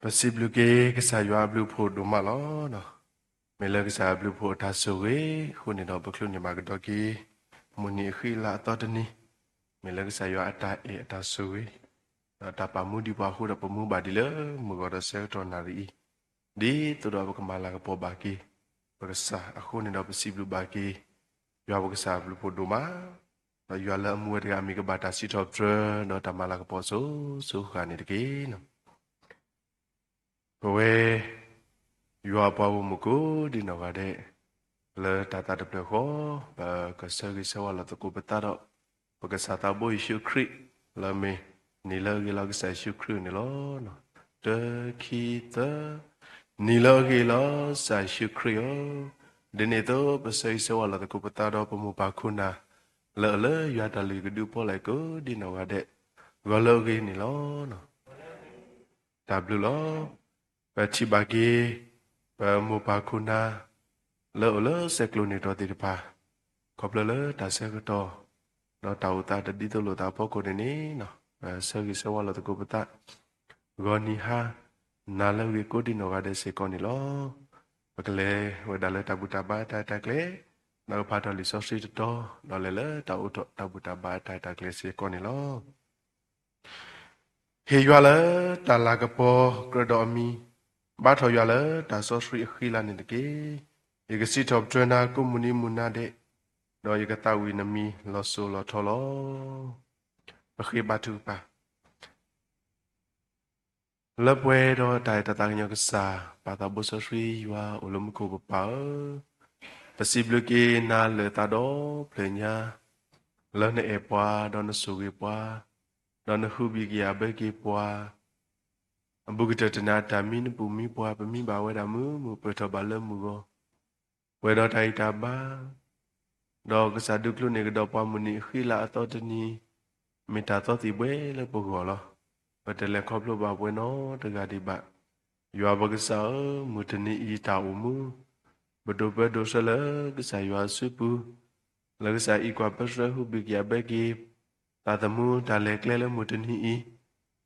ပစံးဘျုးက့ၤကစၢ်ယွၤအဘျုးအဖှိၣ်ဒိၣ်မးလီၤ. မ့ၢ်လၢကစၢ်အဘျုးအဖှိၣ်အတၢ်ဆိၣ်ဂ့ၤအဃိန့ၣ်ဒီး ပချုးန့ၢ်ဘၣ်ကဒီးက့ၤ မုၢ်နံၤအဃံအလၤအသီတနံၤ, မ့ၢ်လၢကစၢ်ယွၤအတၢ်အဲၣ်အတၢ်ဆိၣ်ဂ့ၤ ဒီးတၢ်ပာ်မူဒံးပှၤအဃိဒီး ပမူဘၣ်ဒံးလၢမုၢ်ဂီၤဒီးဆၢကတီၢ်နၣ်ရံၣ်အံၤ, ဒ်သိးဒီးပကမၤလၤကပီၤဘၣ်က့ၤ ပကစၢ်အဃိန့ၣ်ဒီး ပစံးဘျုးဘၣ်က့ၤ ယွၤပကစၢ်အဘျုးအဖှိၣ်ဒိၣ်မး, ဒီးယွၤလၢအမူဝဲတဂၤအမံၤကဘၣ်တၢ်စံးထီၣ်ပတြၢၤ ဒီးတၢ်မၤလၤကပီၤစိၤစိၤဃၣ်ဃၣ်န့ၣ်တက့ၢ်. ပဝဲ ယွၤအပှၤဂီၢ်မုၢ်ကိးဒံနီၢ်ဂၤဒဲး လၢတၢ်သးတဖျၢၣ်ဃီ ပကဆၢဂ့ၤဆၢဝါလီၤသကိးပသးဒီး ပကစၢ်သးဘိယ့ၣ်ၡူးခရံာ် လၢမ့ၢ်နံၤလၢအဂ့ၤလီၤကစၢ်ယ့ၣ်ၡူးခရံာ်န့ၣ်လီၤ. တၢ ခံ သၢ, နံၤလၢအဂ့ၤလီၤကစၢ်ယ့ၣ်ၡူးခရံာ်ဧၢ, ဒ်န့ၣ်အသိး ပဆၢဂ့ၤဆၢဝါလီၤသကိးပသးဒီး ပမိၢ်ပၢ်ခိၣ်နၢ် လၢအလၢယွၤတၢ်လုၢ်ကဒုအဖီလာ်ကိးဒံနီၢ်ဂၤဒဲး ဂီၤလၢအဂ့ၤန့ၣ်လီၤ. တၢ်ဘျုးလီၤ. ပထံၣ်ဘၣ်က့ၤ ပမိၢ်ပၢ်ခိၣ်နၢ် လၢအိၣ်လၢဆဲးကျိးန့ၢ်တီၢ်သ့ၣ်တဖၣ် ခီဖျိလၢတၢ်ဆၢကတီၢ် ဒီးတၢ်အိၣ်သးတဒ်သိးလိာ်သးအဖီခိၣ်န့ၣ်န့ၣ် ပဆၢဂ့ၤဆၢဝါလီၤသကိးပသး ဂီၤနံၤဟါ နၤလၢအဂ့ၤကိးဒံနီၢ်ဂၤဒဲးစ့ၢ်ကီးန့ၣ်လီၤ. ပကလဲၤဝဲဒၣ်လၢတၢ်ဘူၣ်တၢ်ဘါတၢ်အဲၣ်တၢ်ကျဲၤ ဒီးကဖးထီၣ်လံာ်စီဆှံတတီၤ ဒီးလဲၤလၢတၢ်အိးထီၣ်တၢ်ဘူၣ်တၢ်ဘါတၢ်အဲၣ်တၢ်ကျဲၤစ့ၢ်ကီးန့ၣ်လီၤ. ဟ့ၣ်ယွၤလၢတၢ်လၤကပီၤကြၢးဒီးအမံၤ, ဘါထီၣ်ယွၤလၢတၢ်စီဆှံအဃံလၤန့ၣ်တက့ၢ်. ယကစံးထီၣ်ပတြၢၤနၤကိးမုၢ်နံၤမုၢ်နၤဒဲး, ဒီးယကသးဝံၣ်နမံၤလီၤစိၤလီၤထီလီၤ. ပဃ့ဘါထုကဖၣ် လၢပှဲၤဒီးတၢ်အဲၣ်တၢ်သးကညီၤကစၢ် ပၢ်သးဘိစီဆှံယွၤအိၣ်လၢမူခိၣ်ပပၢ်ဧၢ, ပစံးဘျုးက့ၤနၤလၢာ်သးဒီဖျၢၣ်ညါ, လၢနအဲၣ်ပှၤဒီးနဆိၣ်ဂ့ၤပှၤ, ဒီးနဟူးဘံၣ်ကယၤဘၢက့ၤပှၤ, အဘူးကတၢၢ်တနၤအတၢ်မံနပူၤမံပှၤ ပမံဘၣ်ဝဲဒၣ်မုာ်မုာ်ပၢၢ်ထီၣ်ဘၣ်လၢမုၢ်ဂီၤ ပှဲၤဒီးတၢ်ဂံၢ်တၢ်ဘါ, ဒီးကစၢ်ဒုးချုးန့ၢ်ကဒီးပှၤမုၢ်နံၤအဃံလၤအသီတနံၤ, မ့ၢ်တၢ်သီသံၣ်ဘှဲလၢပဂီၢ်လီၤ. ပတလဲၤခီဖျိဘၣ်ပှဲၤနီတဂၤဒံးဘၣ်. ယွၤပကစၢ်ဧၢ, မုၢ်တနံၤအံၤတၢ်အိၣ်မူ, ပဒိးပၢဒိးဆှၢလၢကစၢ်ယွၤအစုပူၤ, လၢကစၢ်အံးကွၢ်ပၢဆှၢဟူးဘံၣ်ကယၤဘၢက့ၤ သးသမူတၢ်လဲၤကျဲလၢမုၢ်တနံၤအံၤ,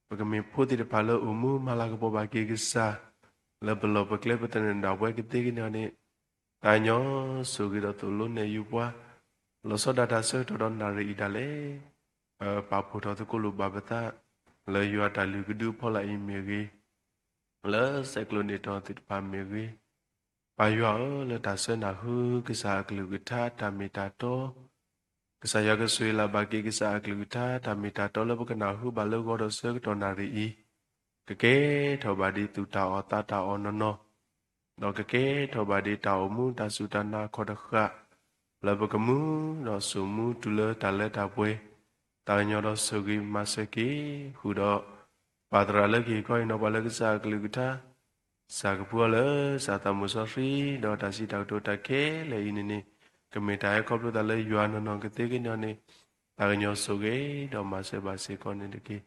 ပကမ့ၢ်ဖိသ့ၣ်တဖၣ်လၢအိၣ်မူမၤလၤကပီၤဘၣ်က့ၤကစၢ်, လၢပလီၢ်ပကျဲပသနၢၣ်ဒၣ်ပဝဲကသ့ကန့ၣ်န့ၣ်, သးကညီၤဆိၣ်ဂ့ၤဒီးသိၣ်လိနဲၣ်ယုာ်ပှၤ, လီၤဆီဒၣ်တၢ်ဆၢကတီၢ်ဒီးနၣ်ရံၣ်အံၤဒၣ်လဲာ်, ပပာ်ဖှိၣ်ထီၣ်သကိးလိာ်ဘၣ်ပသး, လၢယွၤတၢ်လုၢ်ကဒုအဖီလာ်အံၤမ့ၢ်ဂ့ၤ, လၢဆဲးကျိးန့ၢ်တီၢ်သ့ၣ်တဖၣ်မ့ၢ်ဂ့ၤ, ပၢ်ယွၤဧၢ, လၢတၢ်ဆှၢနၢ်ဟူကစၢ်အကလုၢ်ကထါတၢ်မ့ၢ်တၢ်တီ, ကစၢ်ယွၤကဆိၣ်ဂ့ၤလၢ်ဘၣ်က့ၤကစၢ်အကလုၢ်ကထါတၢ်မ့ၢ်တၢ်တီလၢပကနၢ်ဟူဘၣ်လၢဂီၤဒီးဆၢကတီၢ်နၣ်ရံၣ်အံၤ, ကကဲထီၣ်ဘၣ်ဒ်သူၣ်တၢ်အီၣ်သးတၢ်အီၣ်နီၢ်နီၢ်, ဒီးကကဲထီၣ်ဘၣ်ဒ်တၢ်အိၣ်မူတၢ်စူၢ်တၢ်နာ်ခီၣ်တဃာ်, လၢပကမူဒီးစိာ်မူတုၤလၢတၢ်လၢတၢ်ပှဲၤ, သးကညီၤဒီးဆိၣ်ဂ့ၤမၤစၢၤက့ၤဃုာ်ဒီး ပၢ်သရၣ်လၢကဟ့ၣ်ခီဟ့ၣ်နီၤပှၤလၢကစၢ်အကလုၢ်ကထါ, ကစၢ်ကပူၤအီၤလၢကစၢ်သးမုၢ်စီဆှံ, ဒီးတၢ်စံးတၢ်ကတိၤတၢ်ခဲလၢာ်အံၤန့ၣ်န့ၣ်, ကမ့ၢ်တၢ်ဟဲခီဖျိသးလၢယွၤနီၢ်နီၢ်ကသ့ကန့ၣ်န့ၣ်, သးကညီၤဆိၣ်ဂ့ၤဒီးမၤစၢၤဘၣ်စ့ၢ်ကီးန့ၣ်တက့ၢ်.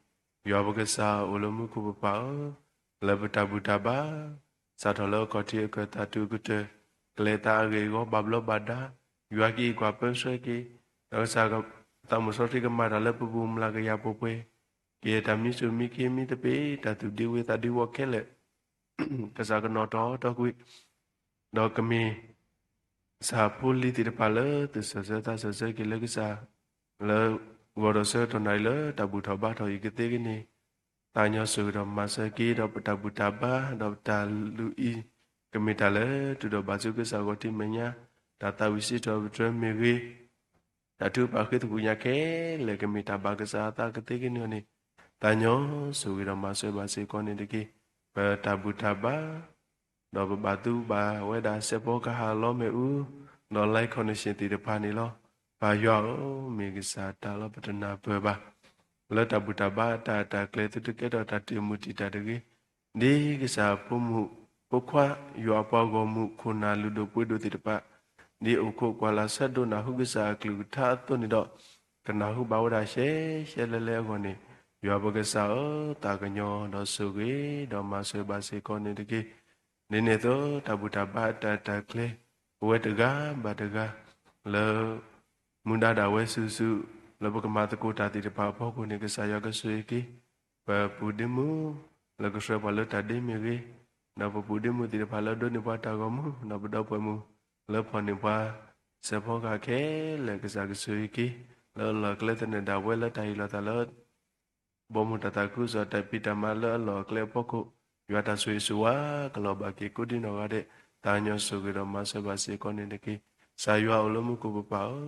ယွၤပကစၢ်အိၣ်လၢမူခိၣ်ပပၢ်ဧၢ, လၢပတၢ်ဘူၣ်တၢ်ဘါ စးထီၣ်လၢအခီၣ်ထံးအခၢၣ်သးတုၤအကတၢၢ်, ကလဲၤသးအဂ့ၢ်အဂီၢ်ဘၣ်ဘျီးဘၣ်ဒါ, ယွၤကအံးကွၢ်ပၢဆှၢက့ၤ, ဒီးကစၢ်သးမုၢ်စီဆှံကမၤတၢ်လၢပပူၤမျးကယၤပှဲၤပှဲၤ, ကယဲၢ်တၢ်မံဆူၣ်မံခ့မံသပ့ၤ တၢ်သူၣ်ဒ့ဝ့ၤသးဒ့ဝီၤခဲလၢာ်, ကစၢ်ကနီၣ်ထီၣ်ထီကွံာ်, ဒီးကမ့ၢ် ကစၢ်ဖိလံၤသ့ၣ်တဖၣ်လၢသူၣ်စၢၤဆၢသးစၢၤဆၢက့ၤလၢကစၢ်, လၢဂီၤဒီးဆၢကတီၢ်နၣ်ရံၣ်လၢတၢ်ဘူၣ်ထီၣ်ဘါထီၣ်အံၤကသ့ကန့ၣ်, သးကညီၤဆိၣ်ဂ့ၤဒီးမၤစၢၤက့ၤဒီးပတၢ်ဘူၣ်တၢ်ဘါ, ဒီးပတၢ်လုၢ်အံၤ, ကမ့ၢ်တၢ်လၢတုၤဒီးဘၣ်ဆူကစၢ်ဂီၤထံးမဲာ်ညါ, တၢ်သးဝံၣ်စံးထီၣ်ပတြၢၤမ့ၢ်ဂ့ၤ, တၢ်ထုကဖၣ်ဃ့သကွံၢ်ညါခဲလၢာ်ကမ့ၢ်တၢ်ဘၣ်ကစၢ်အသးကသ့ကန့ၣ်န့ၣ်, သးကညီၤဆိၣ်ဂ့ၤဒီးမၤစၢၤဘၣ်စ့ၢ်ကီးန့ၣ်တက့ၢ်. ပတၢ်ဘူၣ်တၢ်ဘါ ဒီးပဘၣ်သူဘၣ်ဝဲဒၣ်စဲးဖီကဟၣ်လီၤမ့ၣ်အူ, ဒီး live connection သ့ၣ်တဖၣ်န့ၣ်လီၤ. ပၢ်ယွၤဧၢ, မ့ၢ်ကစၢ်တၢ်လီၤပတနၢ်ပၢၢ်ဘၣ်, လၢတၢ်ဘူၣ်တၢ်ဘါတၢ်တၢ်ကျဲၤသုတကဲထီၣ်တၢ်တ့ၢ်မုၢ်တံာ်တာ်တဂ့ၤ, ဒ်ကစၢ်ဖိမုၣ်ဖိခွါ ယွၤအပှၤဂီၢ်မုၢ်ခိၣ်နၢ်လုၢ်ဒိၣ်ပှ့ၤဒိၣ်သ့ၣ်တဖၣ်, ဒ်အိၣ်ခိးကွၢ်လၢ်ဆၢဒိးနၢ်ဟူကစၢ်အကလုၢ်ကထါအသိးန့ၣ်ဒီး, ကနၢ်ဟူဘၣ်ဝဲဒၣ်ရှဲရှဲလဲလဲအဂီၢ်န့ၣ်, ယွၤပကစၢ်ဧၢ, သးကညီၤဒီးဆိၣ်ဂ့ၤဒီးမၤစၢၤဘၣ်စ့ၢ်ကီးန့ၣ်တက့ၢ်. ဒ်န့ၣ်အသိး တၢ်ဘူၣ်တၢ်ဘါတၢ်တၢ်ကျဲၤ ပဝဲတဂၤဘၣ်တဂၤ လၢ မူဒါဒၣ်ဝဲစုာ်စုာ် လၢပကမၤသကိးတၢ်သ့ၣ်တဖၣ်အဖီခိၣ်န့ၣ် ကစၢ်ယွၤကဆိၣ်ဂ့ၤက့ၤ ပပုၢ်ဒ့မုၣ် လၢကဆှၢပှၤလၢတၢ်ဒ့မ့ၢ်ဂ့ၤ, ဒီးပပုၢ်ဒ့မုၣ်သ့ၣ်တဖၣ်လၢဒိးန့ၢ်ပှၤတၢ်ဂီၤမူ, ဒီးပဒီပုၢ်ဝဲၢ်မုၣ်လၢဖီၣ်န့ၢ်ပှၤ စဲးဖီကဟၣ်ခဲလၢာ် ကစၢ်ကဆိၣ်ဂ့ၤက့ၤ လၢအလီၢ်အကျဲသနၢၣ်ဒၣ်ဝဲလၢတၢ်ဟ့ၣ်လီၤသးလၢ ဘီမုၢ်တၢ်သးခုကစီၣ်တၢ်ဖံးတၢ်မၤလၢအလီၢ်အကျဲအဖီခိၣ်, ယွၤတၢ်ဆိၣ်ဂ့ၤဆိၣ်ဝါ ကလီၤဘၣ်က့ၤကိးဒံနီၢ်ဂၤဒဲး, သးကညီၤဆိၣ်ဂ့ၤဒီးမၤစၢၤဘၣ်စ့ၢ်ကီးန့ၣ်တက့ၢ်. ကစၢ်ယွၤအိၣ်လၢမူခိၣ်ပပၢ်ဧၢ,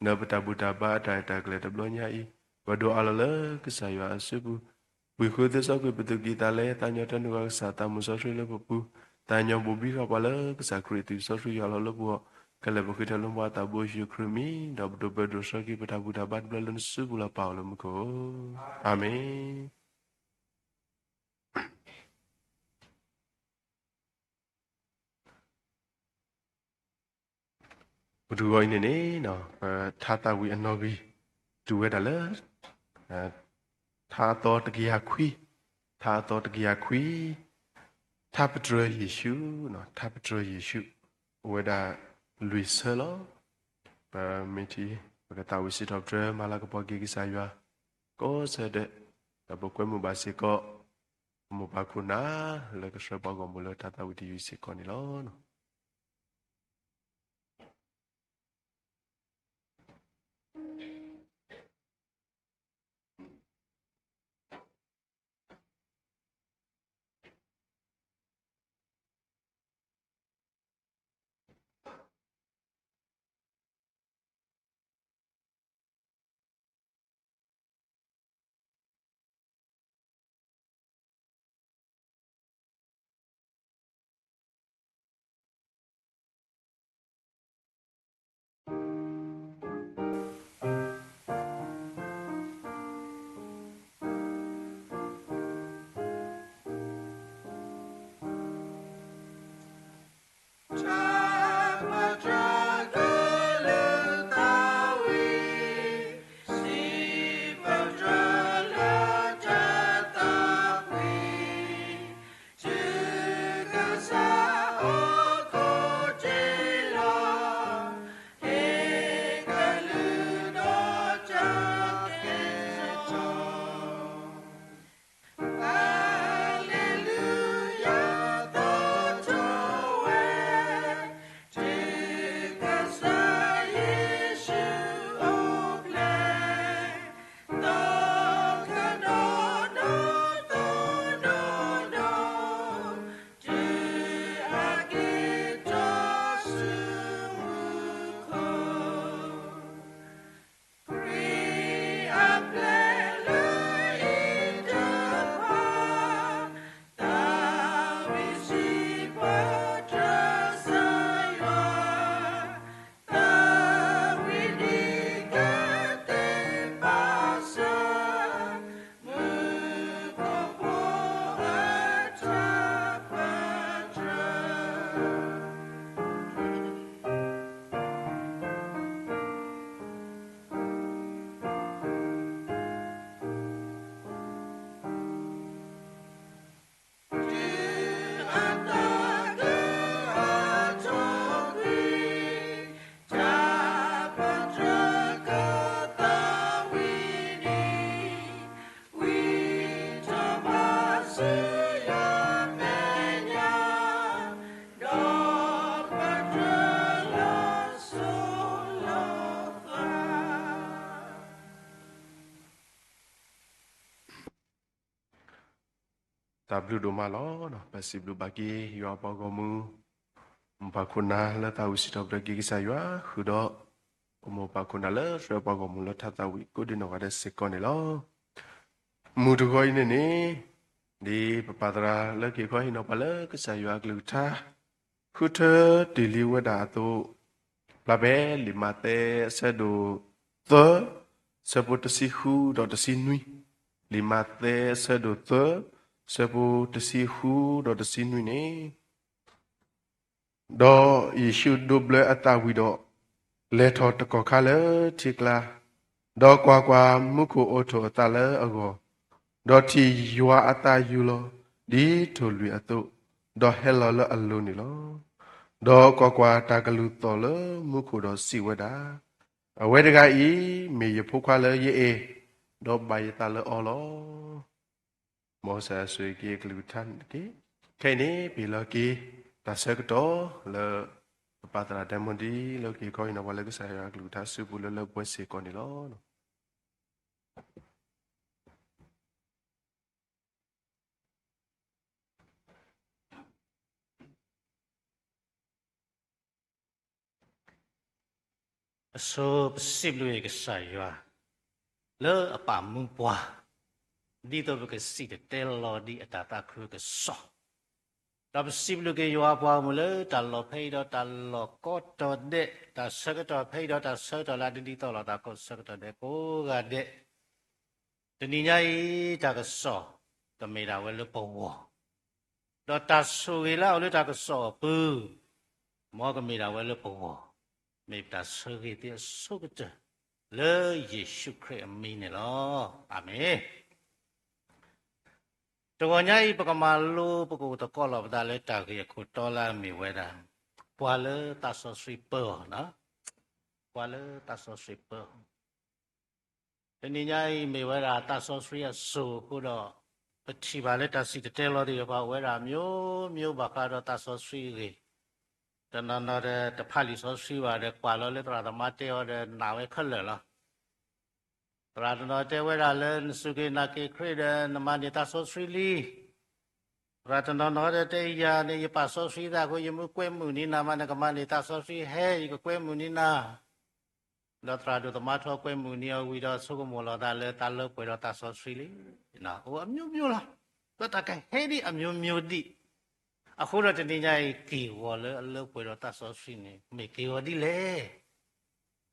နပတၢ်ဘူၣ်တၢ်ဘါအတၢ်ရဲၣ်တၢ်ကျဲၤတဘျီညါအံၤ, ပဒိးအးလီၤလၢကစၢ်ယွၤအစုပူၤ, ပှ့ၤဃုာ်သုစီကွံာ်ပသူၣ်ကံၢ်သးလဲ, သးကညီၤတၢ်နုာ်ဂၤကစၢ်သးမုၢ်စီဆှံလၢပပူၤ, သးကညီၤဘိၣ်ဘံဃာ်ပှၤလၢကစၢ်ခရံာ်အသွံၣ်စီဆှံယွၤလီၤလၢပဂီၢ်, ခဲလၢာ်ပဃ့ထီၣ်လၢပှၤသးဘိယ့ၣ်ၡူးခရံာ်အမံၤ, ဒီးပဒိးပၢဒိးဆှၢက့ၤပတၢ်ဘူၣ်တၢ်ဘါတဘျီလၢနစုပူၤလီၤ ပၢ်အိၣ်လၢမူခိၣ်ဧၢ, အၤမ့ၣ်. မုၢ်တဂီၤအံၤန့ၣ်န့ၣ်, ပထါသးဝံၣ်အနီၣ်ဂံၢ် တုၤဝဲဒၣ်လၢ ထါအသီတကယၤခွံ, ထါအသီတကယၤခွံ, ထါပတြၢၤယ့ၣ်ၡူး, ထါပတြၢၤယ့ၣ်ၡူး, အိၣ်ဝဲဒၣ်လွံၢ်ဆၢလီၤ. ပမ့ၢ်ထံၣ် ပကသးဝံၣ်စံးထီၣ်ပတြၢၤ မၤလၤကပီၤက့ၤကစၢ်ယွၤ ကိးဆၢဒဲး, ဒီးပကွဲမုာ်ဘၣ်စ့ၢ်ကီး ပမိၢ်ပၢ်ခိၣ်နၢ် လၢကဆှၢပှၤဂီၢ်မုၢ်လၢထါသးဝံၣ်တယုၢ်စ့ၢ်ကီးန့ၣ်လီၤ. တၢ်ဘျုးဒိၣ်မးလီၤ. ပစံးဘျုးဘၣ်က့ၤ ယွၤပှၤဂီၢ်မုၢ် မိၢ်ပၢ်ခိၣ်နၢ်လၢသးဝံၣ်စံးထီၣ်ပတြၢၤက့ၤကစၢ်ယွၤ ဃုာ်ဒီး ပမိၢ်ပၢ်ခိၣ်နၢ်လၢဆှၢပှၤဂီၢ်မုၢ်လၢထါသးဝံၣ်ကိးဒံနီၢ်ဂၤဒဲးစ့ၢ်ကီးန့ၣ်လီၤ. မုၢ်တဂီၤအံၤန့ၣ်န့ၣ်, ဒ်ပပၢ်သရၣ်လၢက့ၤခီဟ့ၣ်နီၤပှၤလၢကစၢ်ယွၤအကလုၢ်ကထါ ဃုထၢတ့ၢ်လံဝဲဒၣ်အသိး, ဖျါဖဲလံာ်မးသဲအဆၢဒိၣ်သၢ, ဆၢဖိတဆံဃုဒီးတဆံနွံ, လံာ်မးသဲအဆၢဒိၣ်သၢ, ဆၢဖိတဆံဃုဒီးတဆံနွံန့ၣ် ဒီးယ့ၣ်ၡူးဒိးဘျၢအသးဝံၣ်ဒီး လဲၤထီၣ်တကီၢ်ခါလၢထံကျါ, ဒီးကွၢ်ကွၢ်, မူခိၣ်အိးထီၣ်အသးလၢအဂီၢ်, ဒီးထံၣ်ယွၤအသးယူၤလီၤ ဒ်ထိၣ်လွံၣ်အသိး, ဒီးဟဲလီၤလၢအလိၤန့ၣ်လီၤ. ဒီးကွၢ်ကွၢ်, တၢ်ကလုၢ်သီၣ်လၢမူခိၣ်ဒီးစံးဝဲဒၣ်, အဝဲတဂၤအံၤ မ့ၢ်ယဖိခွါလၢယအဲၣ်, ဒီးဘၣ်ယသးလၢအီၤလီၤ. မ်ကစၢ်ယွၤဆိၣ်ဂ့ၤက့ၤအကလုၢ်ကထါန့ၣ်တက့ၢ်. ခဲအံၤန့ၣ် ပဟ့ၣ်လီၤက့ၤ တၢ်ဆၢကတီၢ်လၢ ပပၢ်သရၣ်ဒဲမူဒံ လၢကဟ့ၣ်ခီဟ့ၣ်နီၤပှၤလၢကစၢ်ယွၤအကလုၢ်ကထါအစုပူၤလၢ လၢပှဲၤစ့ၢ်ကီးန့ၣ်လီၤ. အဆိပစံးဘျုးက့ၤကစၢ်ယွၤ လၢအပာ်မူပှၤ ဒ်သိးပကစံၣ်တဲၤတဲလီၤဒံးအတၢ်သးခုကစီၣ်, ဒီးပစံးဘျုးက့ၤယွၤအပှၤဂီၢ်မုၢ်လၢတၢ်လီၢ်ဖဲအံၤဒီးတၢ်လီၢ်ကိးတီၤဒဲး, တၢ်ဆၢကတီၢ်ဖဲအံၤဒီးတၢ်ဆၢကတီၢ်လၢ ဒ်သိးလိာ်သးကိးဆၢကတီၢ်ဒဲးကိးဂၤဒဲး, တနံၤညါအံၤ တၢ်ကစီၣ်ကမ့ၢ်ဒၣ်ဝဲလၢပဂီၢ်, ဒီးတၢ်ဆိၣ်ဂ့ၤလၢအအိၣ်လၢတၢ်ကစီၣ်အပူၤ မ်ကမ့ၢ်ဒၣ်ဝဲလၢပဂီၢ်, မ့ၢ်ပတၢ်ဆၢဂ့ၤသ့အဆိကတၢၢ် လၢယ့ၣ်ၡူးခရံာ်အမံၤန့ၣ်လီၤ. အၤမ့ၣ်. တဂီၤညါအံၤ ပကမၤလိပကအိၣ်သကိးလီၤပသးလၢတၢ်ဂ့ၢ်အခိၣ်တီလၢအမ့ၢ်ဝဲဒၣ် ပှၤလၢသးစီဆှံပၢအီၤ, ပှၤလၢသးစီဆှံပၢအီၤ. တနံၤညါအံၤမ့ၢ်ဝဲဒၣ်သးစီဆှံအစိၤအဃိဒီး ပထံၣ်ဘၣ်လၢတၢ်စံၣ်တဲၤတဲလီၤသ့ၣ်တဖၣ်အိၣ်ဝဲဒၣ် မျိုးမျိုး ဘၣ်ဃးဒီးသးစီဆှံအဂ့ၢ်, တနီၤနီၤဒီးတဖးလံာ်စီဆှံဘၣ်ဒီး ကွၢ်လီၤလၢသရၣ်သမါတဲအီၤဒီးနာ်ဝဲခဲလၢာ်လီၤ. သရၣ်တနီၤတဲဝဲဒၣ်လၢနစူၢ်က့ၤနာ်က့ၤခရံာ်ဒီး နမၤန့ၢ်သးစီဆှံလံ. သရၣ်တနီၤနီၤဒီးတဲယၤန့ၣ် ယပာ်စီဆှံသးအဃိ ယမ့ၢ်ကွဲမုာ်န့ၢ်နၤမး နကမၤန့ၢ်သးစီဆှံဟဲ ယကကွဲမုာ်န့ၢ်နၤ. ဒီးသရၣ်ဒိၣ်သမါထီၣ်ကွဲမုာ်န့ၢ်အီၤဝံၤဒီး ဆိကမိၣ်လီၤသးလၢသးလၢပှဲၤဒီးသးစီဆှံလံ. အိၣ်အမျိုးမျိုးလီၤ. ဒီးတၢ်ကဟဲဒ်အမျိုးမျိုးဒံး. အဃိဒီးတနံၤညါအံၤ က့ၢ်ဂီၤလၢအလၢပှဲၤဒီးသးစီဆှံန့ၣ် မ့ၢ်က့ၢ်ဂီၤဒ်လဲၣ်.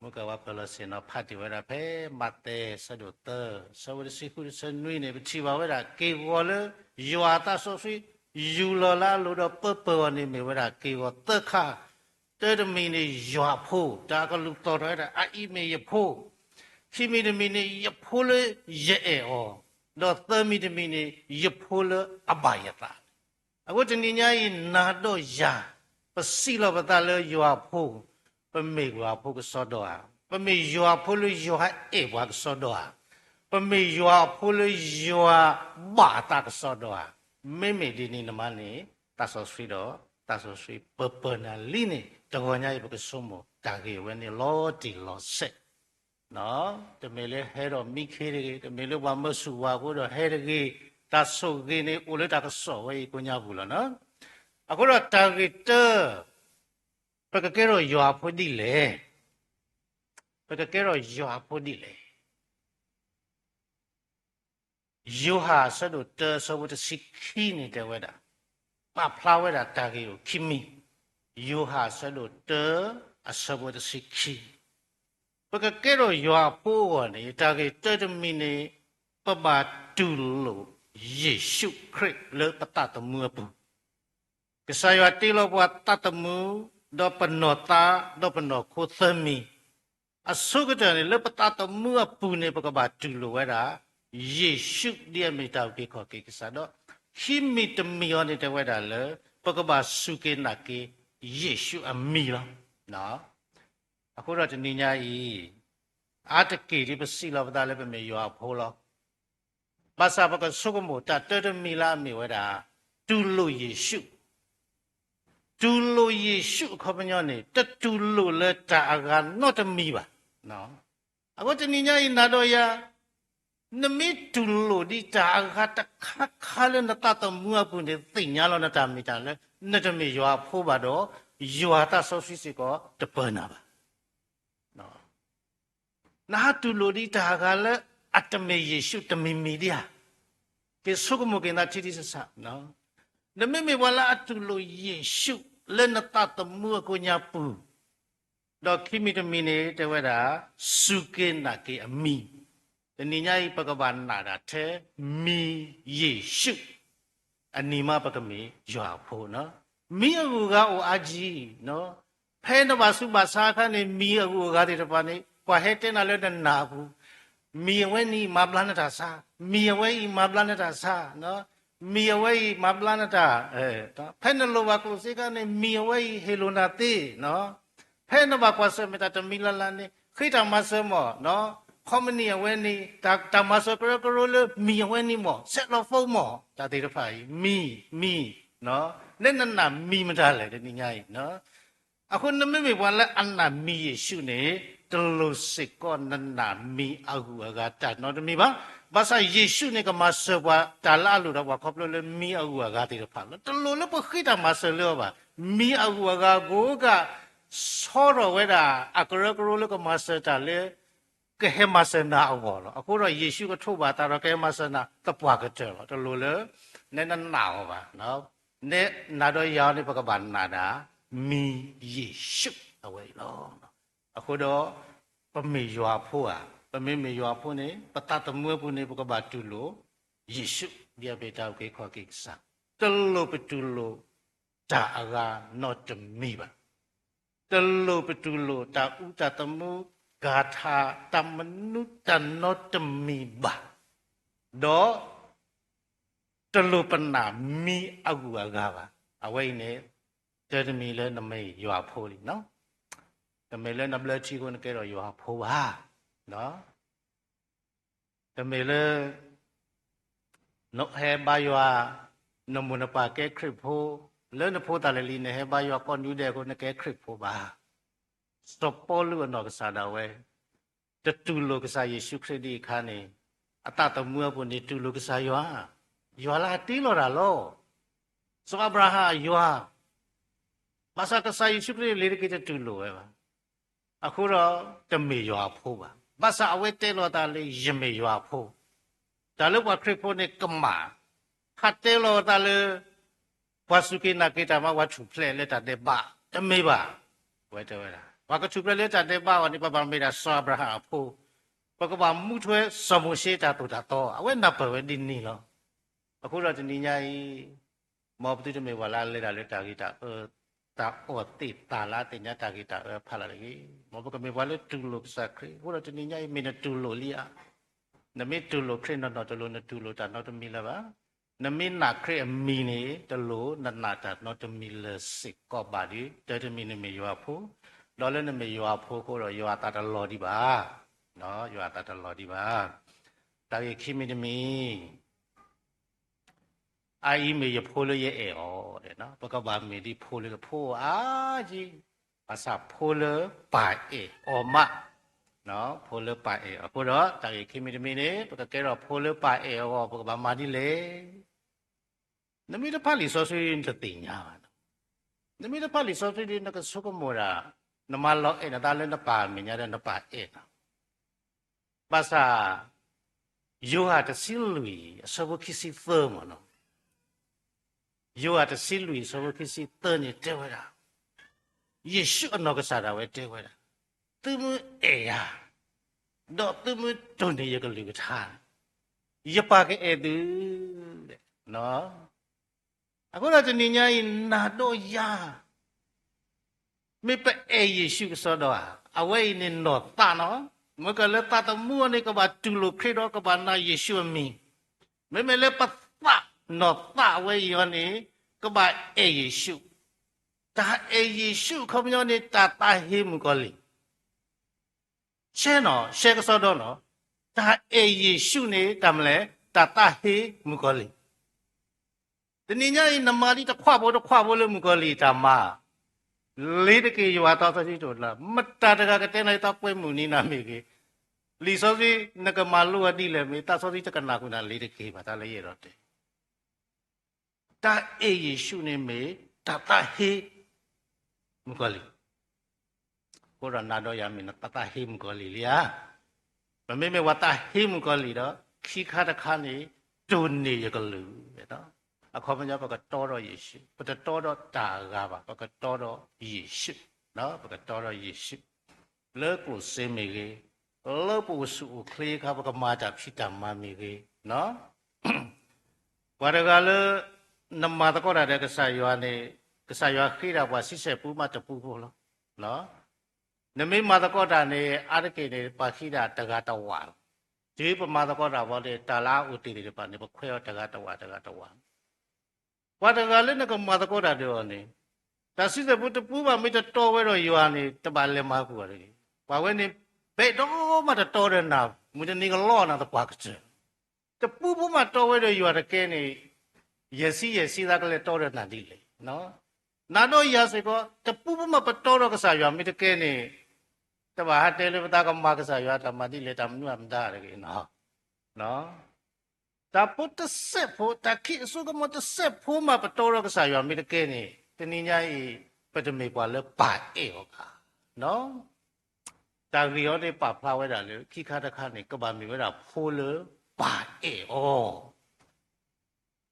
မုၢ်ကဝါပၢၤလီၢ်ဆ့ၣ်နီၤ ဖးတ့ၢ်ဝဲဒၣ်ဖဲမးသဲ ဆၢဒိၣ်သၢ ဆၢဖိတဆံဃုတဆၢနွံန့ၣ် ပထံၣ်ဘၣ်ဝဲဒၣ် က့ၢ်ဂီၤလၢယွၤအသးစီဆှံ ယူၢ်လီၤလၢအလိၤဒီးပၢပၢအီၤန့ၣ် မ့ၢ်ဝဲဒၣ်က့ၢ်ဂီၤသၢခါ. တၢတမံၤန့ၣ် ယွၤအဖိ, တၢ်အကလုၢ်သီၣ်ထီၣ်ဝဲဒၣ် အအံၤမ့ၢ်ယဖိ, ခံမံၤတမံၤန့ၣ် ယဖိလၢယအဲၣ်အီၤ, ဒီးသၢမံၤတမံၤန့ၣ် ယဖိလၢအဘၣ်ယသး. အဃိတနံၤညါအံၤ နၤဒီးယၤ ပစံးလီၤပသးလၢယွၤအဖိ, ပမ့ၢ်ယွၤအဖိကစီဒီဧါ, ပမ့ၢ်ယွၤအဖိလၢယွၤအဲၣ်ပှၤကစီဒီဧါ, ပမ့ၢ်ယွၤအဖိလၢယွၤဘၣ်အသးကစီဒီဧါ, မ့မ့ၢ်ဒ်န့ၣ်နမၤန့ၢ် သးစီဆှံဒီး သးစီဆှံပၢပၢနၤလံန့ၣ် တဂီၤညါအံၤ ပကဆိကမိၣ်တၢ်ဂ့ၢ်ဝဲန့ၣ်လီၤတံၢ်လီၤဆဲး တမ့ၢ်လၢဟဲဒီးမံခ့တဂ့ၤ, တမ့ၢ်လၢပှၤမၢဆူၣ်ဝၤအဃိဒီးဟဲတဂ့ၤ, တၢ်ဆိၣ်ဂ့ၤန့ၣ် အိၣ်လၢတၢ်ကစီၣ်ဝဲအံၤကိးညါပူၤလီၤ. အဃိဒီးတၢ်ဂ့ၢ်တၢ ပကကဲထီၣ်ယွၤအဖိဒ်လဲၣ်. ပကကဲထီၣ်ယွၤအဖိဒ်လဲၣ်. ယိၤဟၣ်အဆၢဒိၣ်တၢ အဆၢဖိတဆံခံန့ၣ်တဲဝဲဒၣ်, ပာ်ဖျါဝဲဒၣ်တၢ်ဂ့ၢ်အိၣ်ခံမံၤ, ယိၤဟၣ်အဆၢဒိၣ်တၢ အဆၢဖိတဆံခံ, ပကကဲထီၣ်ယွၤအဖိအဂီၢ်န့ၣ် တၢ်ဂ့ၢ်တၢတမံၤန့ၣ် ပဘၣ်တူၢ်လိာ်ယ့ၣ်ၡူးခရံာ်လၢပသးသမူအပူၤ ကစၢ်ယွၤတ့လီၤပှၤသးသမူ, ဒီးပနီၢ်သး, ဒီးပနီၢ်ခိသၢမံၤ, အဆိကတၢၢ်န့ၣ် လၢပသးသမူအပူၤန့ၣ် ပကဘၣ်တူၢ်လိာ်ဝဲဒၣ် ယ့ၣ်ၡူးဒ်အမ့ၢ်တၢ်အုၣ်က့ၤခီၣ်က့ၤကစၢ်ဒီး ခံမံၤတမံၤအံၤန့ၣ်တဲဝဲဒၣ်လၢ ပကဘၣ်စူၢ်က့ၤနာ်က့ၤယ့ၣ်ၡူးအမံၤလီၤ. အဃိဒီးတနံၤညါအံၤ အါတက့ၢ်ဒ်ပစံးလီၤပသးလၢပမ့ၢ်ယွၤအဖိလီၤ. ဘၣ်ဆၣ်ပကဆိကမိၣ်တၢ်တၢတမံၤလၢအမ့ၢ်ဝဲဒၣ် တူၢ်လိာ်ယ့ၣ်ၡူး, တူၢ်လိာ်ယ့ၣ်ၡူးအခီပညီန့ၣ် တတူၢ်လိာ်လၢတၢ်အဂၤနီတမံၤဘၣ်. အဃိတနံၤညါအံၤနၤဒီးယၤ နမ့ၢ်တူၢ်လိာ်ဒံးတၢ်အဂၤတခါခါလၢနသးသမူအပူၤန့ၣ် သ့ၣ်ညါလီၤနတၢ်မ့ၢ်တၢ်လၢ နတမ့ၢ်ယွၤအဖိဘၣ်ဒီး ယွၤသးစီဆှံစ့ၢ်ကီးတပၢနၤဘၣ်. နဟးတူၢ်လိာ်ဒံးတၢ်ဂၤလၢအတမ့ၢ်ယ့ၣ်ၡူးတမံၤမံၤဒံးဧါ. က့ၤဆိကမိၣ်က့ၤနၤထံထံဆးဆး, နမ့မ့ၢ်ပှၤလၢအတူၢ်လိာ်ယ့ၣ်ၡူးလၢနသးသမူအကိးညါပူၤ, ဒီးခံမံၤတမံၤန့ၣ် တဲဝဲဒၣ် စူၢ်က့ၤနာ်က့ၤအမံၤ, တနံၤညါအံၤ ပကဘၣ်နာ်ဒၣ်ထဲမံၤယ့ၣ်ၡူး အနံၤမးပကမ့ၢ်ယွၤအဖိ, မံၤအဂုၤအဂၤအိၣ်အါကံ, ဖဲနဘၣ်ဆူးဘၣ်ဆါအခါန့ၣ် မံၤအဂုၤအဂၤသ့ၣ်တဖၣ်န့ၣ် ပှၤဟဲတဲနၤလၢနနၢ်အပူၤ, မံၤအဝဲန့ၣ်မၤဘျါနတၢ်ဆါ, မံၤအဝဲအံၤမၤဘျါနတၢ်ဆါ, မံၤအဝဲအံၤမၤဘျါနတၢ်, ဖဲနလိၣ်ဘၣ်ကျိၣ်စ့အခါန့ၣ် မံၤအဝဲအံၤဟ့ၣ်လိာ်နၤသ့, ဖဲနဘၣ်ကွၢ်ဆၢၣ်မဲာ်တၢ်တမံၤလၢ်လၢ်န့ၣ် ဃ့တၢ်မၤစၢၤမီၢ်, ခီမနံၣ်အဝဲန့ၣ်, တၢ်မၤစၢၤကရၢကရိလၢမံၤအဝဲန့ၣ်မ့ၢ်, ဆဲးလီၤ phone မ့ၢ်, တၢ်သ့ၣ်တဖၣ်အံၤ မံၤ, မံၤ, နဲနနာ်မံၤမတၤလဲၣ်တနံၤညါအံၤ. အဃိနမ့မ့ၢ်ပှၤလၢအနာ်မံၤယ့ၣ်ၡူးန့ၣ်, တလိၣ်စ့ၢ်ကီးနနာ်မံၤအဂုၤအဂၤတၢ်နီတမံၤဘၣ်. ဘၣ်ဆၣ်ယ့ၣ်ၡူးန့ၣ် ကမၤစၢၤပှၤတၢ်လၢအလိၣ်ဒီးပှၤခီဖျိလၢမံၤအဂုၤအဂၤသ့ၣ်တဖၣ်လီၤ. တလိၣ်လၢပဃ့တၢ်မၤစၢၤလၢအီၤဘၣ်. မံၤအဂုၤအဂၤကိးကး ဆီထီၣ်ဝဲဒၣ်အကရၢကရိလၢကမၤစၢၤတၢ်လၢ ကဟဲမၤစၢၤနၤအဂီၢ်လီၤ. အဃိဒီးယ့ၣ်ၡူးကထိးဘၣ်သးဒီးကဟဲမၤစၢၤနၤသပှၢ်ကတၢၢ်လီၤ. တလိၣ်လၢ နဲနနာ်အီၤဘၣ်. နဲနၤဒီးယၤန့ၣ် ပကဘၣ်နာ်ဒၣ် မံၤယ့ၣ်ၡူးအဝဲအံၤလီၤ. အဃိဒီး ပမ့ၢ်ယွၤအဖိဧါ, ပမ့မ့ၢ်ယွၤအဖိန့ၣ် ပသးသမူအပူၤန့ၣ် ပကဘၣ်တူၢ်လိာ်ယ့ၣ်ၡူး, ဒ်အမ့ၢ်တၢ်အုၣ်က့ၤခီၣ်က့ၤကစၢ်, တလိၣ်ပတူၢ်လိာ်တၢ်အဂၤနီတမံၤဘၣ်. တလိၣ်ပတူၢ်လိာ်တၢ်အူတၢ်သမူ, ဂၤထါ, တၢ်မနုၤတၢ်နီတမံၤဘၣ်. ဒီး တလိၣ်ပနာ်မံၤအဂုၤအဂၤဘၣ်. အဝဲအံၤန့ၣ် တၢ်တမံၤလၢနမ့ၢ်ယွၤအဖိလံ. တမ့ၢ်လၢနဘျၢထံအဃိနကဲထီၣ်ယွၤအဖိဘၣ်. တမ့ၢ်လၢ နဟဲဘါယွၤ, နမိၢ်နပၢ်ကဲခရံာ်ဖိ, လၢနဖိသၣ်လံၤလံၤ နဟဲဘါယွၤကိးနွံဒဲးအဃိ နကဲခရံာ်ဖိဘၣ်. စီၤပီလူးအနီၢ်ကစၢ်ဒၣ်ဝဲ တတူၢ်လိာ်ကစၢ်ယ့ၣ်ၡူးခရံာ်ဒ်အခါန့ၣ်, အသးသမူအပူၤန့ၣ် တူၢ်လိာ်ကစၢ်ယွၤ, ယွၤလၢအတ့လီၤတၢ်လီၤ. စီၤအၤဘြၤဟၣ်အယွၤ, ဘၣ်ဆၣ်ကစၢ်ယ့ၣ်ၡူးခရံာ်လ့ၤတက့ၤတတူၢ်လိာ်ဝဲဘၣ်. အဃိဒီး တမ့ၢ်ယွၤအဖိဘၣ်. ဘၣ်ဆၣ်အဝဲတဲလီၤသးလၢယမ့ၢ်ယွၤအဖိ, တၢ်လၢပှၤခရံာ်ဖိန့ၣ်ကမၣ်, ဟးတဲလီၤသးလၢ ပှၤစူၢ်က့ၤနာ်က့ၤတၢ်မၤ ပှၤထူၣ်ဖျဲးလၢတၢ်ဒဲးဘး, တမ့ၢ်ဘၣ်. အဝဲတဲဝဲဒၣ် ပှၤကထူၣ်ဖျဲးလၢတၢ်ဒဲးဘးအီၤန့ၣ် ပဘၣ်မ့ၢ်ဒၣ်စီၤအၤဘြၤဟၣ်အဖိ, ပကဘၣ်မူထွဲစီၤမိၤၡ့တၢ်သိၣ်တၢ်သီ, အဝဲနၢ်ပၢၢ်ဝဲဒ်န့ၣ်လီၤ. အဃိဒီးတနံၤညါအံၤ, မ်ပသုတမ့ၢ်ပှၤလၢအလဲၤတၢ်လၢတၢ်ဂ့ၤတၢ်အၢ, တၢ်အီၣ်သ့ၣ်သၣ်လၢအသ့ၣ်ညါတၢ်ဂ့ၤတၢ်အၢဖးလၢ်တဂ့ၤ. မ်ပကမ့ၢ်ပှၤလၢတူၢ်လိာ်ကစၢ်ခရံာ်. အဃိဒီးတနံၤညါအံၤ မ့ၢ်နတူၢ်လိာ်လံဧါ. နမ့ၢ်တူၢ်လိာ်ခရံာ်နီၢ်နီၢ် တလိၣ်နတူၢ်လိာ်တၢ်နီတမံၤလၢၤဘၣ်. နမ့ၢ်နာ်ခရံာ်အမံၤန့ၣ် တလိၣ်နနာ်တၢ်နီတမံၤလၢၤစ့ၢ်ကီးဘၣ်ဒီး တၢ်တမံၤနမ့ၢ်ယွၤအဖိ, ဒီးလၢနမ့ၢ်ယွၤအဖိအဃိဒီး ယွၤအသးတလီၤဒံးဘၣ်. ယွၤအသးတလီၤဒံးဘၣ်. တၢ်ဂ့ၢ်ခံမံၤတမံၤ အအံၤမ့ၢ်ယဖိလၢယအဲၣ်အီၤ, ပကဘၣ်မ့ၢ်ဒ်ဖိလၢကဖိအါကံ, ဘၣ်ဆၣ်ဖိလၢပၢ်အဲၣ်အီၤမး, ဖိလၢပၢ်အဲၣ်အီၤ. အဃိဒီး တၢ်ဂ့ၢ်ခံမံၤတမံၤန့ၣ် ပကကဲထီၣ်ဖိလၢပၢ်အဲၣ်အဂီၢ် ပကဘၣ်မၤဒ်လဲၣ်. နမ့ၢ်တဖးလံာ်စီဆှံ နတသ့ၣ်ညါဘၣ်. နမ့ၢ်တဖးလံာ်စီဆှံဒီး နကဆိကမိၣ်ဒၣ်, နမၤလီၤအဲၣ်နသးလၢနပၢ်အမဲာ်ညါဒီး နပၢ်အဲၣ်နၤ. ဘၣ်ဆၣ် ယိၤဟၣ်တဆံလွံၢ် အဆၢဖိခံဆံသၢမ့ၢ်နီၤ, ယိၤဟၣ်တဆံလွံၢ် အဆၢဖိခံဆံသၢန့ၣ်တဲဝဲဒၣ်, ယ့ၣ်ၡူးအနီၢ်ကစၢ်ဒၣ်ဝဲတဲဝဲဒၣ်, သုမ့ၢ်အဲၣ်ယၤ, ဒီးသုမ့ၢ်တိၢ်န့ၢ်ယကလုၢ်ကထါ, ယပၢ်ကအဲၣ်သု, အဃိဒီးတနံၤညါအံၤ နၤဒီးယၤ မ့ၢ်ပအဲၣ်ယ့ၣ်ၡူးကစီဒီဧါ, အဝဲအံၤန့ၣ်နီၢ်သးနီၤ, မ့ၢ်ကလၢသးသမူအီၤန့ၣ် ကဘၣ်တူၢ်လိာ်ခရံာ်ဒီးကဘၣ်နာ်ယ့ၣ်ၡူးအမံၤ, မ့မ့ၢ်လၢပသးနီၢ်သးအဝဲအံၤအီၤန့ၣ် ကဘၣ်အဲၣ်ယ့ၣ်ၡူး, တၢ်အဲၣ်ယ့ၣ်ၡူးအခီပညီန့ၣ် တၢ်သးဟ့မုၣ်ကီၤလံၢ် ရှဲနီၤ, ရှဲကစီဒီနီၤ, တၢ်အဲၣ်ယ့ၣ်ၡူးန့ၣ် တၢ်မနုၤလဲၣ်, တၢ်သးဟ့မုၣ်ကီၤလံၢ်. တနံၤညါအံၤ နမၤဒ်တခွးဖိတခွးဖိလၢမုၣ်ကီၤလံၢ်တၢ်မၤ, လ့ၤတက့ၤယွၤသးစီဆှံတအိၣ်လၢၤ, မတၤတဂၤကတဲနၤလၢသးပှဲၤမုၢ်နံၤနၤမ့ၢ်ဂ့ၤ, လံာ်စီဆှံနကမၤလိအီၤဒ်လဲၣ်မ့ၢ် သးစီဆှံတကနၣ်ဃုာ်နၤလ့ၤတက့ၤဘၣ် တၢ်လၢယအဲၣ်ဒိးတဲ တၢ်အဲၣ်ယ့ၣ်ၡူးန့ၣ်မ့ၢ် တၢ်သးဟ့မုၣ်ကီၤလံၢ်, အဃိဒီးနၤဒီးယၤမ့ၢ်နသးဟ့မုၣ်ကီၤလံၢ်လံဧါ. ပမ့မ့ၢ်ပှၤသးဟ့မုၣ်ကီၤလံၢ်ဒီး ခံခါတခါန့ၣ် တိၢ်န့ၢ်ယကလုၢ်, အခီပညီပကတီဒီးယ့ၣ်ၡူး, ပတတီဒီးတၢ်အဂၤဘၣ်, ပကတီဒီးယ့ၣ်ၡူး, ပကတီဒီးယ့ၣ်ၡူး လၢကျိၣ်စ့မ့ၢ်ဂ့ၤ, လၢပအိၣ်ဆူၣ်အိၣ်ချ့အခါ ပကမၤတၢ်ဖံးတၢ်မၤမ့ၢ်ဂ့ၤ, ပှၤတဂၤလၢ နမၤသကိးတၢ်ဒီးကစၢ်ယွၤန့ၣ်, ကစၢ်ယွၤဃ့ဒၣ်ပှၤဆံဆဲၣ်ပူမးတပူဖိလီၤ. နမ့ၢ်မၤသကိးတၢ်န့ၣ် အါတက့ၢ်န့ၣ် ပှၤဃ့ဒၣ်တဂၤတဝာ်လီၤ. တုၤပမၤသကိးတၢ်ဘီန့ၣ် တၢ်လၢအအိၣ်တ့ၢ်သ့ၣ်တဖၣ်န့ၣ် ပခွဲးအီၤတဂၤတဝာ်တဂၤတဝာ် ပှၤတဂၤလၢနကမၤသကိးတၢ်ဒီးအီၤန့ၣ်, တၢ်ဆံဆဲၣ်ပူတပူဘၣ်မ့ၢ်တတီဝဲဒီးယွၤန့ၣ် တဘၣ်လဲၤမၤဃုာ်အီၤတဂ့ၤ. ပှၤဝဲန့ၣ် ပအဲၣ်ဒိးမးတတီဒီးနၤ, မုၢ်တနံၤကလီနၤသပှၢ်ကတၢၢ်, တပူဖိမးတီဝဲဒီးယွၤတကဲန့ၣ်, ယဲၢ်ဆံယဲၢ်ဆံသးကလဲၤတီဒီးနၤဒ်လဲၣ်. နၤဒီးယၤစ့ၢ်ကီး တပူဖိမးပတီဒီးကစၢ်ယွၤမ့ၢ်တကဲန့ၣ်, တဘၣ်ဟးတဲလၢပသးကမၤကစၢ်ယွၤတၢ်မၤဒ်လဲၣ် တၢ်မနုၤအမတၤတဂ့ၤနီၤ. တၢ်ဖိတစဲးဖိ, တၢ်ခံးအစိကမီၤတစဲးဖိမးပတီဒီးကစၢ်ယွၤမ့ၢ်တကဲန့ၣ်, တနံၤညါအံၤ ပတမ့ၢ်ပှၤလၢပၢ်အဲၣ်အီၤဘၣ်. တၢ်ဂ့ၢ်အံၤန့ၣ်ပာ်ဖျါဝဲဒၣ်လၢ ခံခါတခါန့ၣ် ကဘၣ်မ့ၢ်ဝဲဒၣ်ဖိလၢပၢ်အဲၣ်အီၤ.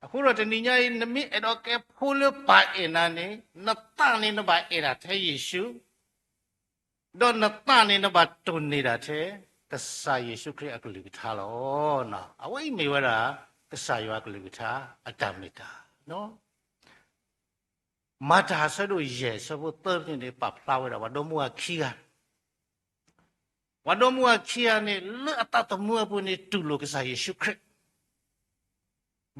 အဃိဒီးတနံၤညါအံၤ နမ့ၢ်အဲၣ်ဒိးကဲဖိလၢပၢ်အဲၣ်နၤန့ၣ်, နသးန့ၣ်နဘၣ်အဲၣ်ဒၣ်ထဲယ့ၣ်ၡူး, ဒီးနသးန့ၣ်နဘၣ်တိၢ်န့ၢ်ဒၣ်ထဲ ကစၢ်ယ့ၣ်ၡူးခရံာ်အကလုၢ်ကထါလီၤ. အဝဲအံၤမ့ၢ်ဝဲဒၣ် ကစၢ်ယွၤအကလုၢ်ကထါအတၢ်မ့ၢ်တၢ် မၤတၢ်အဆၢဒိၣ်ယဲၢ်အဆၢဖိသၢန့ၣ် ပာ်ဖျါဝဲဒၣ်ပှၤဒီမါဝၤခံဂၤ, ပှၤဒီမါဝၤခံဂၤန့ၣ် လၢအသးသမူအပူၤန့ၣ် တူၢ်လိာ်ကစၢ်ယ့ၣ်ၡူးခရံာ်,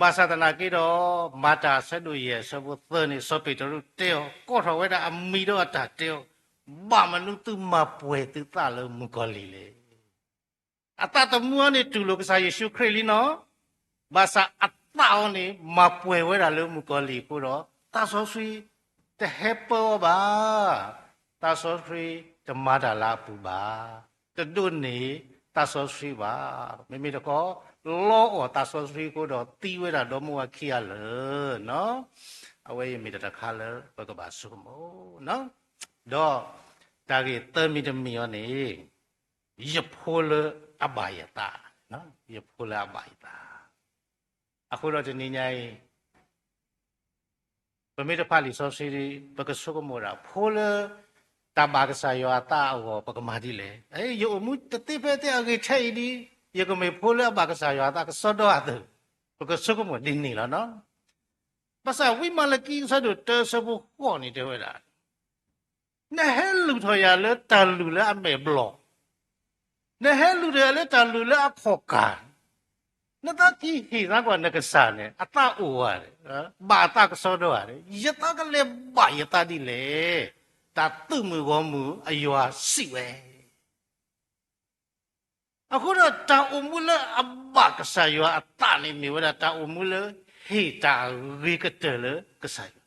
ဘၣ်ဆၣ်သနာ်က့ဒီး မၤတၢ်အဆၢဒိၣ်ယဲၢ်အဆၢဖိသၢန့ၣ် စီၤပ့းတရူးတဲအီၤ, ကိးထီၣ်ဝဲဒၣ်အမံၤဒီးအတၢ်တဲအီၤ, ဘၣ်မနုၤသုမၤပှဲၤသုသးလၢမုၣ်ကီၤလံၢ်လဲၣ်. အသးသမူအံၤန့ၣ် တူၢ်လိာ်ကစၢ်ယ့ၣ်ၡူးခရံာ်လံနီၤ, ဘၣ်ဆၣ်အသးအံၤန့ၣ် မၤပှဲၤဝဲဒၣ်လၢမုၣ်ကီၤလံၢ်အဃိဒီး သးစီဆှံတဟဲပၢအီၤဘၣ်, သးစီဆှံတမၤတၢ်လၢအပူၤဘၣ်, တဒိးန့ၢ်သးစီဆှံဘၣ်. မ့မ့ၢ်တခီ လီအီၣ်သးစီဆှံအဃိဒီး သံဝဲဒၣ်ဒီမါဝၤခံဂၤလၢာ်. အဝဲအံၤမ့ၢ်တၢ်တခါလၢပကဘၣ်ဆိကမိၣ်, ဒီးတၢ်ဂ့ၢ်သၢမံၤတမံၤအံၤန့ၣ် ယဖိလၢအဘၣ်ယသး, ယဖိလၢအဘၣ်ယသး. အဃိဒီးတနံၤညါအံၤ ပမ့ၢ်တဖးလံာ်စီဆှံ ပကဆိကမိၣ်ဒၣ် ဖိလၢတၢ်ဘၣ်ကစၢ်ယွၤအသးအဂီၢ် ပကမၤဒ်လဲၣ်. ယအိၣ်မူတသ့ဖဲသ့အဂ့ၢ်ထဲအံၤဒ် ယကမ့ၢ်ဖိလၢအဘၣ်ကစၢ်ယွၤအသးကစီဒီဧါသ့, ပကဆိကမိၣ်ဒ်န့ၣ်လီၤ. ဘၣ်ဆၣ်ဝံမၤလကံအဆၢဒိၣ်တၢအဆၢဖိဃိးန့ၣ်တဲဝဲဒၣ် နဟဲလုၢ်ထီၣ်ယၤလၢတၢ်လုၢ်လၢအမဲာ်ဘျီၣ်, နဟဲလုၢ်ထီၣ်ယၤလၢတၢ်လုၢ်လၢအခီၣ်ကၢ်, နသးကဟ့ၣ်သးကွၢ်နကစၢ်န့ၣ် အသးအိၣ်ဧါ, ဘၣ်အသးကစီဒီဧါ, ယသးကလဲၤဘၣ်ယသးဒ်လဲၣ်. တၢ်သုးမုၢ်ဂီၢ်မုၢ်အယွၤစံးဝဲ အဃိဒီးတၢ်အိၣ်မူလၢအဘၣ်ကစၢ်ယွၤအသးန့ၣ် မ့ၢ်ဝဲဒၣ်တၢ်အိၣ်မူလၢဟ့ၣ်တၢ်အဂ့ၤကတၢၢ်လၢကစၢ်ယွၤ.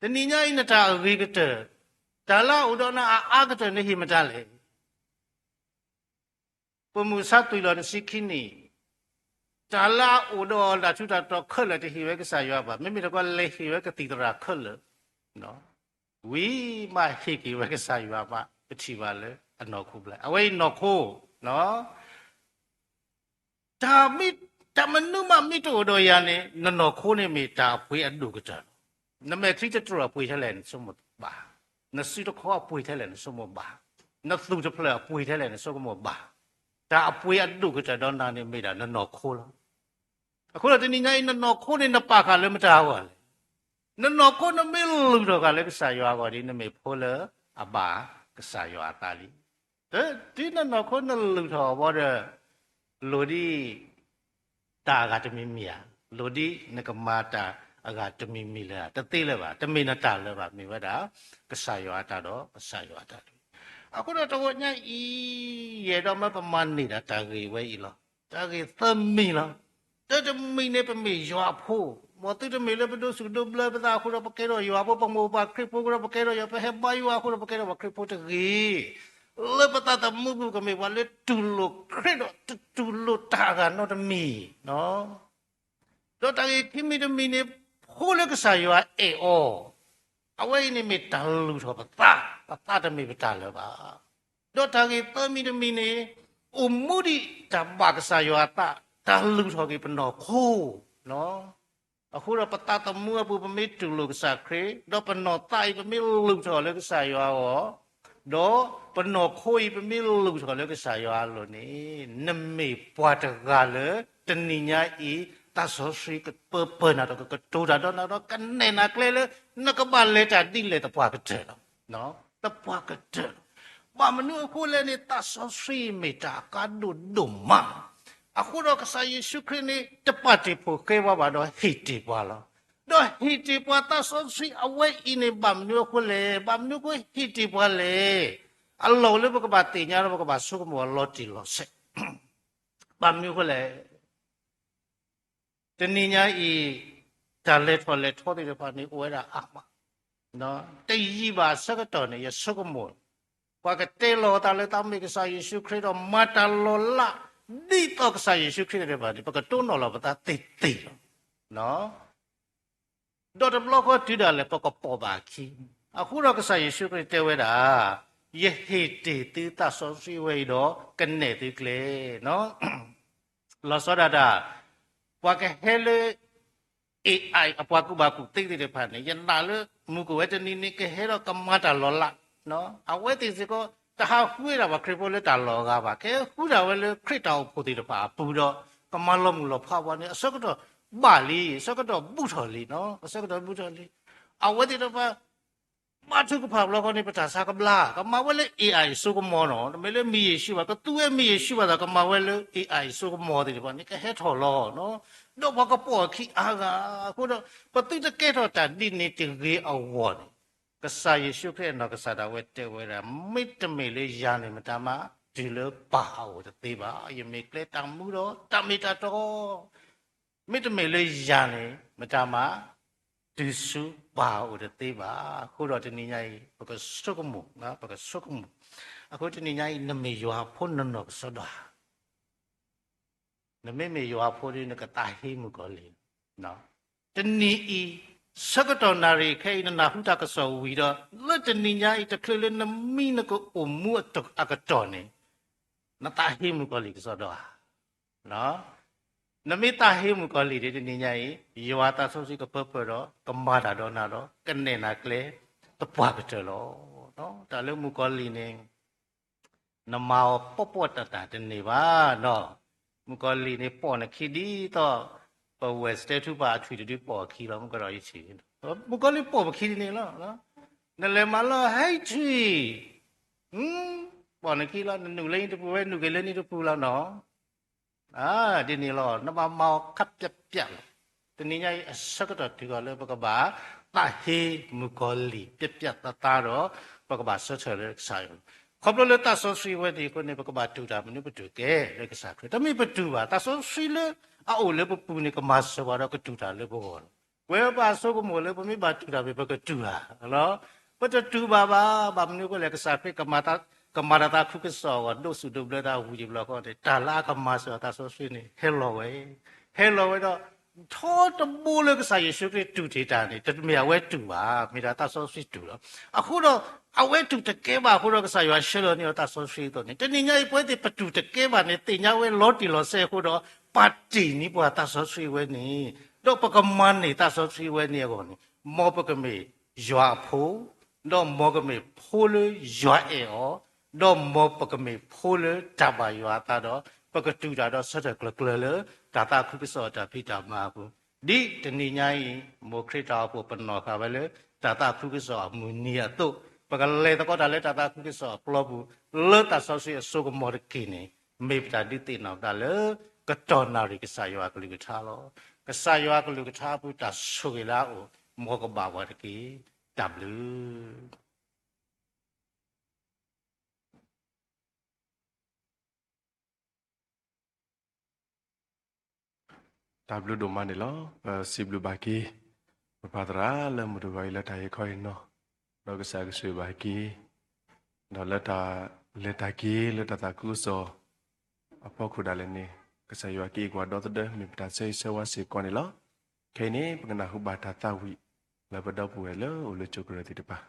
တနံၤညါအံၤနတၢ်အဂ့ၤကတၢၢ်, တၢ်လၢအအိၣ်ဒီးနၤအအါကတၢၢ်နဟ့ၣ်မတၤလဲၣ်. ပမုၢ်ဆါသွံၣ်လီၤတဆံခံနံၣ်, တၢ်လၢအအိၣ်ဒီးတၢ်ထူးတၢ်တီၤခဲလၢာ်တဟ့ၣ်ဝဲကစၢ်ယွၤဘၣ်, မ့မ့ၢ်တခီလဲၤဟ့ၣ်ဝဲကသံၣ်သရၣ်ခဲလၢာ် ဝံၤမးဟ့ၣ်က့ၤဝဲကစၢ်ယွၤမး ပထံၣ်ဘၣ်လၢအနီၢ်ခိဘျဲၣ်, အဝဲအံၤနီၢ်ခိ, တၢ်မ့ၢ်, တၢ်မနုၤမးမ့ၢ်တအိၣ်ဒီးယၤန့ၣ် နနီၢ်ခိန့ၣ်မ့ၢ်တၢ်အပှ့ၤအဒိၣ်ကတၢၢ်လီၤ. နမဲာ်ချံတတြိာ်အပှ့ၤထဲလဲၣ်နဆိကမိၣ်ဘၣ်, နစုတခီအပှ့ၤထဲလဲၣ်နဆိကမိၣ်ဘၣ်, နသူၣ်တဖျၢၣ်အပှ့ၤထဲလဲၣ်နဆိကမိၣ်ဘၣ်, တၢ်အပှ့ၤအဒိၣ်ကတၢၢ်ဒီးနၤန့ၣ်မ့ၢ်ဒၣ်နနီၢ်ခိလီၤ. အဃိဒီးတနံၤညါအံၤ နနီၢ်ခိန့ၣ်နပာ်ဃာ်လၢမတၤအဂီၢ်လဲၣ်. နနီၢ်ခိနမ့ၢ်လုၢ်ထီၣ်ဃာ်လၢကစၢ်ယွၤအဂီၢ်ဒီး နမ့ၢ်ဖိလၢအဘၣ်ကစၢ်ယွၤအသးလံ. တုၤနနီၢ်ခိနလုၢ်ထီၣ်အဘီဒီး လိၣ်ဒ်တၢ်အဂၤတမံၤမံၤဧါ, လိၣ်ဒ်နကမၤတၢ်အဂၤတမံၤမံၤလၢၤဧါ, တသ့လၢၤဘၣ်, တမ့ၢ်နတၢ်လၢၤဘၣ်, မ့ၢ်ဝဲဒၣ် ကစၢ်ယွၤအတၢ်ဒီးကစၢ်ယွၤအတၢ်တမံၤ. အဃိဒီးတဂီၤညါအံၤ ယအဲၣ်ဒိးမၢပမၤန့ၢ်ဒၣ်တၢ်ဂ့ၢ်ဝဲအံၤလီၤ. တၢ်ဂ့ၢ်သၢမံၤလီၤ. တၢ်တမံၤန့ၣ် ပမ့ၢ်ယွၤအဖိ, မ်သုတမ့ၢ်လၢပဒိးစူၢ်ဒိးဘျၢပသးအဃိဒီး ပကဲထီၣ်ယွၤအဖိ, ပမိၢ်ပပၢ်ခရံာ်ဖိအဃိဒီး ပကဲထီၣ်ယွၤ, ပဟဲဘါယွၤအဃိဒီး ပကဲထီၣ်ပှၤခရံာ်ဖိတဂ့ၤ. လၢပသးသမူပူၤ ကမ့ၢ်ပှၤလၢတူၢ်လိာ်ခရံာ်ဒီး တတူၢ်လိာ်တၢ်အဂၤနီတမံၤ ဒီးတၢ်ဂ့ၢ်ခံမံၤတမံၤန့ၣ် ဖိလၢကစၢ်ယွၤအဲၣ်အီၤ, အဝဲအံၤန့ၣ်မ့ၢ်တၢ်လုၢ်ထီၣ်ပသး, ပသးတမ့ၢ်ပတၢ်လၢၤဘၣ်. ဒီးတၢ်ဂ့ၢ်သၢမံၤတမံၤန့ၣ် အိၣ်မူဒံးတၢ်ဘၣ်ကစၢ်ယွၤအသး, တၢ်လုၢ်ထီၣ်က့ၤပနီၢ်ခိ အဃိဒီးပသးသမူအပူၤ ပမ့ၢ်တူၢ်လိာ်ကစၢ်ခရံာ်, ဒီးပနီၢ်သးအံၤ ပမ့ၢ်လုၢ်ထီၣ်လၢကစၢ်ယွၤအဂီၢ်, ဒီးပနီၢ်ခိအံၤ ပမ့ၢ်လုၢ်ထီၣ်လၢကစၢ်ယွၤအလိၤန့ၣ်, နမ့ၢ်ပှၤတဂၤလၢ တနံၤညါအံၤ သးစီဆှံကပၢပၢၢ်နၤဒီး ကကတိၤတၢ်ဒီးနၤဒီး ကနဲၣ်နၤကျဲလၢ နကဘၣ်လဲၤတၢ်ဒ်လဲၣ်သပှၢ်ကတၢၢ်လီၤ. သပှၢ်ကတၢၢ်လီၤ. ဘၣ်မနုၤအဃိလဲၣ်န့ၣ် သးစီဆှံမ့ၢ်တၢ်အကါဒိၣ်ဒိၣ်မးလီၤ. အဃိဒီးကစၢ်ယ့ၣ်ၡူးခရံာ်န့ၣ် တပာ်တ့ၢ်ဖှိၣ်ဃဲပှၤဘၣ်ဒီး ဟ့ၣ်တ့ၢ်ပှၤလီၤ. ဒီးဟ့ၣ်တ့ၢ်ပှၤသးစီဆှံအဝဲအံၤန့ၣ် ဘၣ်မနုၤအဃိလဲၣ်, ဘၣ်မနုၤအဃိဟ့ၣ်တ့ၢ်ပှၤလဲၣ်. အလီၢ်လၢပကဘၣ်သ့ၣ်ညါဒီးပကဘၣ်ဆိကမိၣ်အလီၤတံၢ်လီၤဆဲး, ဘၣ်မနုၤအဃိလဲၣ်, တနံၤညါအံၤ တၢ်လဲၤထီၣ်လဲၤထီသ့ၣ်တဖၣ်န့ၣ် အိၣ်ဝဲဒၣ်အါမး, တယံာ်ဘၣ်အဆၢကတီၢ်န့ၣ် ယဆိကမိၣ် ပှၤကတဲလီၤအသးလၢသးမ့ၢ်ကစၢ်ယ့ၣ်ၡူးခရံာ်ဒီးမၤတၢ်လီၤလး ဒ်သိးကစၢ်ယ့ၣ်ၡူးခရံာ်သ့ၣ်တဖၣ်န့ၣ် ပကတိၢ်နီၣ်လီၤပသးသ့သ့လီၤ. ဒီးတဘျီဃီတုၤဒၣ်လဲာ် ပကပိာ်ဘၣ်အခံ, အဃိဒီးကစၢ်ယ့ၣ်ၡူးခရံာ်တဲဝဲဒၣ်, ယဟ့ၣ်တ့ၢ်သုသးစီဆှံဝဲအံၤဒီး ကနဲၣ်သုကျဲ, လီၤဆီဒၣ်တၢ်, ပှၤကဟဲလၢ AI အပှၤကူၣ်ဘၣ်ကူၣ်သ့သ့ၣ်တဖၣ်န့ၣ် ယနာ်လၢမုၢ်ကအိၣ်ဝဲတနံၤန့ၣ် ကဟဲဒီးကမၤတၢ်လီၤလး, အဝဲသ့ၣ်စ့ၢ်ကီး တဟးဃုဝဲဒၣ်ပှၤခရံာ်ဖိလၢတၢ်လီၤအဂၤဘၣ်, ကဟဲဃုဒၣ်ဝဲလၢခရံာ်တၢ်အိၣ်ဖှိၣ်သ့ၣ်တဖၣ်အပူၤဒီး ကမၤလီၤမုၢ်လီၤဖးပှၤန့ၣ် အဆၢကတီၢ်ဘၣ်လံ, အဆၢကတီၢ်ဘူးထီၣ်လံ, အဆၢကတီၢ်ဘူးထီၣ်လံ. အဝဲသ့ၣ်တဖၣ် ဘါထုကဖၣ်ဘျီဃီန့ၣ် ပတၢ်ဆါကဘျါ, ကမၤဝဲလၢ AI စိကမီၤနီၤ, တမ့ၢ်လၢမ့ၢ်ယ့ၣ်ၡူးဘၣ်, ကသူဝဲမ့ၢ်ယ့ၣ်ၡူးဘၣ်သး ကမၤဝဲလၢ AI စိကမီၤသ့ၣ်တဖၣ်န့ၣ် ကဟဲထီၣ်လီၤ, ဒီးပှၤကပိာ်အခံအါဂၤ, အဃိဒီး ပသုတကဲထီၣ်တၢ်ဒ်န့ၣ်တဂ့ၤအဂီၢ်န့ၣ်, ကစၢ်ယ့ၣ်ၡူးခရံာ်အနီၢ်ကစၢ်ဒၣ်ဝဲတဲဝဲဒၣ်, မ့တမ့ၢ်လၢယၤန့ၣ် မတၤမးတုၤလၢပၢ်အအိၣ်တသ့ဘၣ်, ယမ့ၢ်ကျဲတၢ်မူဒီးတၢ်မ့ၢ်တၢ်တီ မ့တမ့ၢ်လၢယၤန့ၣ် မတၤမးတုၤဆူပၢ်အအိၣ်တသ့ဘၣ်. အဃိဒီးတနံၤညါအံၤ ပကဆိကမိၣ်, ပကဆိကမိၣ်, အဃိတနံၤညါအံၤ နမ့ၢ်ယွၤအဖိနီၢ်နီၢ်ကစီဒီဧါ, နမ့မ့ၢ်ယွၤအဖိဒီး နကသးဟ့မုၣ်ကီၤလံၢ်, တနံၤအံၤ ဆၢကတီၢ်နၣ်ရံၣ်ခဲအံၤ နနၢ်ဟူတၢ်ကစီၣ်ဝံၤဒီး လၢတနံၤညါအံၤ တချုးလၢနမံနကအိၣ်မူအကတီၢ်န့ၣ် နသးဟ့မုၣ်ကီၤလံၢ်ကစီဒီဧါ. နမ့ၢ်သးဟ့မုၣ်ကီၤလံၢ်ဒီး တနံၤညါအံၤ ယွၤသးစီဆှံကပၢပၢၢ်ဒီး ကမၤတၢ်ဒီးနၤဒီး ကနဲၣ်နၤကျဲသပှၢ်ကတၢၢ်လီၤ. တၢ်လၢမုၣ်ကီၤလံၢ်န့ၣ် နမၤအီၤပီၣ်ပီၣ်တၢ်တၢ်တန့ၢ်ဘၣ်နီၤ. မုၣ်ကီၤလံၢ်န့ၣ် ပိာ်နခံဒ်သိး ပဝဲၢ်စတဲထူပာ်အထွံၣ်တဒုပိာ်အခံလီၤ. မုၣ်ကီၤလံၢ်အံၤ မုၣ်ကီၤလံၢ်ပိာ်ပခံဒ်န့ၣ်လီၤ. နလဲၤမၤလီၢ်ဟဲထွံၣ် ပိာ်နခံလီၤ. နနုာ်လၢနံၤတပူၤဝဲ နုာ်က့ၤလၢနံၤတပူၤလီၤနီၤ. ဒ်န့ၣ်လီၤ. နဘၣ်မၤအီၤခပ်ပျက်ပျက်လီၤ. တနံၤညါအံၤ အဆၢကတီၢ်တုၤဃီၤလၢပကဘၣ်သးဟ့မုၣ်ကီၤလံၢ် ပျက်ပျက်သားသားဒီး ပကဘၣ်ဆၢထၢၣ်လၢကစၢ်ယွၤ. ခီဖျိလၢသးစီဆှံဝဲန့ၣ်အဃိန့ၣ် ပကဘၣ်တူၢ်တၢ်မနုၤ ပတူၢ်ကဲလၢကစၢ်ခရံာ်. တမ့ၢ်ပတူၢ်ဘၣ်, သးစီဆှံလၢအအိၣ်လၢပပူၤန့ၣ် ကမၤစၢၤပှၤဒီးကတူၢ်တၢ်လၢပဂီၢ်လီၤ. ပဝဲပှၤဆိကမိၣ်လၢ ပမ့ၢ်ဘၣ်တူၢ်တၢ်မ့ၢ် ပကတူၢ်ဧါ. ပတတူၢ်ဘၣ်ဘၣ်. ဘၣ်မနုၤအဃိလဲၣ်, ကစၢ်ခရံာ် ကမၤတၢ်သးခုကစီၣ်အဂီၢ် ဒိးစူၣ်ဒိးဘျၢသးဝံၤတဘျီဃီန့ၣ် တၢ်လၢအကမၤစၢၤသးစီဆှံန့ၣ် ဟဲလီၤဝဲ, ဟဲလီၤဝဲဒီး ထီတဘိလၢကစၢ်ယ့ၣ်ၡူးခရံာ်တူၢ်တ့ၢ်တၢ်န့ၣ် တမ့ၢ်အဝဲတူၢ်ဘၣ်, မ့ၢ်ဒၣ်သးစီဆှံတူၢ်လီၤ. အဃိဒီး အဝဲတူၢ်တကဲဘၣ်အဃိဒီး ကစၢ်ယွၤဆှၢလီၤန့ၢ်အီၤသးစီဆှံအသိးန့ၣ်, တနံၤညါအံၤ ပဝဲသ့ၣ်ပတူၢ်တကဲဘၣ်န့ၣ် သ့ၣ်ညါဝဲလီၤတံၢ်လီၤဆဲးအဃိဒီး ပာ်တ့ၢ်န့ၢ်ပှၤသးစီဆှံဝဲန့ၣ်, ဒီးပကမၤန့ၢ်သးစီဆှံဝဲန့ၣ်အဂီၢ်န့ၣ်, မ်ပကမ့ၢ်ယွၤအဖိ, ဒီးမ်ပကမ့ၢ်ဖိလၢယွၤအဲၣ်အီၤ, ဒီးမ်ပကမ့ၢ်ဖိလၢတၢ်ဘၣ်ယွၤအသးဒီး ပကတူၢ်တၢ်ဒီးဆၢထၢၣ်ကျၢၤကျၢၤလၢ တၢ်သးခုကစီၣ်အတၢ်ဖံးတၢ်မၤအပူၤ, ဒ်တနံၤညါအံၤ မိၢ်ခရံာ်တၢ်အိၣ်ဖှိၣ်ပနီၢ်ဃာ်ဝဲလၢ တၢ်သးခုကစီၣ်အမုၢ်နံၤအသိး, ပကလဲၤသကိးတၢ်လၢတၢ်သးခုကစီၣ်အပျီပူၤ လၢသးစီဆှံအစိကမီၤတက့ၢ်န့ၣ်, မ့ၢ်ပတၢ်ဒုးသ့ၣ်နီၣ်ပသးလၢ ကတီၢ်နၣ်ရံၣ်ကစၢ်ယွၤအကလုၢ်ကထါလီၤ. ကစၢ်ယွၤအကလုၢ်ကထါအပူၤ တၢ်ဆိၣ်ဂ့ၤလၢအအိၣ် မ်ကဘၣ်ပှၤတက့ၢ်. တၢ်ဘျုး. တၢ်ဘျုးဒိၣ်မးန့ၣ်လီၤ. ပစံးဘျုးဘၣ်က့ၤ ပပၢ်သရၣ်လၢမုၢ်တဂီၤအံၤလၢတၢ်ဟ့ၣ်ခီဟ့ၣ်နီၤ, ဒီးကစၢ်ကဆိၣ်ဂ့ၤဘၣ်က့ၤ, ဒီးလၢတၢ်လဲၤတၢ်က့ၤလၢတၢ်သးခုကစီၣ်အဖီခိၣ်ဒၣ်လဲာ်န့ၣ်, ကစၢ်ယွၤကဟ့ၣ်ကွၢ်ဒီသဒၢ မ့ၢ်ပတၢ်ဆၢဂ့ၤဆၢဝါစ့ၢ်ကီးန့ၣ်လီၤ. ခဲအံၤန့ၣ် ပကနၢ်ဟူဘၣ်တၢ်သးဝံၣ် လၢပဒီပုၢ်ဝဲၢ်လၢအိၣ်လၢကၠိကရၢၢ်သ့ၣ်တဖၣ်.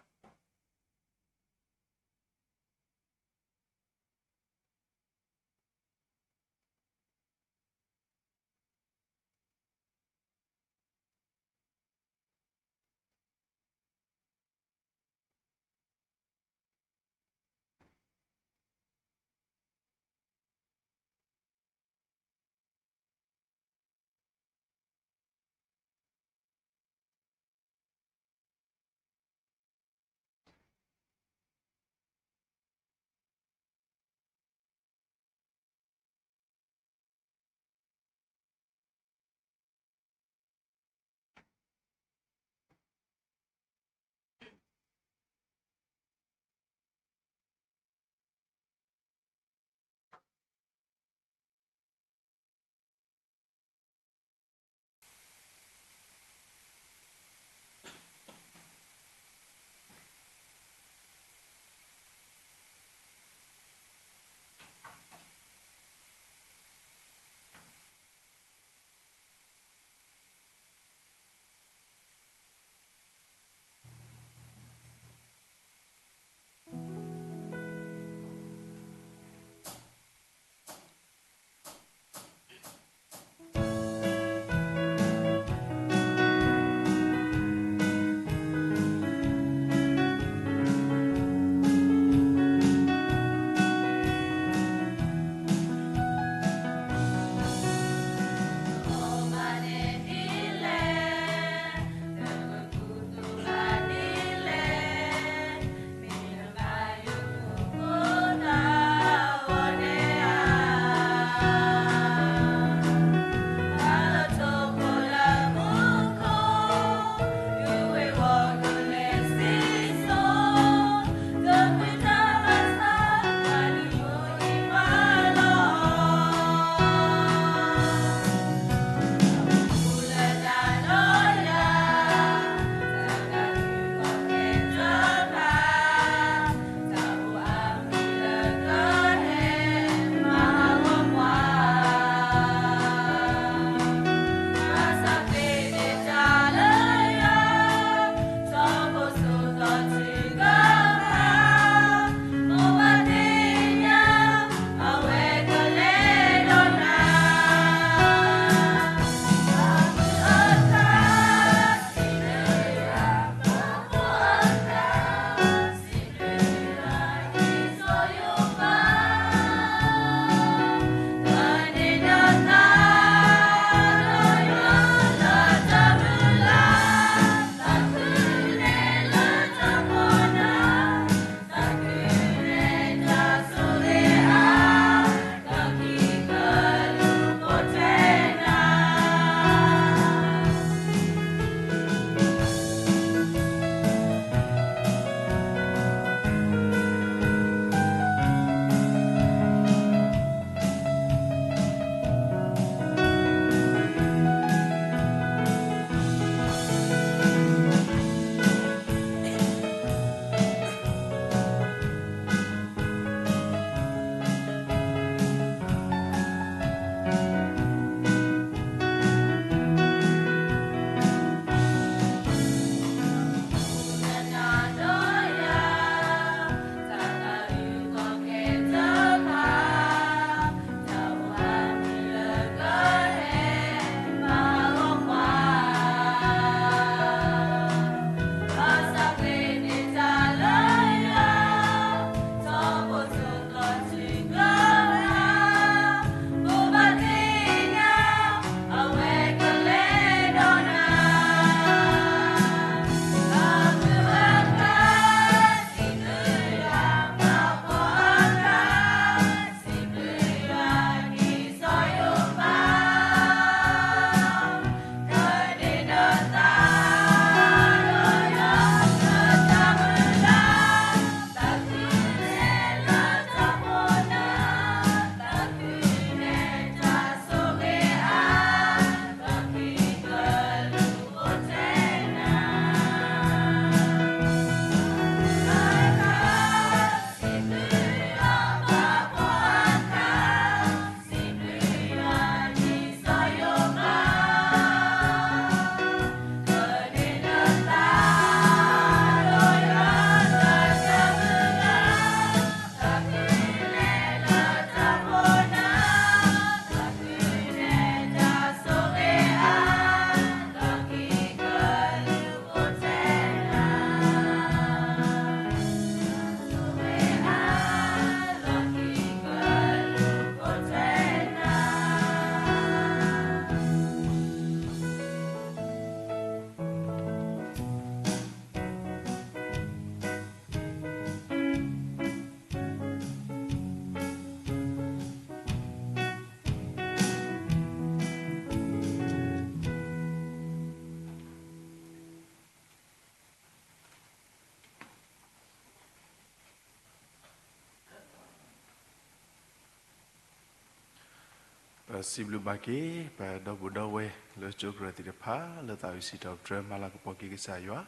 စံးဘျုးဘၣ်က့ၤ ပဒီပုၢ်ဒီဝဲၢ်လၢကၠိကရၢၢ်သ့ၣ်တဖၣ် လၢသးဝံၣ်စံးထီၣ်ပတြၢၤမၤလၤကပီၤက့ၤကစၢ်ယွၤ,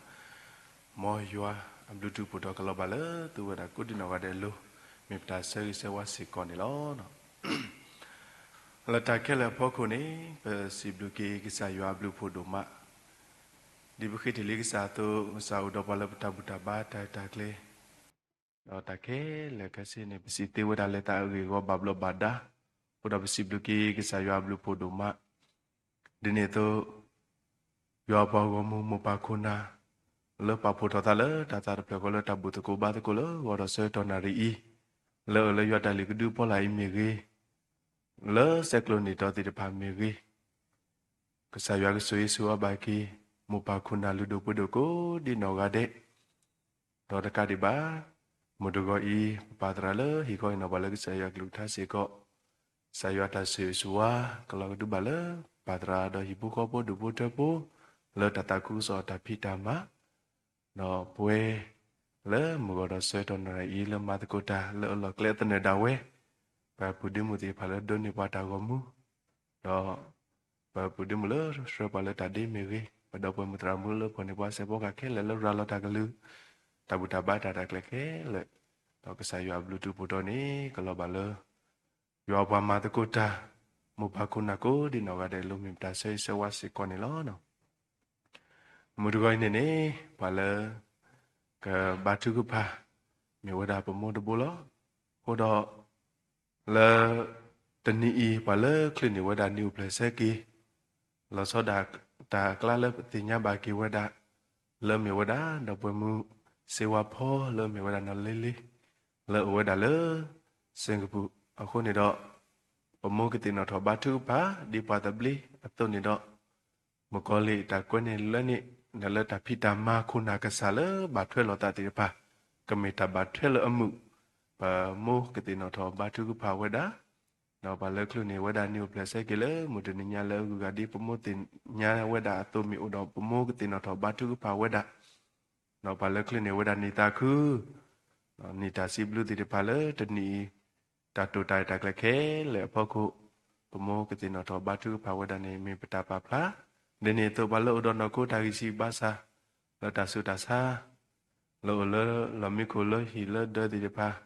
မ်ယွၤအဘျုးတူၢ်ဖှိၣ်ထီၣ်ကလီၤဘၣ်လၢသုဝဲဒၣ်ကိးဒံနီၢ်ဂၤဒဲးအလိၤ, မ့ၢ်ပတၢ်ဆၢဂ့ၤဆၢဝါစ့ၢ်ကီးန့ၣ်လီၤ. လၢတၢ်ခဲလၢာ်အဖီခိၣ်န့ၣ် ပစံးဘျုးက့ၤကစၢ်ယွၤအဘျုးဖှိၣ်ဒိၣ်မး, ဒ်ပဃ့တ့ၢ်လံကစၢ်အသိး ကစၢ်အိၣ်ဒီးပှၤလၢပတၢ်ဘူၣ်တၢ်ဘါတၢ်ရဲၣ်တၢ်ကျဲၤ ဒီးတၢ်ခဲလၢာ်ခဲဆ့န့ၣ် ပစံးသ့ဝဲဒၣ်လၢတၢ်အဂ့ၢ်အဂီၢ်ဘၣ်ဘျီးဘၣ်ဒါ, အဃိဒီးပစံးဘျုးက့ၤကစၢ်ယွၤအဘျုးဖှိၣ်ဒိၣ်မး, ဒ်န့ၣ်အသိး ယွၤပှၤဂီၢ်မုၢ်မိၢ်ပၢ်ခိၣ်နၢ် လၢပာ်ဖှိၣ်ထီၣ်သးလၢတၢ်သးတဖျၢၣ်ဃီလၢတၢ်ဘူၣ်သကိးဘါသကိးလၢဂီၤဒီးဆၢကတီၢ်နၣ်ရံၣ်အံၤ, လၢအအိၣ်လၢယွၤတၢ်လုၢ်ကဒုအဖီလာ်အံၤမ့ၢ်ဂ့ၤ, လၢဆဲးကျိးန့ၢ်တီသ့ၣ်တဖၣ်မ့ၢ်ဂ့ၤ, ကစၢ်ယွၤကဆိၣ်ဂ့ၤဆိၣ်ဝါဘၣ်က့ၤ မိၢ်ပၢ်ခိၣ်နၢ်လုၢ်ဒိၣ်ပှ့ၤဒိၣ်ကိးဒံနီၢ်ဂၤဒဲး, ဒီးတကးဒံးဘၣ်, မုၢ်တဂီၤအံၤ ပပာ်သရၣ်လၢဟံၣ်ဃီအံၤနီၤ ပှၤလၢကစၢ်ယွၤကလုၢ်ကထါစ့ၢ်ကီး, ကစၢ်ယွၤတၢ်ဆိၣ်ဂ့ၤဆိၣ်ဝါ ကလီၤကဒုဘၣ်လၢ ပပာ်သရၣ်ဒီးဟံၣ်ဖိဃီဖိဒူၣ်ဖိထၢဖိ လၢတၢ်သးခုကစီၣ်တၢ်ဖံးတၢ်မၤ ဒီးပဝဲ လၢမုၢ်ဂီၤဒီးဆၢကတီၢ်နၣ်ရံၣ်အံၤ လၢမၤသကိးတၢ်လၢအလီၢ်ကျဲသနၢၣ်ဒၣ်ဝဲ, ပပုၢ်ဒ့မုၣ်သ့ၣ်တဖၣ်လၢဒိးန့ၢ်ပှၤတၢ်ဂီၤမူ, ဒီး ပပုၢ်ဒ့မုၣ်လၢဆှၢပှၤလၢတၢ်ဒ့မ့ၢ်ဂ့ၤ, ပဒီပုၢ်ဝဲၢ်မုၣ်သရၣ်မုၣ်လၢဖီၣ်န့ၢ်ပှၤစဲးဖီကဟၣ်ခဲလၢာ်လၢရၤလီၤတၢ်ကလုၢ်, တၢ်ဘူၣ်တၢ်ဘါတၢ်ရဲၣ်တၢ်ကျဲၤခဲလၢာ်, ဒီးကစၢ်ယွၤအဘျုးတူၢ်ဖှိၣ်ထီၣ်န့ၣ် ကလီၤဘၣ်လၢ ယွၤပှၤမၤသကိးတၢ်, မိၢ်ပၢ်ခိၣ်နၢ်ကိးဒံနီၢ်ဂၤဒဲးအလိၤ မ့ၢ်ပတၢ်ဆၢဂ့ၤဆၢဝါစ့ၢ်ကီးန့ၣ်လီၤ. မုၢ်တဂီၤအံၤန့ၣ်န့ၣ် ပှၤလၢ ကဘါထုကဖၣ် မ့ၢ်ဝဲဒၣ်ပမိၢ်တဘိလီၤ. အဃိဒီး လၢ တနံၤအံၤ ပှၤလၢချုးန့ၢ်ဝဲဒၣ်နံၣ်အိၣ်ဖျဲၣ်ဆၢက့ၤ လီၤဆီဒၣ်တၢ်အကျါလၢပသ့ၣ်ညါဘၣ်က့ၤဝဲဒၣ် လၢမ့ၢ်ဝဲဒၣ် ဒီပုၢ်ဝဲၢ်မုၣ် စ့ဝါဖီ လၢမ့ၢ်ဝဲဒၣ်နီၢ်လ့လ့ လၢအိၣ်ဝဲဒၣ်လၢ စ့ၣ်ကပူၤ အဃိန့ၣ်ဒီး ပမိၢ်ကသ့ၣ်နီၣ်ထီၣ်ဘါထုကဖၣ် ဒ်ပှၤသဘျ့အသိးန့ၣ်ဒီး မုၣ်ကီၤလံၢ်တၢ်ကွဲန့ၢ်လွဲန့ၢ် နလၢတၢ်ဖံးတၢ်မၤခိၣ်နၢ်ကစၢ်လၢဘၣ်ထွဲလိာ်သးသ့ၣ်တဖၣ် ကမ့ၢ်တၢ်ဘၣ်ထွဲလၢအမုာ် ပမိၢ်ကသ့ၣ်နီၣ်ထီၣ်ဘါထုကဖၣ်ဝဲဒၣ် ဒီးပှၤလၢချုးန့ၢ်ဝဲဒၣ်နံၣ်အိၣ်ဖျဲၣ်ဆၢက့ၤလၢမုၢ်တနံၤညါလၢအဂုၤအဂၤဒ်ပမိၢ်သ့ၣ်ညါဝဲဒၣ်အသိးမ့ၢ်အိၣ်ဒီး ပမိၢ်ကသ့ၣ်နီၣ်ထီၣ်ဘါထုကဖၣ်ဝဲဒၣ် ဒီးပှၤလၢချုးန့ၢ်ဝဲဒၣ်နံၣ်သးခု နံၣ်တၢ်စံးဘျုးသ့ၣ်တဖၣ်လၢတနံၤအံၤ တၢ်တိာ်တၢ်ရဲၣ်တၢ်ကျဲၤခဲလၢာ်အဖီခိၣ် ပမိၢ်ကသ့ၣ်နီၣ်ထီၣ်ဘါထုကဖၣ်ဝဲဒၣ်န့ၣ် မ့ၢ်ပတၢ်ပာ်ဖျါ ဒ်န့ၣ်အသိးပှၤလၢအိၣ်ဒီးနီၢ်ခိတၢ်ဂံၢ်စၢ်ဘါစၢ် လၢတၢ်ဆူးတၢ်ဆါ လၢအိၣ်လၢလီၢ်မံခိၣ်လၢဟံၣ်လၢဒၢးသ့ၣ်တဖၣ်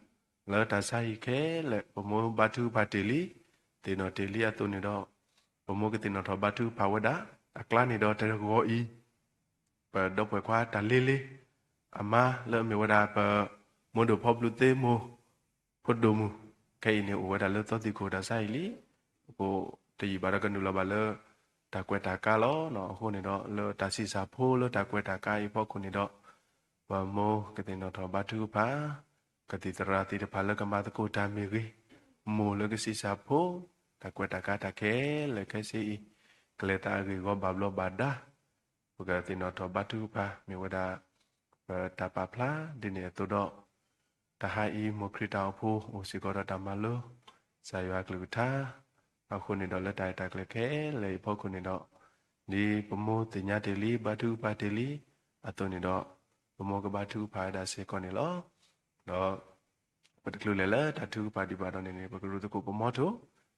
လၢတၢ်ဆါဟံၣ်ခဲလၢာ် ပမိၢ်ဘါထုကဖၣ်တ့ၢ်လံ သ့ၣ်နီၣ်တ့ၢ်လံအသိးန့ၣ်ဒီး ပမိၢ်ကသ့ၣ်နီၣ်ထီၣ်ဘါထုကဖၣ်ဝဲဒၣ် အကျါန့ၣ်ဒီးတဂီၤအံၤ ပဒီပုၢ်ဝဲၢ်ခွါတၢ်လ့လ့ အမါလၢအမ့ၢ်ဝဲဒၣ်ပ မိၢ်ဒိၣ်ဖီဘျူးသ့မိၢ် ဖိဒိၣ်မုၣ် ခဲအံၤန့ၣ်အိၣ်ဝဲဒၣ်လၢသီသံၣ်ခိၣ်တၢ်ဆါဟံၣ်လံ အဃိတယံာ်ဘၣ်ဒီးကနုာ်လီၤဘၣ်လၢ တၢ်ကွဲးတၢ်ကါလီၤ. အဃိန့ၣ်ဒီး လၢတၢ်ဆံးစၢ်ဖိလၢတၢ်ကွဲးတၢ်ကါအံၤအဖီခိၣ်န့ၣ်ဒီး ပမိၢ်ကသ့ၣ်နီၣ်ထီၣ်ဘါထုကဖၣ် ကသံၣ်သရၣ်သ့ၣ်တဖၣ်လၢကမၤသကိးတၢ်မ့ၢ်ဂ့ၤ, မိၢ်လၢကဆံးစၢ်ဖိ တၢ်ကွဲးတၢ်ကါတၢ်ခဲလၢာ်ခဲဆ့အံၤ ကလဲၤသးအဂ့ၢ်အဂီၢ်ဘၣ်ဘျီးဘၣ်ဒါ ပကသ့ၣ်နီၣ်ထီၣ်ဘါထုကဖၣ် မ့ၢ်ဝဲဒၣ် ပတၢ်ပာ်ဖျါဒ်န့ၣ်အသိးဒီး တဟါအံၤ မိၢ်ခရံာ်တၢ်အိၣ်ဖှိၣ် အိၣ်စ့ၢ်ကီးဒီးတၢ်မၤလိ ကစၢ်ယွၤအကလုၢ်ကထါ အဃိန့ၣ်ဒီးလၢတၢ်ရဲၣ်တၢ်ကျဲၤခဲလၢာ်အံၤအဖီခိၣ်န့ၣ်ဒီး ဒ်ပမိၢ်သ့ၣ်ညါတ့ၢ်လံ ဘါထုကဖၣ်တ့ၢ်လံ အသိးန့ၣ်ဒီး ပမိၢ်ကဘါထုကဖၣ်ဝဲဒၣ်စ့ၢ်ကီးန့ၣ်လီၤ. ဒီး ပတချုးလဲၤလၢတၢ်ထုကဖၣ်ဒံးဘၣ်ဒီးန့ၣ်န့ၣ် ပကရူၢ်သကိးပမီထိၣ်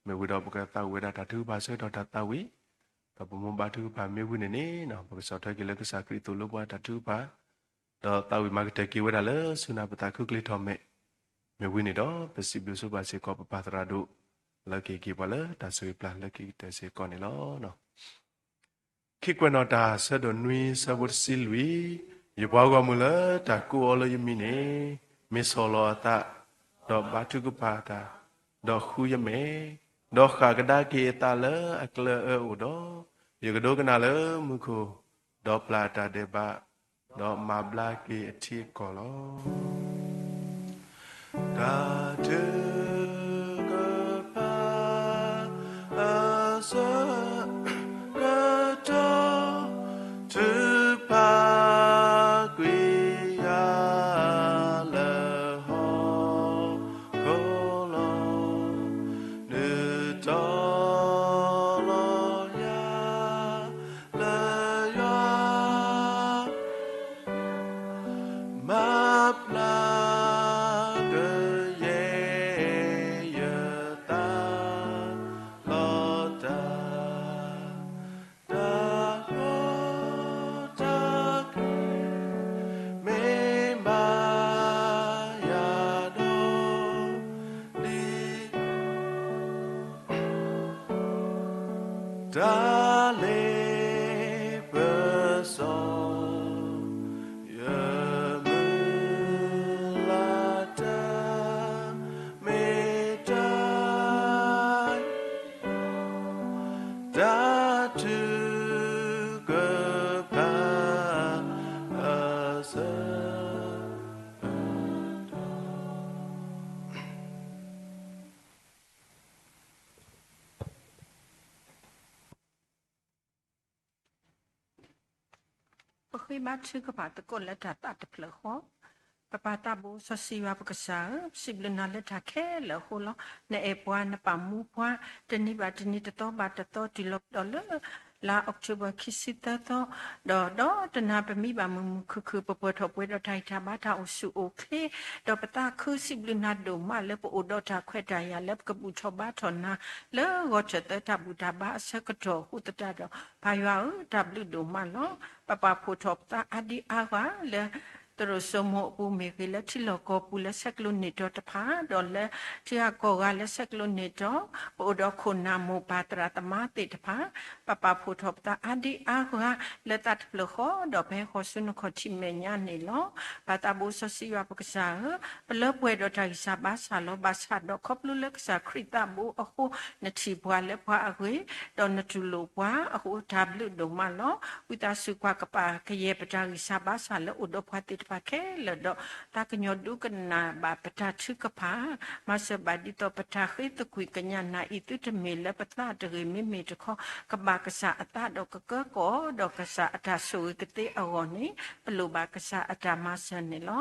မ့ၢ်ဝံၤဒီးပကသးဝံၣ်ဝဲဒၣ်တၢ်ထုကဖၣ်ဆၢကတီၢ်တၢ်သးဝံၣ် ဒီးပမိၢ်ဘါထုကဖၣ်မ့ၢ်ဝံၤန့ၣ်န့ၣ် ပကဆီၣ်ထွဲက့ၤလၢကစၢ်ခရံာ်အသိးလၢပှၤတၢ်ထုကဖၣ် ဒီးသးဝံၣ်မၤကတၢၢ်က့ၤဝဲဒၣ်လၢဆူနၢ်ပသးခုကလ့ၤထီၣ်မဲာ် မ့ၢ်ဝံၤန့ၣ်ဒီး ပစံးဘျုးဆိပာ်စ့ၢ်ကီးပပၢ်သရၣ်ဒိၣ် လၢကဟ့ၣ်က့ၤပှၤလၢတၢ်ဆိၣ်ဂ့ၤပျၢ်လၢက့ၤကတၢၢ်စ့ၢ်ကီးန့ၣ်လီၤ. ခံကွဲးနီၣ်တၢ် ဆၢဒိၣ်နွံ ဆၢဖိတဆံလွံၢ်, ယပှၤဂီၢ်မုၢ်လၢတၢ်ကိးအီၤလၢယမံၤန့ၣ် မ့ၢ်ဆီၣ်လီၤအသး, ဒီးဘါထုကဖၣ်တၢ်, ဒီးဃုယမဲာ်, ဒီးဃၣ်ကဒါက့ၤအသးလၢအကျၢၤအၢအိၣ်ဒီး, ယကဒိကနၣ်လၢမူခိၣ်, ဒီးပျၢ်တၢ်ဒဲးဘး, ဒီးမၤဘျါက့ၤအထံအကီၢ်လီၤ. တၢ်ထုကဖၣ် အဆၢကတီၢ် ထုကဖၣ်ကွံာ်ယၤ လၢဟီၣ်ခိၣ်လီၤ. နုာ်တီလီၤယၤ လၢယွၤ မၤပျၢ်ကယဲၢ်ယသး လီၤ တၢ်လ့ပစီ, ယမုၢ်လၢ်တၢ်, မ့ၢ်တၢ်, တၢ်ထုကဖၣ်, အဆၢကတီၢ် ပဃ့ဘါထုကဖၣ်သကိးလၢတၢ်သးတဖျၢၣ်ဃီ, ပပၢ်သးဘိစီဆှံယွၤပကစၢ်ဧၢ, ပစံးဘျုးနၤလၢတၢ်ခဲလၢာ်အဃိလီၤ. နအဲၣ်ပှၤနပာ်မူပှၤ, တနံၤဘၣ်တနံၤ တသီဘၣ်တသီ တုၤလီၤဒီးလၢ လါအီးကထိဘၢၣ် ခံဆံသၢသီ, ဒီး ဒီးတနၤပမံဘၣ်မုာ်မုာ်ခုၣ်ခုၣ် ပပှဲၤထီၣ်ပှဲၤဒီးတၢ်ဂံၢ်တၢ်ဘါ တၢ်အိၣ်ဆူၣ်အိၣ်ချ့, ဒီးပသးခုစံးဘျုးနၤဒိၣ်မးလၢပအိၣ်ဒီးတၢ်ခွဲးတၢ်ယာ်လၢပကဘူၣ်ထီၣ်ဘါထီၣ်နၤ လၢဂီၤထၢၣ်သၢတၢ်ဘူၣ်တၢ်ဘါအဆၢကတီၢ်အဃိသတးဒီး ပၢ်ယွၤဧၢ တၢ်ဘျုးဒိၣ်မးလီၤ. ပပာ်ဖှိၣ်ထီၣ်ပသးအါဒံအါဂၤလၢ သရိာ်စိမိၤအပူၤမ့ၢ်ဂ့ၤ, လၢထံလီၢ်ကီၢ်ပူၤလၢဆဲးကျိးန့ၢ်တီၤတဖၣ်, ဒီးလၢထံဂၤကီၢ်ဂၤလၢဆဲးကျိးန့ၢ်တီၤ, ပအိၣ်ဒီးခိၣ်နၢ်မိၢ်ပၢ်သရၣ်သမါသ့ၣ်တဖၣ်, ပပာ်ဖှိၣ်ထီၣ်ပသးအါဒံအါဂၤလၢသးတဖျၢၣ်ဃီ, ဒီးပဟဲဃီၤဆူနခီၣ်ထံးမဲာ်ညါန့ၣ်လီၤ. ပၢ်သးဘိစီဆှံယွၤပကစၢ်ဧၢ, ပလၢပှဲၤဒီးတၢ်ဂံၢ်စၢ်ဘါစၢ်လီၤ. ဘၣ်ဆၣ်ဒီးခီဖျိလၢကစၢ်ခရံာ်သးဘိအဃိ, နထံၣ်ပှၤလၢပှၤအဂ့ၢ်, ဒီးနတူၢ်လိာ်ပှၤအဃိ တၢ်ဘျုးဒိၣ်မးလီၤ. ဝံသးစူၤကွၢ်ကပာ်ကယဲၢ်ပတၢ်ဂံၢ်စၢ်ဘါစၢ်လၢအိၣ်ဒီးပှၤသ့ၣ်တဖၣ်ခဲလၢာ်ဒီး သးကညီၤဒိကနၣ်ဘၣ်ပတၢ်ထုကဖၣ်, မၤစၢၤဘၣ်ဒ်သိးပတၢ်ဃ့သကွံာ်ကညးနၤအံၤ သုတမ့ၢ်လၢပသးတဂ့ၤ, မ့မ့ၢ်တခီ ကဘၣ်ကစၢ်အသးဒီးကကၢကီၢ်ဒီးကစၢ်အတၢ်ဆိၣ်ဂ့ၤကသ့အဂီၢ်န့ၣ်, ပလိၣ်ဘၣ်ကစၢ်အတၢ်မၤစၢၤန့ၣ်လီၤ.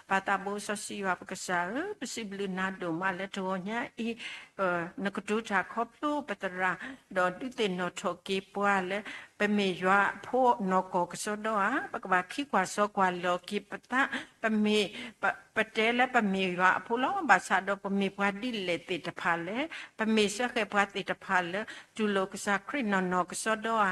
ပၢ်သးဘိစီဆှံယွၤပကစၢ်ဧၢ, ပစံးဘျုးနၤဒိၣ်မးလၢတဂီၤညါအံၤ နကတိၤတၢ်ခီဖျိပသရၣ်, ဒီးဒုးသ့ၣ်နီၣ်ထီၣ်က့ၤပှၤလၢ ပမ့ၢ်ယွၤအဖိနီၢ်ကီၢ်ကစီဒီဧါ, ပကဘၣ်ခံကွၢ်စီကွၢ်လီၤက့ၤပသး, ပမ့ၢ်, ပ, ပတဲလၢပမ့ၢ်ယွၤအဖိလီၤ. ဘၣ်ဆၣ်ဒီးပမ့ၢ်ပှၤဒ်လဲၣ်သ့ၣ်တဖၣ်လဲၣ်. ပမ့ၢ်စ့ၢ်ကီးပှၤသ့ၣ်တဖၣ်လၢ တူၢ်လိာ်ကစၢ်ခရံာ်နီၢ်နီၢ်ကစီဒီဧါ,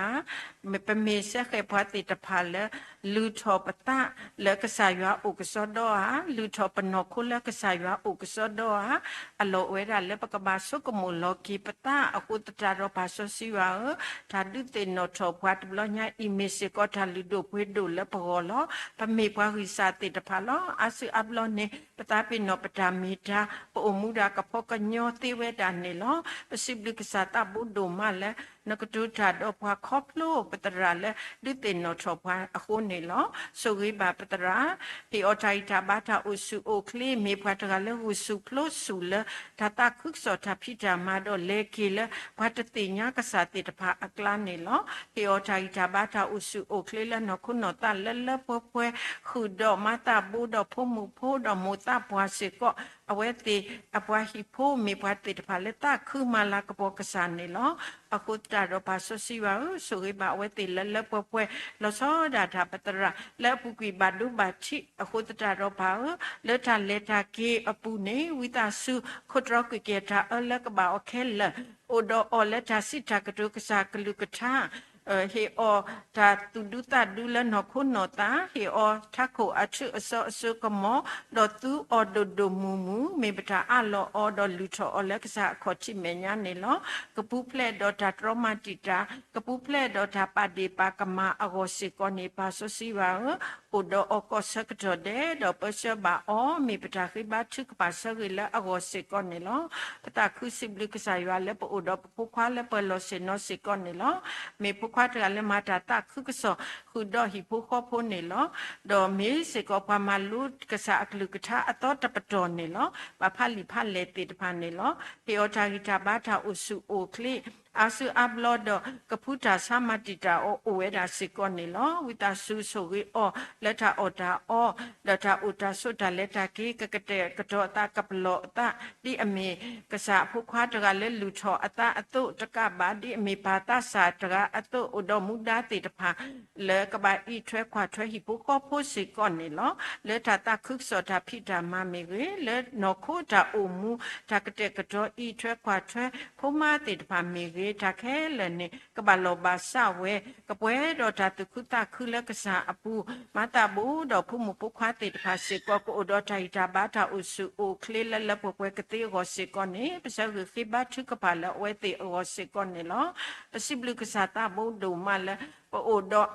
ပမ့ၢ်စ့ၢ်ကီးပှၤသ့ၣ်တဖၣ်လၢ လုၢ်ထီၣ်ပသးလၢကစၢ်ယွၤအိၣ်ကစီဒီဧါ, လုၢ်ထီၣ်ပနီၢ်ခိလၢကစၢ်ယွၤအိၣ်ကစီဒီဧါ, အလီၢ်အိၣ်ဝဲဒၣ်လၢပကဘၣ်ဆိကမိၣ်လီၤက့ၤပသးအဃိသတးဒီး ပၢ်စီဆှံယွၤဧၢ, တၢ်ဒုးသ့ၣ်နီၣ်ထီၣ်ပှၤတဘျီညါအံၤ မ့ၢ်စ့ၢ်ကီးတၢ်လုၢ်ဒိၣ်ပှ့ၤဒိၣ်လၢပဂီၢ်လီၤ. ပမ့ၢ်ပှၤဂံၢ်စၢ်သ့ၣ်တဖၣ်လီၤ. အါစုအါဘျီန့ၣ် ပသးပ့ၤနီၣ်ပတၢ်မ့ၢ်တၢ်, ပအိၣ်မူဒၣ်ကဖီကညီသ့ဝဲဒၣ်န့ၣ်လီၤ. ပစံးဘျုးကစၢ်သးဘိဒိၣ်မးလၢ နကတိၤတၢ်ဒီးပှၤခီဖျိပသရၣ်လၢ ဒုးသ့ၣ်နီၣ်ထီၣ်ပှၤအဃိန့ၣ်လီၤ. ဆိၣ်ဂ့ၤဘၣ်ပသရၣ်, ဟ့ၣ်အီၤတၢ်ဂံၢ်တၢ်ဘါတၢ်အိၣ်ဆူၣ်အိၣ်ချ့, မ့ၢ်ပှၤတဂၤလၢဂုာ်ဆူၣ်ပျိဆူၣ်လၢ တၢ်သးခုကစီၣ်တၢ်ဖံးတၢ်မၤဒီး လဲၤက့ၤလၢပှၤတသ့ၣ်ညါကစၢ်သ့ၣ်တဖၣ်အကျါန့ၣ်လီၤ. ဟ့ၣ်အီၤတၢ်ဂံၢ်တၢ်ဘါတၢ်အိၣ်ဆူၣ်အိၣ်ချ့လၢနီၢ်ခိနီၢ်သးလၢလၢပှဲၤပှဲၤ, ဃုာ်ဒီးမၤသးဘိဒီးဖိမုၣ်ဖိဒီးမိၢ်သးပှၢ်စ့ၢ်ကီး, အဝဲသ့ၣ်အပှၤဟံၣ်ဖိမ့ၢ်ပှၤသ့ၣ်တဖၣ်လၢသးခုမၤလၤကပီၤကစၢ်န့ၣ်လီၤ. အဃိသတးဒီးပၢ်စီဆှံယွၤဧၢ, ဆိၣ်ဂ့ၤဘၣ်အဝဲသ့ၣ်လၢလၢပှဲၤပှဲၤ, လီၤဆီဒၣ်တၢ်ပသရၣ်လၢအပူၤကွံာ်ဘၣ်ဒိဘၣ်ထံးအဃိသတးဒီးပၢ်ဧၢ, လၢတၢ်လဲၤတၢ်က့ၤအပူၤန့ၣ် ဝံသးစူၤ ခိးတြီကွံာ်က့ၤတၢ်အၢလၢကဘၣ်အီၤခဲလၢာ်, အိၣ်ဒီးအီၤလၢတၢ်စံးတၢ်ကတိၤကစၢ်အကလုၢ်ကထါ ဟ့ၣ်အီၤတၢ်သူၣ်ဒူသးဒူလၢနီၢ်ခိနီၢ်သး, ဟ့ၣ်အီၤထးခိၣ်အထူအစီအစိကမီၤ, ဒီးသူအီၤဒိၣ်ဒိၣ်မုၢ်မုၢ်, မ့ၢ်ပတၢ်အးလီၤအီၤဒီးလုၢ်ထီၣ်အီၤလၢကစၢ်အခီၣ်ထံးမဲာ်ညါန့ၣ်လီၤ. ကပူၤဖျဲးဒီးတၢ်တြီမၤတံာ်တာ်, ကပူၤဖျဲးဒီးတၢ်ပာ်ဒ့ၣ်ပာ်ကမၣ်အဂီၢ်စ့ၢ်ကီးန့ၣ် ပၢ်စီဆှံယွၤဧၢ, အိၣ်ဒီးအီၤကိးဆၢကတီၢ်ဒဲး, ဒီးပၢဆှၢဘၣ်အီၤ, မ့ၢ်ပတၢ်ဃ့ဘါထုကဖၣ်ဆၢဂ့ၤလၢအဂီၢ်စ့ၢ်ကီးန့ၣ်လီၤ. ပသးခုစံးဘျုးကစၢ်ယွၤလၢပအိၣ်ဒီးပဖိခွါလၢပၢၤလီၢ်ဆ့ၣ်နီၤစ့ၢ်ကီးန့ၣ်လီၤ. မ့ၢ်ဖိခွါတဂၤလၢမၤတၢ်သးခုကစီၣ်ဃုာ်ဒီးဟံၣ်ဖိဃီဖိန့ၣ်လီၤ. ဒီးမ့ၢ်စ့ၢ်ကီးပှၤမၤလိကစၢ်အကလုၢ်ကထါအသီတပတီၢ်န့ၣ်လီၤ. ပှၤဖးလံာ်ဖးလဲၢ်သ့ၣ်တဖၣ်န့ၣ်လီၤ. ဟ့ၣ်အီၤတၢ်ဂံၢ်တၢ်ဘါတၢ်အိၣ်ဆူၣ်အိၣ်ချ့ အါစုအါဘျီဒီး ကဖုတၢ်ဆါမၤတံာ်တာ်အီၤအိၣ်ဝဲဒၣ်စ့ၢ်ကီးန့ၣ်လီၤ. ဝံသးစူၤဆိၣ်ဂ့ၤအီၤလၢတၢ်အီၣ်တၢ်အီ, ဒီးတၢ်အိၣ်တၢ်ဆိးတၢ်လဲၤတၢ်က့ၤ ကကတဲာ်ကတီၤအသးကပလီၢ်အသး ဒ်အမ့ၢ်ကစၢ်အဖိခွါတဂၤလၢလုၢ်ထီၣ်အသးအသိးတကးဘၣ် ဒ်အမ့ၢ်ပၢ်သးစၢ်တဂၤအသိး အိၣ်ဒီးမူဒါသ့ၣ်တဖၣ် လၢကဘၣ်အံးထွဲကွၢ်ထွဲဟံၣ်ဖိဃီဖိစ့ၢ်ကီးန့ၣ်လီၤ. လၢတၢ်သးခုကစီၣ်တၢ်ဖံးတၢ်မၤမ့ၢ်ဂ့ၤ, လၢနီၢ်ခိတၢ်အိၣ်မူ တၢ်ကတဲာ်ကတီၤအံးထွဲကွၢ်ထွဲဖိမါသ့ၣ်တဖၣ်မ့ၢ်ဂ့ၤ, တၢ်ခဲလၢာ်န့ၣ် ကဘၣ်လီၢ်ဘၣ်စးဝဲ, ကပှဲၤဒီးတၢ်သူၣ်ခုသးခုလၢကစၢ်အပူၤ, မၤသးဘိဒီးဖိမုၣ်ဖိခွါသ့ၣ်တဖၣ်စ့ၢ်ကီး ကအိၣ်ဒီးတၢ်ဂံၢ်တၢ်ဘါတၢ်အိၣ်ဆူၣ်အိၣ်ချ့လၢလၢပှဲၤပှဲၤကသ့အဂီၢ်စ့ၢ်ကီးန့ၣ် ပဆၢဂ့ၤဃ့ဘါထုကဖၣ်လၢအဝဲသ့ၣ်အဂီၢ်စ့ၢ်ကီးန့ၣ်လီၤ. ပစံးဘျုးကစၢ်သးဘိဒိၣ်မးလၢ ပအိၣ်ဒီး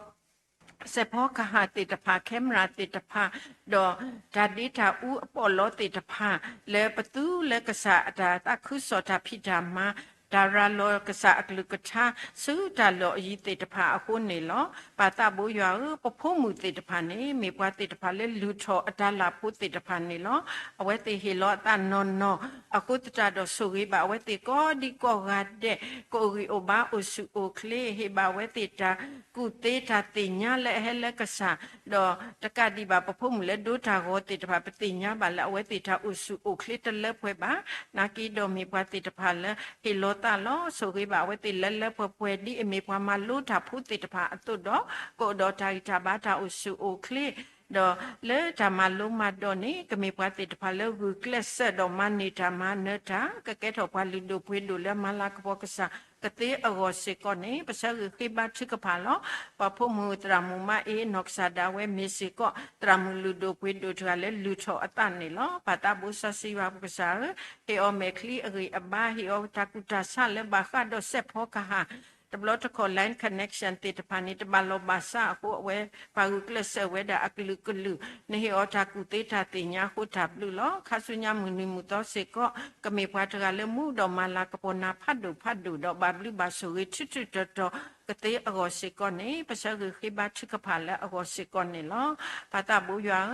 စဲးဖီကဟၣ်သ့ၣ်တဖၣ် camera သ့ၣ်တဖၣ်, ဒီးတၢ်ဒ့တၢ်အူအပီးလီသ့ၣ်တဖၣ် လၢပသူလၢကစၢ်အတၢ်သးခုကစီၣ်တၢ်ဖံးတၢ်မၤ, တၢ်ရၤလီၤကစၢ်အကလုၢ်ကထါ ဆူတၢ်လီၢ်အယံၤသ့ၣ်တဖၣ်အဃိန့ၣ်လီၤ. ပၢ်သးဘိယွၤဧၢ, ပဖိမုၣ်သ့ၣ်တဖၣ်န့ၣ် မ့ၢ်ပှၤသ့ၣ်တဖၣ်လၢလုၢ်ထီၣ်အတၢ်လၢ်ဖိသ့ၣ်တဖၣ်န့ၣ်လီၤ. အဝဲသ့ၣ်ဟ့ၣ်လီၤအသးနီၢ်နီၢ် အဃိသတးဒီးဆိၣ်ဂ့ၤဘၣ်အဝဲသ့ၣ်ကိးဒံကိးဂၤဒဲး ကအိၣ်ဂံၢ်အိၣ်ဘါအိၣ်ဆူၣ်အိၣ်ချ့, ဟ့ၣ်ဘၣ်အဝဲသ့ၣ်တၢ်ကူၣ်သ့တၢ်သ့ၣ်ညါလၢအဟဲလၢကစၢ်, ဒီးတကးဒံးဘၣ်ပဖိမုၣ်လၢဒိတၢ်ဂီၤသ့ၣ်တဖၣ် ပသ့ၣ်ညါဘၣ်လၢအဝဲသ့ၣ်တၢ်အိၣ်ဆူၣ်အိၣ်ချ့တလၢပှဲၤဘၣ်, နာ်က့ဒီးမ့ၢ်ပှၤသ့ၣ်တဖၣ်လၢဟ့ၣ်လီၤသးလီၤ. ဆိၣ်ဂ့ၤဘၣ်အဝဲသ့ၣ်လၢလၢပှဲၤပှဲၤ ဒ်အမ့ၢ်ပှၤမၤလိတၢ်ဖိသ့ၣ်တဖၣ်အသိးဒီး ကအိၣ်ဒီးတၢ်ဂံၢ်တၢ်ဘါတၢ်အိၣ်ဆူၣ်အိၣ်ချ့ ဒီးလၢတၢ်မၤလိမၤဒိးန့ၣ် ကမ့ၢ်ပှၤသ့ၣ်တဖၣ်လၢဂုာ်ကျဲးစၢးဒီးမၤန့ၢ်တၢ်မၤနၢၤတၢ်, ကကဲထီၣ်ပှၤလုၢ်ဒိၣ်ပှ့ၤဒိၣ်လၢမၤလၤကပီၤကစၢ်ကသ့အဂီၢ်စ့ၢ်ကီးန့ၣ် ပဆၢဂ့ၤဃ့ဘါထုကဖၣ်လီၤ. ပှၤဖိမုၣ်သရၣ်မုၣ်မါအ့ နီၢ်ကစၢ်ဒၣ်ဝဲမ့ၢ်စ့ၢ်ကီး သရၣ်မုၣ်လုၢ်ဒိၣ်ပှ့ၤဒိၣ်တဂၤလၢလုၢ်ထီၣ်အသးန့ၣ်လီၤ. ပၢ်သးဘိစီဆှံယွၤပကစၢ်ဧၢ, ဟ့ၣ်အီၤမဲာ်ချံအဂံၢ်အဘါ, ဟ့ၣ်အီၤတၢ်ကူၣ်တၢ်ဆးလၢဘၣ်ဃးဒီးစဲးဖီကဟၣ် တဘျီတခီၣ် line connection သ့ၣ်တဖၣ်န့ၣ် တဘၣ်လီၢ်ဘၣ်စးအဃိ အဝဲပာ်ဂုာ်ကျဲးစၢးဝဲဒၣ်အကလုာ်ကလုာ်, နဟ့ၣ်အီၤတၢ်ကူၣ်သ့တၢ်သ့ၣ်ညါအဃိတၢ်ဘျုးလီၤ. ခါဆူညါမုၢ်နံၤမုၢ်သီစ့ၢ်ကီး ကမ့ၢ်ပှၤတဂၤလၢမူဒီးမၤလၤကပီၤနၤဖးဒိၣ်ဖးဒိၣ်ဒီး ဘၣ်ဘျုးဘၣ်ဆိၣ်ဂ့ၤထူးထူးတီၤတီၤကသ့အဂီၢ်စ့ၢ်ကီးန့ၣ် ပဆၢဂ့ၤဃ့ဘါထုကဖၣ်လၢအဂီၢ်စ့ၢ်ကီးန့ၣ်လီၤ. ပၢ်သးဘိယွၤဧၢ,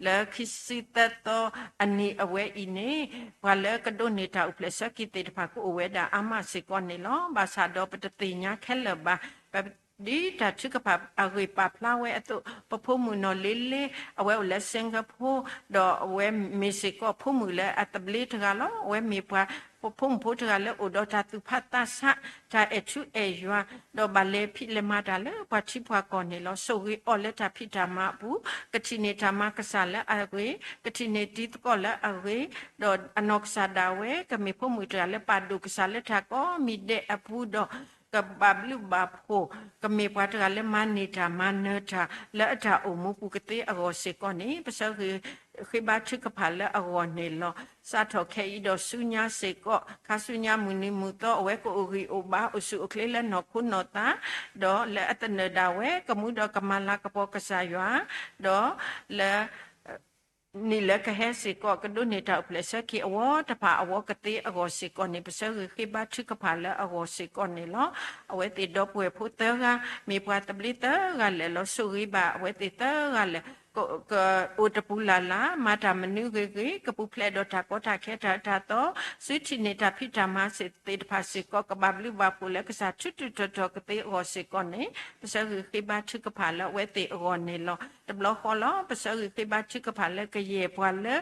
လၢခံဆံသၢသီအနံၤအဝဲအံၤန့ၣ် ပှၤလၢကဒိးန့ၢ်တၢ်အိၣ်ဖျဲၣ်ဆၢက့ၤသ့ၣ်တဖၣ် ကအိၣ်ဝဲဒၣ်အါမးစ့ၢ်ကီးန့ၣ်လီၤ. ဘၣ်ဆၣ်ဒီးပတသ့ၣ်ညါခဲလၢာ်ဘၣ်. ပ ဒ်တၢ်ထုကဖၣ်အဂ့ၢ်ပာ်ဖျါဝဲအသိး, ပဖိမုၣ်နီၢ်လ့လ့ အဝဲအိၣ်လၢ Singapore ဒီးအဝဲမ့ၢ်စ့ၢ်ကီးဖိမုၣ်လၢအသဘျ့တဂၤလီၤ. အဝဲမ့ၢ်ပှၤ ပဖိမုၣ်ဖိတဂၤလၢအိၣ်ဒီးတၢ်သူၣ်ဖးသးဆး, တၢ်အဲၣ်ထူအဲၣ်ယွၤ, ဒီးဘၣ်လဲၤဖံးလဲၤမၤတၢ်လၢပှၤထံပှၤကီၢ်န့ၣ်လီၤ. ဆိၣ်ဂ့ၤအီၤလၢတၢ်ဖံးတၢ်မၤအပူၤ, ကထံၣ်န့ၢ်တၢ်မၤကစၢ်လၢအဂ့ၤ, ကထံၣ်န့ၢ်တံၤသကိးလၢအဂ့ၤ, ဒီးအနီၢ်ကစၢ်ဒၣ်ဝဲ ကမ့ၢ်ဖိမုၣ်တဂၤလၢပာ်ဒိၣ်ကစၢ်လၢတၢ်ကိးမံၤဒဲးအပူၤဒီး ကဘၣ်ဘျုးဘၣ်ဖှိၣ်, ကမ့ၢ်ပှၤတဂၤလၢမၤန့ၢ်တၢ်မၤနၢၤတၢ်လၢအတၢ်အိၣ်မူပူၤကသ့အဂီၢ်စ့ၢ်ကီးန့ၣ် ပဆၢဂ့ၤဃ့ဘါထုကဖၣ်လၢအဂီၢ်န့ၣ်လီၤ. စးထီၣ်ခဲအံၤဒီးဆူညါစ့ၢ်ကီး ခါဆူညါမုၢ်နံၤမုၢ်သီ အဝဲကအိၣ်ဂံၢ်အိၣ်ဘါအိၣ်ဆူၣ်အိၣ်ချ့လၢနီၢ်ခိနီၢ်သး, ဒီးလၢအသနၢၣ်ဒၣ်ဝဲ ကမူဒီးကမၤလၤကပီၤကစၢ်ယွၤ, ဒီးလၢ နံၣ်လၢကဟဲစ့ၢ်ကီး ကဒိးန့ၢ်တၢ်အိၣ်ဖျဲၣ်ဆၢက့ၤအဝီတဖၣ်အဝီကသ့အဂီၢ်စ့ၢ်ကီးန့ၣ် ပဆၢဂ့ၤဃ့ဘါထုကဖၣ်လၢအဂီၢ်စ့ၢ်ကီးန့ၣ်လီၤ. အဝဲသ့ၣ်ဒီပုၢ်ဝဲၢ်ဖိသၢဂၤ မ့ၢ်ပှၤသဘျ့သၢဂၤလၢာ်လီၤ. ဆိၣ်ဂ့ၤဘၣ်အဝဲသ့ၣ်သၢဂၤလၢာ် ကအိၣ်တပူၤလၢ်လၢ် မၤတၢ်မနုၤဂ့ၤဂ့ၤ ကပူၤဖျဲးဒီးတၢ်ကီတၢ်ခဲတၢ်အၢတၢ်သီ, စုထံၣ်န့ၢ်တၢ်ဖံးတၢ်မၤသ့ၣ်တဖၣ်စ့ၢ်ကီး ကဘၣ်ဘျုးဘၣ်ဖှိၣ်လၢကစၢ်ထူးထူးတီၤတီၤကသ့အဂီၢ်စ့ၢ်ကီးန့ၣ် ပဆၢဂ့ၤဃ့ဘါထုကဖၣ်လၢအဝဲသ့ၣ်အဂီၢ်န့ၣ်လီၤ. တဘျီဃီလီၤ ပဆၢဂ့ၤဃ့ဘါထုကဖၣ်လၢကယဲၢ်ပှၤလၢ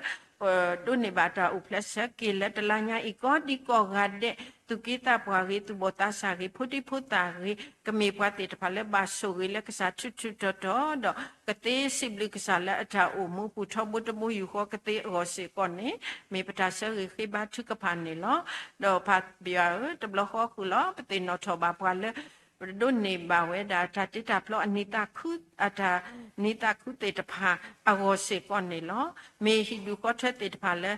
ဒိးန့ၢ်ဘၣ်တၢ်အိၣ်ဖျဲၣ်ဆၢက့ၤလၢတလါညါအံၤ ကိးဒံကိးဂၤဒဲး သူၣ်က့သးပှၢ်ဂ့ၤ သူၣ်ဘီၣ်သးစၢ်ဂ့ၤ ဖိဒံဖိသၣ်ဂ့ၤ ကမ့ၢ်ပှၤသ့ၣ်တဖၣ်လၢဘၣ်ဆိၣ်ဂ့ၤလၢကစၢ်ထူးထူးတီၤတီၤဒီး ကသ့စံးဘျုးကစၢ်လၢအတၢ်အိၣ်မူပူၤ ထီဘိတဘိယူၢ်ဃီကသ့အဂီၢ်စ့ၢ်ကီးန့ၣ် မ့ၢ်ပတၢ်ဆၢဂ့ၤဃ့ဘါထုကဖၣ်န့ၣ်လီၤ. ဒီးပၢ်ယွၤဧၢ, တဘျီဃီဃုာ်လီၤ ပသ့ၣ်နီၣ်ထီၣ်ဘၣ်ပှၤလၢ ဒိးန့ၢ်ဘၣ်ဝဲဒၣ် တၢ်တ့တၢ်ဖျီအနံၤသးခု အတၢ်နံၤသးခုသ့ၣ်တဖၣ်အဂီၢ်စ့ၢ်ကီးန့ၣ်လီၤ. မ့ၢ်ဟံၣ်ဒူၣ်ဃီထၢသ့ၣ်တဖၣ်လၢ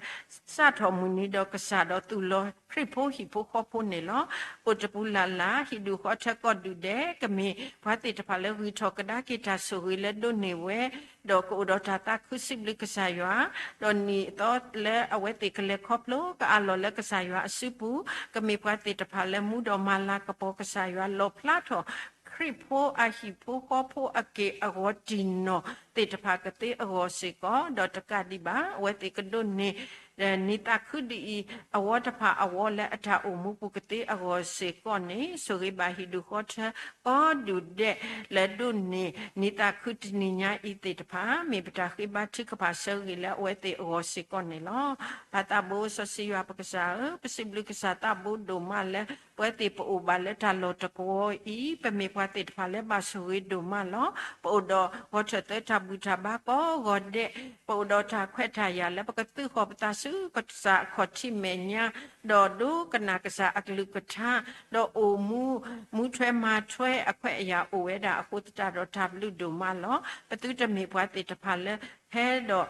စးထီၣ်မုၢ်နံၤဒီးကစၢ်ဒီးသူၣ်လီၤခရံာ်ဖိဟံၣ်ဖိဃီဖိန့ၣ်လီၤ. အိၣ်တပူၤလၢ်လၢ် ဟံၣ်ဒူၣ်ဃီထၢကိးဒူၣ်ဒဲး ကမ့ၢ်ပှၤသ့ၣ်တဖၣ်လၢဂုၢ်ထီၣ်ကဒါက့ၤတၢ်ဆိၣ်ဂ့ၤလၢဒိးန့ၢ်ဝဲ ဒီးကအိၣ်ဒီးတၢ်သးခုစံးဘျုးကစၢ်ယွၤ, ဒီးနံၣ်အသီလၢအဝဲသ့ၣ်ကလဲၤခီဖျိ ကအးလီၤလၢကစၢ်ယွၤအစုပူၤ, ကမ့ၢ်ပှၤသ့ၣ်တဖၣ်လၢမူဒီးမၤလၤကပီၤကစၢ်ယွၤ လီၣ်ဖျါထီၣ် ခရံာ်ဖိအဟံၣ်ဖိဃီဖိအက့ၢ်အဂီၤတံၢ်နီၢ်သ့ၣ်တဖၣ်ကသ့အဂီၢ်စ့ၢ်ကီး, ဒီးတကးဒံးဘၣ် အဝဲသ့ၣ်ကဒိးန့ၢ် နံၤသးခုဒ်အံၤ အဝီတဖၣ်အဝီလၢအတၢ်အိၣ်မူပူၤကသ့အဂီၢ်စ့ၢ်ကီးန့ၣ် ဆိၣ်ဂ့ၤဘၣ်ဟံၣ်ဒူၣ်ဃီထၢကိးဒူၣ်ဒဲး လၢဒိးန့ၢ်နံၤသးခုတနံၤညါအံၤသ့ၣ်တဖၣ် မ့ၢ်ပတၢ်ဃ့ဘါထုကဖၣ်ဆၢဂ့ၤလၢအဝဲသ့ၣ်အဂီၢ်စ့ၢ်ကီးန့ၣ်လီၤ. ပၢ်သးဘိစီဆှံယွၤပကစၢ်ဧၢ, ပစံးဘျုးကစၢ်သးဘိဒိၣ်မးလၢ ပဝဲသ့ၣ်ပအိၣ်ဘၣ်လၢတၢ်လီၢ်တကဝီၤအံၤ ပမ့ၢ်ပှၤသ့ၣ်တဖၣ်လၢဘၣ်ဆိၣ်ဂ့ၤဒိၣ်မးလီၤ. ပအိၣ်ဒီးဂီၤထၢၣ်သၢတၢ် ပအိၣ်ဒီးတၢ်ဘူၣ်တၢ်ဘါကိးဂီၤဒဲး, ပအိၣ်ဒီးတၢ်ခွဲးတၢ်ယာ်လၢပကသုးဃီၤပသးဆူကစၢ်အခီၣ်ထံးမဲာ်ညါ, ဒီးဒိကနၣ်ကစၢ်အကလုၢ်ကထါ, ဒီးအိၣ်မူ မူထွဲမၤထွဲအခွဲးအယာ်အိၣ်ဝဲဒၣ်အဃိသတးဒီးတၢ်ဘျုးဒိၣ်မးလီၤ. ပသုတမ့ၢ်ပှၤသ့ၣ်တဖၣ်လၢ ဟဲဒီး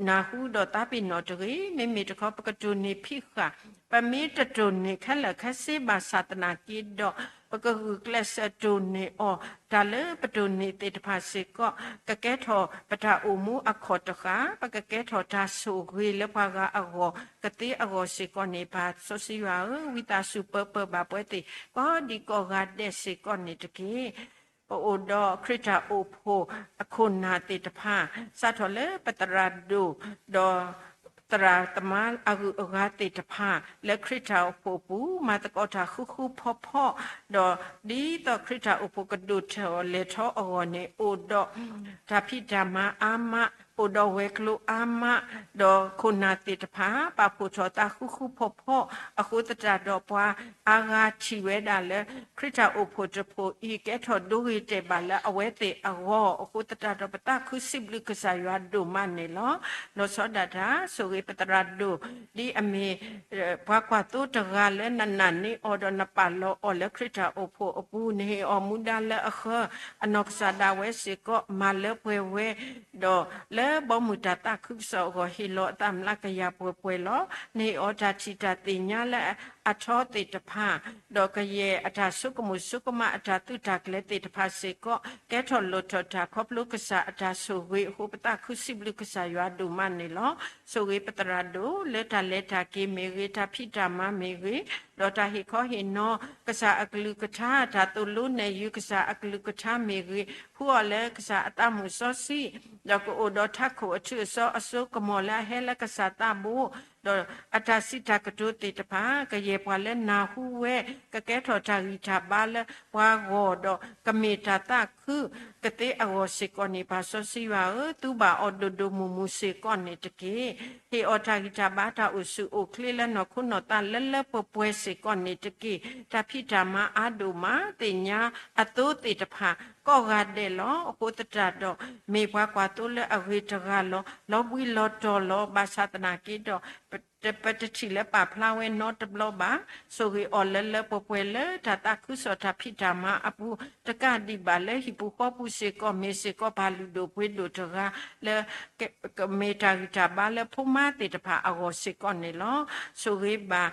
နၢ်ဟူဒီးသးပ့ၤနီၣ်တဂ့ၤ. မ့မ့ၢ်တခီ ပကတိၢ်န့ၢ်ဖံးဃာ်, ပမ့ၢ်တတိၢ်န့ၢ်ခဲလၢာ်ခဲဆ့ဘၣ်ဆၣ်သနာ်က့ဒီး, ပကဂုာ်ကျဲးစၢးတိၢ်န့ၢ်အီၤ, တၢ်လၢပတိၢ်န့ၢ်သ့ၣ်တဖၣ်စ့ၢ်ကီး ကကဲထီၣ်ပတၢ်အိၣ်မူအခီၣ်တဃာ်, ပကကဲထီၣ်တၢ်ဆိၣ်ဂ့ၤလၢပှၤဂၤအဂီၢ်, ကသ့အဂီၢ်စ့ၢ်ကီးန့ၣ် ပၢ်စီဆှံယွၤဧၢ, ဝံသးစူၤပၢပၢဘၣ်ပဝဲသ့ၣ် ကိးဒံကိးဂၤဒဲးစ့ၢ်ကီးန့ၣ်တက့ၢ်. ပအိၣ်ဒီးခရံာ်တၢ်အိၣ်ဖှိၣ်အခိၣ်နၢ်သ့ၣ်တဖၣ်, စးထီၣ်လၢပသရၣ်ဒိၣ်, ဒီးသရၣ်သမါအဂုၤအဂၤသ့ၣ်တဖၣ် လၢခရံာ်တၢ်အိၣ်ဖှိၣ်အပူၤ မၤသကိးတၢ်ဃူဃူဖိးဖိး, ဒီးဒ်သိးခရံာ်တၢ်အိၣ်ဖှိၣ်ကဒိၣ်ထီၣ်လဲၤထီၣ်အဂီၢ်န့ၣ် အိၣ်ဒီးတၢ်ဖံးတၢ်မၤအါမး, အိၣ်ဒီးဝဲၤကျိၤအါမး, ဒီးခိၣ်နၢ်သ့ၣ်တဖၣ် ပာ်ဖှိၣ်ထီၣ်သးဃူဃူဖိးဖိး အဃိသတးဒီးပှၤအါဂၤထံၣ်ဝဲဒၣ်လၢ ခရံာ်တၢ်အိၣ်ဖှိၣ်တဖှိၣ်အံၤ ကဲထီၣ်ဒိဂ့ၤတဲာ်ဘၣ်လၢအဝဲသ့ၣ်အဂီၢ် အဃိသတးဒီးပသးခုစံးဘျုးကစၢ်ယွၤဒိၣ်မးန့ၣ်လီၤ. လီၤဆီဒၣ်တၢ် ဆိၣ်ဂ့ၤပသရၣ်ဒိၣ် ဒ်အမ့ၢ် ပှၤကွၢ်သိတဂၤလၢနနာ်န့ၢ်အီၤဒီးနပာ်လီၤအီၤလၢခရံာ်တၢ်အိၣ်ဖှိၣ်အပူၤ နဟ့ၣ်အီၤမူဒါလၢအဃၢ အနီၢ်ကစၢ်ဒၣ်ဝဲစ့ၢ်ကီး မၤလၢပှဲၤဝဲ ဒီးလၢဘီမုၢ်တၢ်သးခုကစီၣ်အဂီၢ် ဟ့ၣ်လီၤအသးမျးကယၤပှဲၤပှဲၤလီၤ. နဟ့ၣ်အီၤတၢ်ထံၣ်တၢ်သ့ၣ်ညါလၢအထီသ့ၣ်တဖၣ်, ဒီးကယဲၢ်အတၢ်ဆိကမိၣ်ဆိကမးအတၢ်သုးတၢ်ကျဲၤသ့ၣ်တဖၣ်စ့ၢ်ကီး ကဲထီၣ်လိၣ်ထီၣ်တၢ်ခီဖျိကစၢ်အတၢ်ဆိၣ်ဂ့ၤအဃိ ပသးခုစံးဘျုးကစၢ်ယွၤဒိၣ်မးန့ၣ်လီၤ. ဆိၣ်ဂ့ၤပသရၣ်ဒိၣ် လၢတၢ်လဲၤတၢ်က့ၤမ့ၢ်ဂ့ၤ, တၢ်ဖံးတၢ်မၤမ့ၢ်ဂ့ၤ, ဒီးတၢ်ဟ့ၣ်ခီဟ့ၣ်နီၤကစၢ်အကလုၢ်ကထါ, တၢ်သိၣ်လိနဲၣ်ယုၤကစၢ်အကလုၢ်ကထါမ့ၢ်ဂ့ၤ, ဖှူအီၤလၢကစၢ်အသးမုာ်စီဆှံ, ဒီးကအိၣ်ဒီးထးခိၣ်အထူးအစီအစိကမီၤလၢအဟဲလၢကစၢ်သးဘိ, ဒီးအတၢ်စံးတၢ်ကတိၤသ့ၣ်တဖၣ် ကယဲၢ်ပှၤလၢနၢ်ဟူဝဲ ကကဲထီၣ်တၢ်ဂံၢ်တၢ်ဘါလၢပှၤဂီၢ်ဒီး ကမ့ၢ်တၢ်သးခုကသ့အဂီၢ်စ့ၢ်ကီးန့ၣ် ပၢ်စီဆှံယွၤဧၢ, သူဘၣ်အီၤဒိၣ်ဒိၣ်မုၢ်မုၢ်စ့ၢ်ကီးန့ၣ်တက့ၢ်. ဟ့ၣ်အီၤတၢ်ဂံၢ်တၢ်ဘါတၢ်အိၣ်ဆူၣ်အိၣ်ချ့လၢနီၢ်ခိနီၢ်သးလၢလၢပှဲၤပှဲၤစ့ၢ်ကီးန့ၣ်တက့ၢ်. တၢ်ဖံးတၢ်မၤအါဒိၣ်မး သ့ၣ်ညါအသိသ့ၣ်တဖၣ် ကိးဂၤဒဲးလီၤ. အဃိသတးဒီး မ့ၢ်ပှၤကွၢ်သိလၢအဂ့ၤတဂၤလီၤ. လီၤဘှံးလီၤတီၤလီၤ. ဘၣ်ဆၣ်သနာ်က့ဒီး ပတထံၣ်လၢပာ်ဖျါဝဲနီတဘျီဘၣ်. ဆိၣ်ဂ့ၤအီၤလၢလၢပှဲၤပှဲၤလၢတၢ်သးခုကစီၣ်တၢ်ဖံးတၢ်မၤအပူၤ တကးဒံးဘၣ်လၢဟံၣ်ပူၤဃီပူၤစ့ၢ်ကီး မ့ၢ်စ့ၢ်ကီးပၢ်လုၢ်ဒိၣ်ပှ့ၤဒိၣ်တဂၤလၢ ကမ့ၢ်တၢ်ဂံၢ်တၢ်ဘါလၢဖိမါသ့ၣ်တဖၣ်အဂီၢ်စ့ၢ်ကီးန့ၣ်လီၤ. ဆိၣ်ဂ့ၤဘၣ်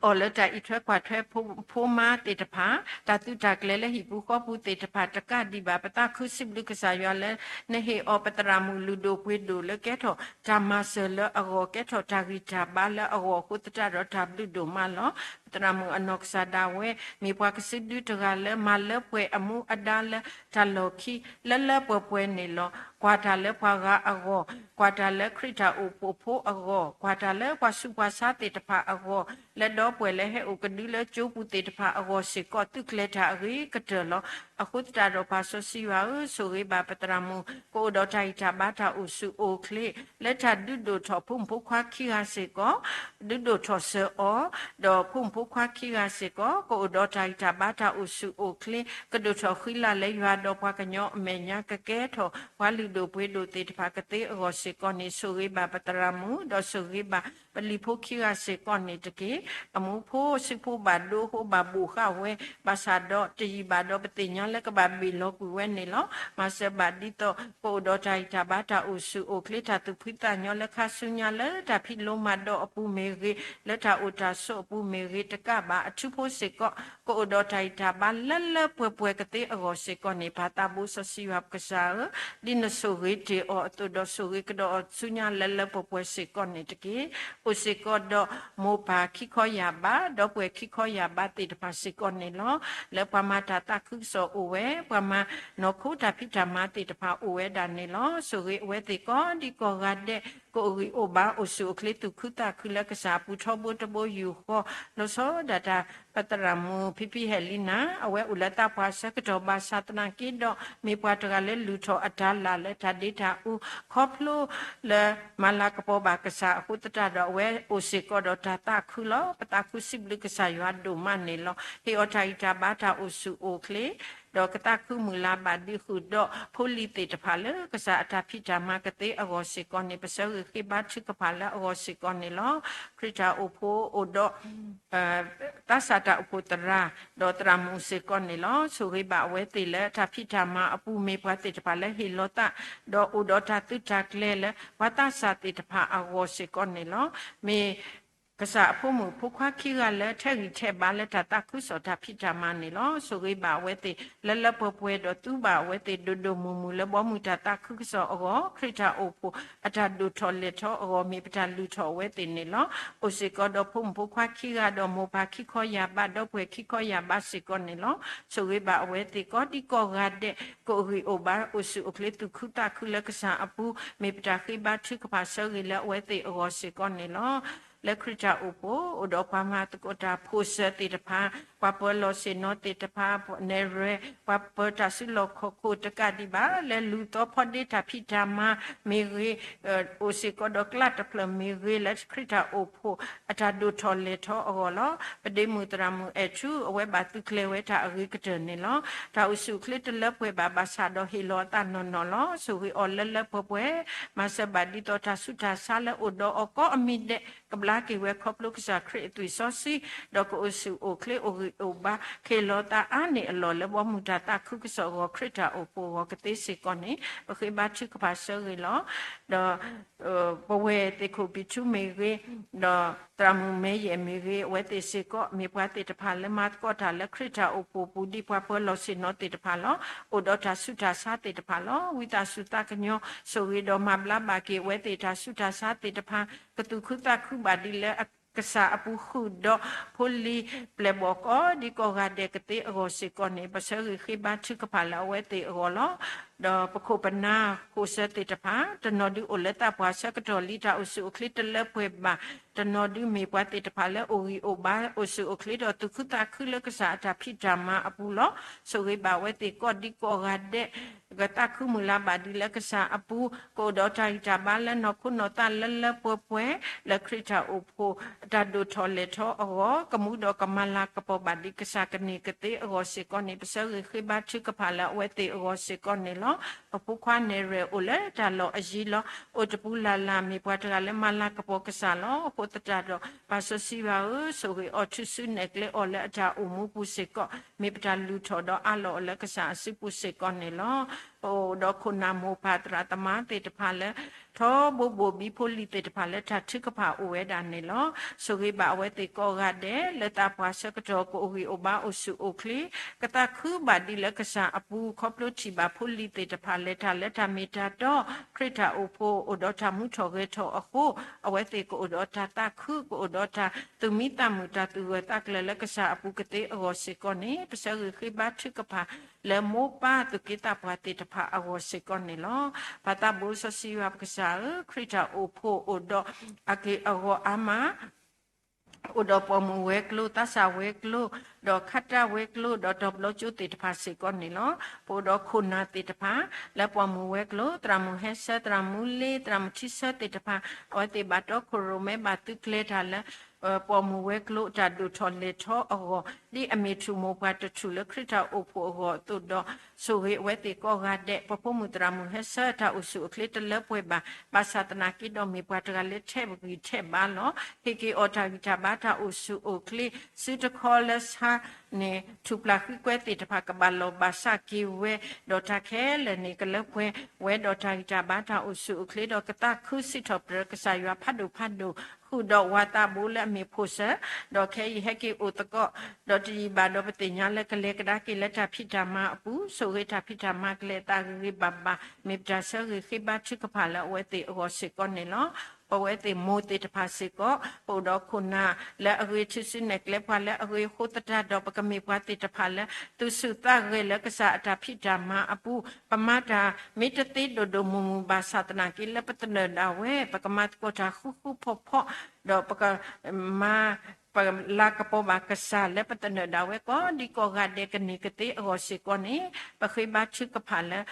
အီၤလၢတၢ်အံးထွဲကွၢ်ထွဲဖိမါသ့ၣ်တဖၣ်, တၢ်သုးတၢ်ကျဲၤလၢဟံၣ်ပူၤဃီပူၤသ့ၣ်တဖၣ် တကးဒံးဘၣ် ပသးခုစံးဘျုးကစၢ်ယွၤလၢ နဟ့ၣ်အီၤပသရၣ်မုၣ်လုၢ်ဒိၣ်ပှ့ၤဒိၣ်လၢကဲထီၣ်တၢ်မၤစၢၤလၢအဂီၢ် ကဲထီၣ်တၢ်ဂံၢ်တၢ်ဘါလၢအဂီၢ်အဃိသတးဒီးတၢ်ဘျုးဒိၣ်မးလီၤ. ပသရၣ်မုၣ်အနီၢ်ကစၢ်ဒၣ်ဝဲ မ့ၢ်ပှၤကစုဒုတဂၤလၢမၤလၢပှဲၤအမူအဒါလၢတၢ်လီၢ်ခံ လၢလၢပှဲၤပှဲၤန့ၣ်လီၤ. ကွၢ်တၢ်လၢပှၤဂၤအဂီၢ်, ကွၢ်တၢ်လၢခရံာ်တၢ်အိၣ်ဖှိၣ်ဖိအဂီၢ်, ကွၢ်တၢ်လၢပှၤဆူးပှၤဆါသ့ၣ်တဖၣ်အဂီၢ်, လၢဒီပုၢ်ဝဲၢ်လၢဟဲအိၣ်ကဒုလၢကၠိပူၤသ့ၣ်တဖၣ်အဂီၢ်စ့ၢ်ကီး သုးကျဲၤတၢ်အဂ့ၤကတၢၢ်လီၤ. အဃိသတးဒီးပၢ်စီဆှံယွၤဧၢ, ဆိၣ်ဂ့ၤဘၣ်ပသရၣ်မုၣ် ကအိၣ်ဒီးတၢ်ဂံၢ်တၢ်ဘါတၢ်အိၣ်ဆူၣ်အိၣ်ချ့ လၢတၢ်ဒုးဒိၣ်ထီၣ်ဖိမုၣ်ဖိခွါခံဂၤစ့ၢ်ကီး ဒုးဒိၣ်ထီၣ်စၢၤအီၤ, ဒီးဖိမုၣ်ဖိခွါခံဂၤစ့ၢ်ကီး ကအိၣ်ဒီးတၢ်ဂံၢ်တၢ်ဘါတၢ်အိၣ်ဆူၣ်အိၣ်ချ့ ကဒိၣ်ထီၣ်ဃံလၤလၢယွၤဒီးပှၤကညီအမဲာ်ညါ ကကဲထီၣ်ပှၤလုၢ်ဒိၣ်ပှ့ၤဒိၣ်သ့ၣ်တဖၣ်ကသ့အဂီၢ်စ့ၢ်ကီးန့ၣ် ဆိၣ်ဂ့ၤဘၣ်ပသရၣ်မုၣ် ဒီးဆိၣ်ဂ့ၤဘၣ်ပလံၤဖိခံဂၤစ့ၢ်ကီးန့ၣ်တက့ၢ်. အမူဖိစုဖိဘၣ်ဒိအဃိဘၣ်ဘိၣ်ဃာ်ဝဲ, ဘၣ်ဆၣ်ဒီးတယံာ်ဘၣ်ဒီးပသ့ၣ်ညါလၢကဘၣ်ဘ့ၣ်လီၤကွံာ်ဝဲန့ၣ်လီၤ. မၤစၢၤဘၣ်ဒ်သိး ကအိၣ်ဒီးတၢ်ဂံၢ်တၢ်ဘါတၢ်အိၣ်ဆူၣ်အိၣ်ချ့ တၢ်သူၣ်ဖှံသးညီလၢခါဆူညါလၢတၢ်ဖံးလိမၤဒိးအပူၤမ့ၢ်ဂ့ၤ, လၢတၢ်အိၣ်တၢ်ဆိးအပူၤမ့ၢ်ဂ့ၤ, တကးဘၣ်အထူဖိစ့ၢ်ကီး ကအိၣ်ဒီးတၢ်ဂံၢ်တၢ်ဘါလၢလၢပှဲၤပှဲၤကသ့အဂီၢ်စ့ၢ်ကီးန့ၣ် ပၢ်သးဘိစီဆှံယွၤပကစၢ်ဧၢ, ဒ်နဆိၣ်ဂ့ၤတ့ၢ်အီၤအသိးဒီးဆိၣ်ဂ့ၤကဒီးအီၤဆူညါလၢလၢပှဲၤပှဲၤစ့ၢ်ကီးန့ၣ်တက့ၢ်. အိၣ်စ့ၢ်ကီးဒီးမိၢ်ပၢ်ခံခီယာ်ဘး, ဒီပုၢ်ဝဲၢ်ခံခီယာ်ဘးသ့ၣ်တဖၣ်စ့ၢ်ကီးန့ၣ်လီၤ. လၢပှၤမၤတၢ်သးခုကစီၣ်အိၣ်ဝဲ, ပှၤမၤနီၢ်ခိတၢ်ဖံးတၢ်မၤသ့ၣ်တဖၣ်အိၣ်ဝဲဒၣ်န့ၣ်လီၤ. ဆိၣ်ဂ့ၤအဝဲသ့ၣ်ကိးဒံကိးဂၤဒဲး, ကအိၣ်ဂံၢ်အိၣ်ဘါအိၣ်ဆူၣ်အိၣ်ချ့သူၣ်ခုသးခုလၢကစၢ်အပူၤထီဘိတဘိယူၢ်ဃီ လီၤဆီဒၣ်တၢ် ပသရၣ်မုၣ်ဖံဖံဟဲလံနၤ အဝဲအိၣ်လၢတၢ်ပှၤဆၢကတီၢ်ဘၣ်ဆၣ်သနာ်က့ဒီး မ့ၢ်ပှၤတဂၤလၢလုၢ်ထီၣ်အတၢ်လၢ်လၢတၢ်ဒ့တၢ်အူ ခီဖျိလၢမၤလၤကပီၤဘၣ်ကစၢ်အဃိသတးဒီး အဝဲအိၣ်စ့ၢ်ကီးဒီးတၢ်သးခုလီၤ. ပသးခုစံးဘျုးကစၢ်ယွၤဒိၣ်မးန့ၣ်လီၤ. ဟ့ၣ်အီၤတၢ်ဂံၢ်တၢ်ဘါတၢ်အိၣ်ဆူၣ်အိၣ်ချ့ ဒီးကသးခုမုၢ်လၢ်ဘၣ်ဒံးဃုာ်ဒီးဖိလံၤသ့ၣ်တဖၣ်လၢကစၢ်အတၢ်ဖံးတၢ်မၤကသ့အဂီၢ်စ့ၢ်ကီးန့ၣ် ပဆၢဂ့ၤဃ့ဘါထုကဖၣ်လၢအဂီၢ်စ့ၢ်ကီးန့ၣ်လီၤ. ခရံာ်တၢ်အိၣ်ဖှိၣ်အိၣ်ဒီး သးစၢ်တၢ်အိၣ်ဖှိၣ်သရၣ် ဒီးသရၣ်မုၣ်စ့ၢ်ကီးန့ၣ်လီၤ. ဆိၣ်ဂ့ၤဘၣ်အဝဲသ့ၣ်လၢတၢ်ဖံးတၢ်မၤအပူၤ မ့ၢ်ပှၤသ့ၣ်တဖၣ်လၢဟ့ၣ်လီၤသး ဒီးအိၣ်ဒီးတၢ်သုးတၢ်ကျဲၤလၢပှၤသးစၢ်သ့ၣ်တဖၣ်အဂီၢ်စ့ၢ်ကီးန့ၣ်လီၤ. မ့ၢ်ကစၢ်အဖိမုၣ်ဖိခွါခံဂၤလၢထဲးဂံၢ်ထဲးဘါလၢတၢ်သးခုကစီၣ်တၢ်ဖံးတၢ်မၤန့ၣ်လီၤ. ဆိၣ်ဂ့ၤဘၣ်အဝဲသ့ၣ်လၢလၢပှဲၤပှဲၤ ဒီးသူဘၣ်အဝဲသ့ၣ်ဒိၣ်ဒိၣ်မုၢ်မုၢ်လၢဘီမုၢ်တၢ်သးခုကစီၣ်အဂီၢ် ခရံာ်တၢ်အိၣ်ဖှိၣ်အတၢ်ဒိၣ်ထီၣ်လဲၢ်ထီၣ်အဂီၢ် မ့ၢ်ပတၢ်လုၢ်ထီၣ်အဝဲသ့ၣ်န့ၣ်လီၤ. အိၣ်စ့ၢ်ကီးဒီးဖိမုၣ်ဖိခွါခံဂၤဒီးမိၢ်ပၢ်ခံခီယၢ်ဘး ဒီပုၢ်ဝဲၢ်ခံခီယၢ်ဘးစ့ၢ်ကီးန့ၣ်လီၤ. ဆိၣ်ဂ့ၤဘၣ်အဝဲသ့ၣ်ကိးဒံကိးဂၤဒဲး ကအိၣ်ဂံၢ်အိၣ်ဘါအိၣ်ဆူၣ်အိၣ်ချ့သူၣ်ခုသးခုလၢကစၢ်အပူၤ မ့ၢ်ပတၢ်ဃ့ဘါထုကဖၣ်ဆၢဂ့ၤလၢအဝဲသ့ၣ်အဂီၢ်စ့ၢ်ကီးန့ၣ်လီၤ. လၢခရံာ်တၢ်အိၣ်ဖှိၣ် အိၣ်ဒီးပှၤမၤသကိးတၢ်ဖိစၢၤသ့ၣ်တဖၣ် ပှၤပၢၤလီၢ်ဆ့ၣ်နီၤသ့ၣ်တဖၣ် နဲၣ်ရွဲၣ် ပှၤပၢၤတၢ်စုလီၢ်ခီၣ်ခိၣ်တကးဒံးဘၣ် လၢလူၤသီဖီဒ့တၢ်ဖံးတၢ်မၤမ့ၢ်ဂ့ၤ အိၣ်စ့ၢ်ကီးဒီးကျးတဖျၢၣ်မ့ၢ်ဂ့ၤ လၢခရံာ်တၢ်အိၣ်ဖှိၣ်အတၢ်ဒိၣ်ထီၣ်လဲၢ်ထီၣ်အဂီၢ်လီၤ. ပဒ့မုၣ်သရၣ်မုၣ်အဲၣ်ထူ အဝဲဘၣ်သုးကျဲၤဝဲတၢ်အဂ့ၤကတၢၢ်န့ၣ်လီၤ. တၢ်အိၣ်ဆူၣ်အိၣ်ချ့တလၢပှဲၤဘၣ် ဘၣ်ဆၣ်ဒီးဟ့ၣ်လီၤအသးနီၢ်နီၢ်လီၤ. ဆိၣ်ဂ့ၤအီၤလၢလၢပှဲၤပှဲၤ မၤစၢၤဘၣ်ဒ်သိးတၢ်ဆူးတၢ်ဆါလၢအိၣ်ဒီးအီၤကိးအမံၤဒဲး ကဘျါက့ၤဝဲခီဖျိကစၢ်ခရံာ်အသွံၣ်စီဆှံ ဒီးကအိၣ်ဆူၣ်အိၣ်ချ့အိၣ်ဂံၢ်အိၣ်ဘါ ဟ့ၣ်လီၤသးအါန့ၢ်အလီၢ်လၢဘီမုၢ်တၢ်သးခုကစီၣ်အဂီၢ် ခရံာ်တၢ်အိၣ်ဖှိၣ်အဂီၢ်ကသ့စ့ၢ်ကီးန့ၣ် ပဃ့ဘါထုကဖၣ်ဆၢဂ့ၤလီၤ. ဒီး ပဝဲၢ်သ့ၣ်ခိၣ်ပံၤထူမ့ၢ်ဂ့ၤ ဒီးသရၣ်မုၣ်မဲယဲၢ်မ့ၢ်ဂ့ၤ အဝဲသ့ၣ်စ့ၢ်ကီး မ့ၢ်ပှၤသ့ၣ်တဖၣ်လၢမၤသကိးတၢ်လၢခရံာ်တၢ်အိၣ်ဖှိၣ်ပူၤ ဒ်ပှၤပၢၤလီၢ်ဆ့ၣ်နီၤသ့ၣ်တဖၣ်လီၤ. အိၣ်ဒီးတၢ်ဆူးတၢ်ဆါသ့ၣ်တဖၣ်လီၤ. ဝံသးစူၤသးကညီၤ ဆိၣ်ဂ့ၤဒီးမၤဘျါဘၣ်က့ၤအဝဲသ့ၣ်တၢ်ဆူးတၢ်ဆါသ့ၣ်တဖၣ် ကသူၣ်ခုသးခုဘၣ်ဒ်လၢ ကစၢ်အပူၤဃုာ်ဒီးဖိလံၤပျဲၢ်ဘီၣ်ကိးဒံကိးဂၤဒဲးကသ့အဂီၢ်စ့ၢ်ကီးန့ၣ် ပဆၢဂ့ၤဃ့ဘါထုကဖၣ်လၢအဝဲသ့ၣ်အဂီၢ်လီၤ. ဒီးပခိၣ်ပနၢ်ခိၣ်စၢၤသ့ၣ်တဖၣ် တနီၤဒုအိၣ်လၢသးပှၢ်ဆၢကတီၢ်လံ တၢ်အိၣ်ဆူၣ်အိၣ်ချ့တလၢပှဲၤဘၣ်, တနီၤဒုမ့ၢ်ပှၤသ့ၣ်တဖၣ်လၢအိၣ်ဂံၢ်အိၣ်ဘါ အိၣ်ဆူၣ်အိၣ်ချ့ဒီးသူၣ်ခုသးခုလၢကစၢ်အတၢ်ဖံးတၢ်မၤအပူၤလီၤ. ဆိၣ်ဂ့ၤဘၣ်အဝဲသ့ၣ်ကိးဒံကိးဂၤဒဲး ကသးခုမုၢ်လၢ်ဘၣ်ဒ်လၢကစၢ်အပူၤ ကအိၣ်ဒီးတၢ်ဂံၢ်တၢ်ဘါလၢနီၢ်ခိနီၢ်သးလၢလၢပှဲၤပှဲၤ လၢခရံာ်တၢ်အိၣ်ဖှိၣ် တၢ်ဒိၣ်ထီၣ်လဲၢ်ထီၣ်အဂီၢ် ကမူဒီးကမၤလၤကပီၤဘၣ်ဒ်ကစၢ်ကန့ၢ်ကသ့အဂီၢ်စ့ၢ်ကီးန့ၣ် ပဆၢဂ့ၤဃ့ဘါထုကဖၣ်လၢအဝဲသ့ၣ်အဂီၢ်စ့ၢ်ကီးန့ၣ်လီၤ. ပဖိခွါနဲၣ်ရွဲၣ်အိၣ်လၢတၢ်လီၢ်အယံၤလီၤ. အိၣ်တပူၤလၢ်လၢ် မ့ၢ်ပှၤတဂၤလၢမၤလၤကပီၤကစၢ်လီၤ. အဃိသတးဒီး ပၢ်စီဆှံယွၤဧၢ, ဆိၣ်ဂ့ၤအီၤထုစုနဲၣ်ကျဲအီၤလၢအတၢ်အိၣ်မူပူၤစ့ၢ်ကီး, မ့ၢ်ပတၢ်လုၢ်ထီၣ်ဒီးအးလီၤအီၤလၢကစၢ်အစုပူၤစ့ၢ်ကီးန့ၣ်လီၤ. ပအိၣ်ဒီးခိၣ်နၢ်မိၢ်ပၢ်သရၣ်သမါသ့ၣ်တဖၣ်လၢ ထီဘိဘိၣ်ဘံဖိလံၤသ့ၣ်တဖၣ်လၢတၢ်ထုကဖၣ်အိၣ်ဝဲဒၣ်န့ၣ်လီၤ. ဆိၣ်ဂ့ၤဘၣ်အဝဲသ့ၣ်ကိးဂၤဒဲး လၢသးပှၢ်ဆၢကတီၢ်ကအိၣ်ဂံၢ်အိၣ်ဘါအိၣ်ဆူၣ်အိၣ်ချ့ ကသးခုဘၣ်ဒ်လၢကစၢ်အပူၤ ခီဖျိထံၣ်ဘၣ်ဖိလံၤသ့ၣ်တဖၣ်လဲၤတၢ်လၢတၢ်မ့ၢ်တၢ်တီ ခရံာ်တၢ်အိၣ်ဖှိၣ် အိၣ်ဒီးတၢ်မူထီၣ်ဂဲၤထီၣ်အဃိ အဝဲသ့ၣ်ကအိၣ်ဒီးတၢ်သးခု ကအိၣ်ဒီးတၢ်သူၣ်မံသးမုာ် တၢ်သူၣ်ဂၢၢ်သးကျၢၤလၢကစၢ်အပူၤကသ့အဂီၢ်စ့ၢ်ကီးန့ၣ် ပဆၢဂ့ၤဃ့ဘါထုကဖၣ်လၢမိၢ်ပၢ်သူၣ်က့သးပှၢ်သ့ၣ်တဖၣ်အဂီၢ်စ့ၢ်ကီးန့ၣ်လီၤ. ပၢ်သးဘိစီဆှံယွၤပကစၢ်ဧၢ, ခရံာ်တၢ်အိၣ်ဖှိၣ်အိၣ်ဒီးအက့ၢ်အဂီၤအါမး အိၣ်ဒီးပိာ်မုၣ်ဝဲၤကျိၤ သးစၢ်ဝဲၤကျိၤ ဒီးခါတၢ်ဝဲၤကျိၤ ဒီးတီၤဘျီကၠိသ့ၣ်တဖၣ်စ့ၢ်ကီးန့ၣ်လီၤ. ပအိၣ်ဒီးခိၣ်နၢ်သ့ၣ်တဖၣ် လၢပိာ်မုၣ်ဝဲၤကျိၤ သရၣ်မုၣ်ဟဲဆၢ သရၣ်မုၣ်လ့ သရၣ်မုၣ်ထံဆၢသ့ၣ်တဖၣ် အဝဲသ့ၣ်ဘၣ်တီခိၣ်ရိၣ်မဲဘၣ်သုးကျဲၤတၢ်လၢ ပိာ်မုၣ်ဝဲၤကျိၤတၢ်ဒိၣ်ထီၣ်လဲၤထီၣ်အဂီၢ် ဒ်အမ့ၢ်ထူၣ်မိၢ်ပှၢ်တထူၣ်လၢခရံာ်တၢ်အိၣ်ဖှိၣ်အဂီၢ်အသိးဒီး ဆိၣ်ဂ့ၤအဝဲသ့ၣ်ကိးဂၤဒဲး ပဖိမုၣ်သရၣ်မုၣ်ဟဲဆၢတၢ်အိၣ်ဆူၣ်အိၣ်ချ့တလၢပှဲၤဘၣ်, ဘၣ်ဆၣ်သနာ်က့ဒီးမ့ၢ်ပှၤတဂၤလၢထဲးဂံၢ်ထဲးဘါလီၤ. ဟ့ၣ်က့ၤအီၤတၢ်ဂံၢ်တၢ်ဘါတၢ်အိၣ်ဆူၣ်အိၣ်ချ့ စုတခီလၢဆါန့ၣ် ထူၣ်ပျၢ်ဃံကွဲသ့ၣ်တဖၣ်ကဘၣ်လီၢ်ဘၣ်စးက့ၤဝဲ ဒီးတၢ်ခဲလၢာ်န့ၣ် ကလၢပှဲၤဝဲဒီးတၢ်ဂံၢ်တၢ်ဘါတၢ်အိၣ်ဆူၣ်အိၣ်ချ့ ဒီးကသးခုစံးထီၣ်ပတြၢၤကစၢ်ယွၤဖးဒိၣ်ဖးဒိၣ် ဃုာ်ဒီးဝၤသးဘိလၢအမ့ၢ်ဖိၣ်စၢၤ, ဒီးခဲအံၤဟဲက့ၤအိၣ်သကိး ဒီးတယံာ်ဘၣ်ဒီးပသ့ၣ်ညါလၢကလဲၤကဒါက့ၤလၢတၢ်ဖံးတၢ်မၤအပူၤ, ဆိၣ်ဂ့ၤတၢ်ဖံးတၢ်မၤကလဲၤအသးဂ့ၤဂ့ၤဘၣ်ဘၣ်, မ့ၢ်ပတၢ်ဆၢဂ့ၤဃ့ဘါထုကဖၣ်လၢအဝဲသ့ၣ်အဂီၢ်စ့ၢ်ကီးန့ၣ်လီၤ. ပဝဲသ့ၣ်မိၢ်သ့ၣ်တဖၣ်စ့ၢ်ကီး ပအိၣ်ဒီးခိၣ်နၢ်လၢအဂ့ၤ ထူၣ်စုနဲၣ်ကျဲပှၤလၢအဂ့ၤအဃိသတးဒီး ပကမ့ၢ်ပှၤသ့ၣ်တဖၣ်လၢ သူၣ်ဆူၣ်သးဂဲၤလၢကစၢ်အတၢ်ဖံးတၢ်မၤအပူၤ ပမၤတၢ်မ့ၢ်တသ့ဒိၣ်ဒိၣ်မုၢ်မုၢ်ဘၣ်ဆၣ်သနာ်က့ လၢပသနၢၣ်ဒၣ်ဝဲ ပကမၤသကိးတၢ်ဃူဃူဖိးဖိး ဒီးပကမၤ ပလၤကပီၤဘၣ်ကစၢ်လၢပသနၢၣ်ဒၣ်ဝဲ ကိးဒံကိးဂၤဒဲးကန့ၢ်ကသ့အဂီၢ်စ့ၢ်ကီးန့ၣ် ပဃ့ဘါထုကဖၣ်လၢ